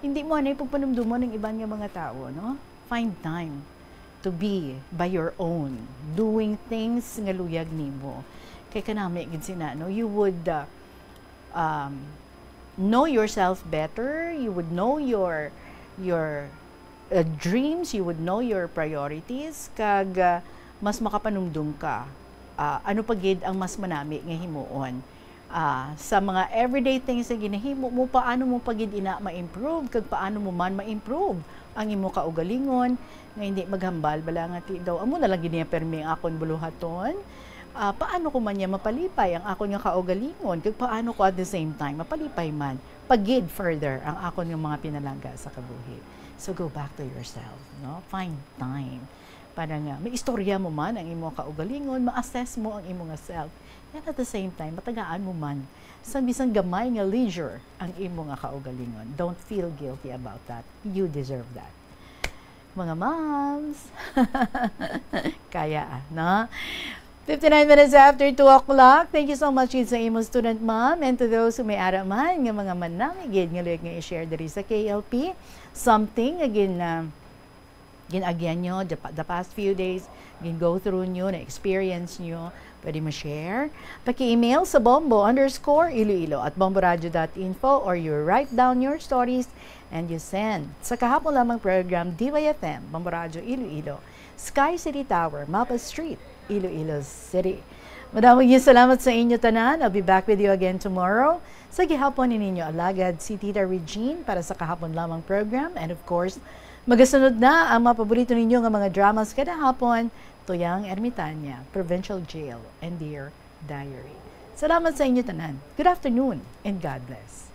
Hindi mo anay pagpanumdumon ng iban nga mga tao, no? Find time to be by your own, doing things nga luyag nimo. Kay kanami gid sina, no? You would, uh, um, know yourself better, you would know your, your, uh, dreams, you would know your priorities, kag, uh, mas makapanumdum ka, uh, ano pa gid ang mas manami nga himuon. Ah, sa mga everyday things nga ginahimo mo, paano mo pa gid ina ma-improve, kag paano mo man ma-improve ang imo kaugalingon, nga hindi maghambal bala nga ti daw, "Amo na lang gid niya permi ang akon buluhaton." Ah, paano ko man niya mapalipay ang akon nga kaugalingon, kag paano ko at the same time mapalipay man pa gid further ang akon nga mga pinalangga sa kabuhi? So, go back to yourself, no? Find time para nga may istorya mo man ang imo kaugalingon, ma-assess mo ang imo nga self, and at the same time, matagaan mo man sa bisan gamay nga leisure ang imo nga kaugalingon. Don't feel guilty about that. You deserve that. Mga moms, kaya, ah, no? Fifty-nine minutes after two o'clock. Thank you so much gid sa imo, student mom, and to those who may ara man nga mga manami gid nga luyag nga i-share diri sa K L P. Something nga gin, ah, gin-agyan nyo the, pa- the past few days, gin-go through nyo, na-experience nyo, pwede mo share. Paki-email sa bombo underscore iloilo at bomboradio dot info, or you write down your stories and you send sa kahapon lamang program, D Y F M, Bombo Radio Iloilo, Sky City Tower, Mapa Street, Iloilo City. Madamo gyud salamat sa inyo tanan. I'll be back with you again tomorrow. Sa gihapon ni ninyo alagad, si Tita Regine para sa kahapon lamang program. And of course, magasunod na ang mga paborito ninyo nga mga dramas kada hapon, Tuyang Ermitanya, Provincial Jail, and Dear Diary. Salamat sa inyo tanan. Good afternoon and God bless.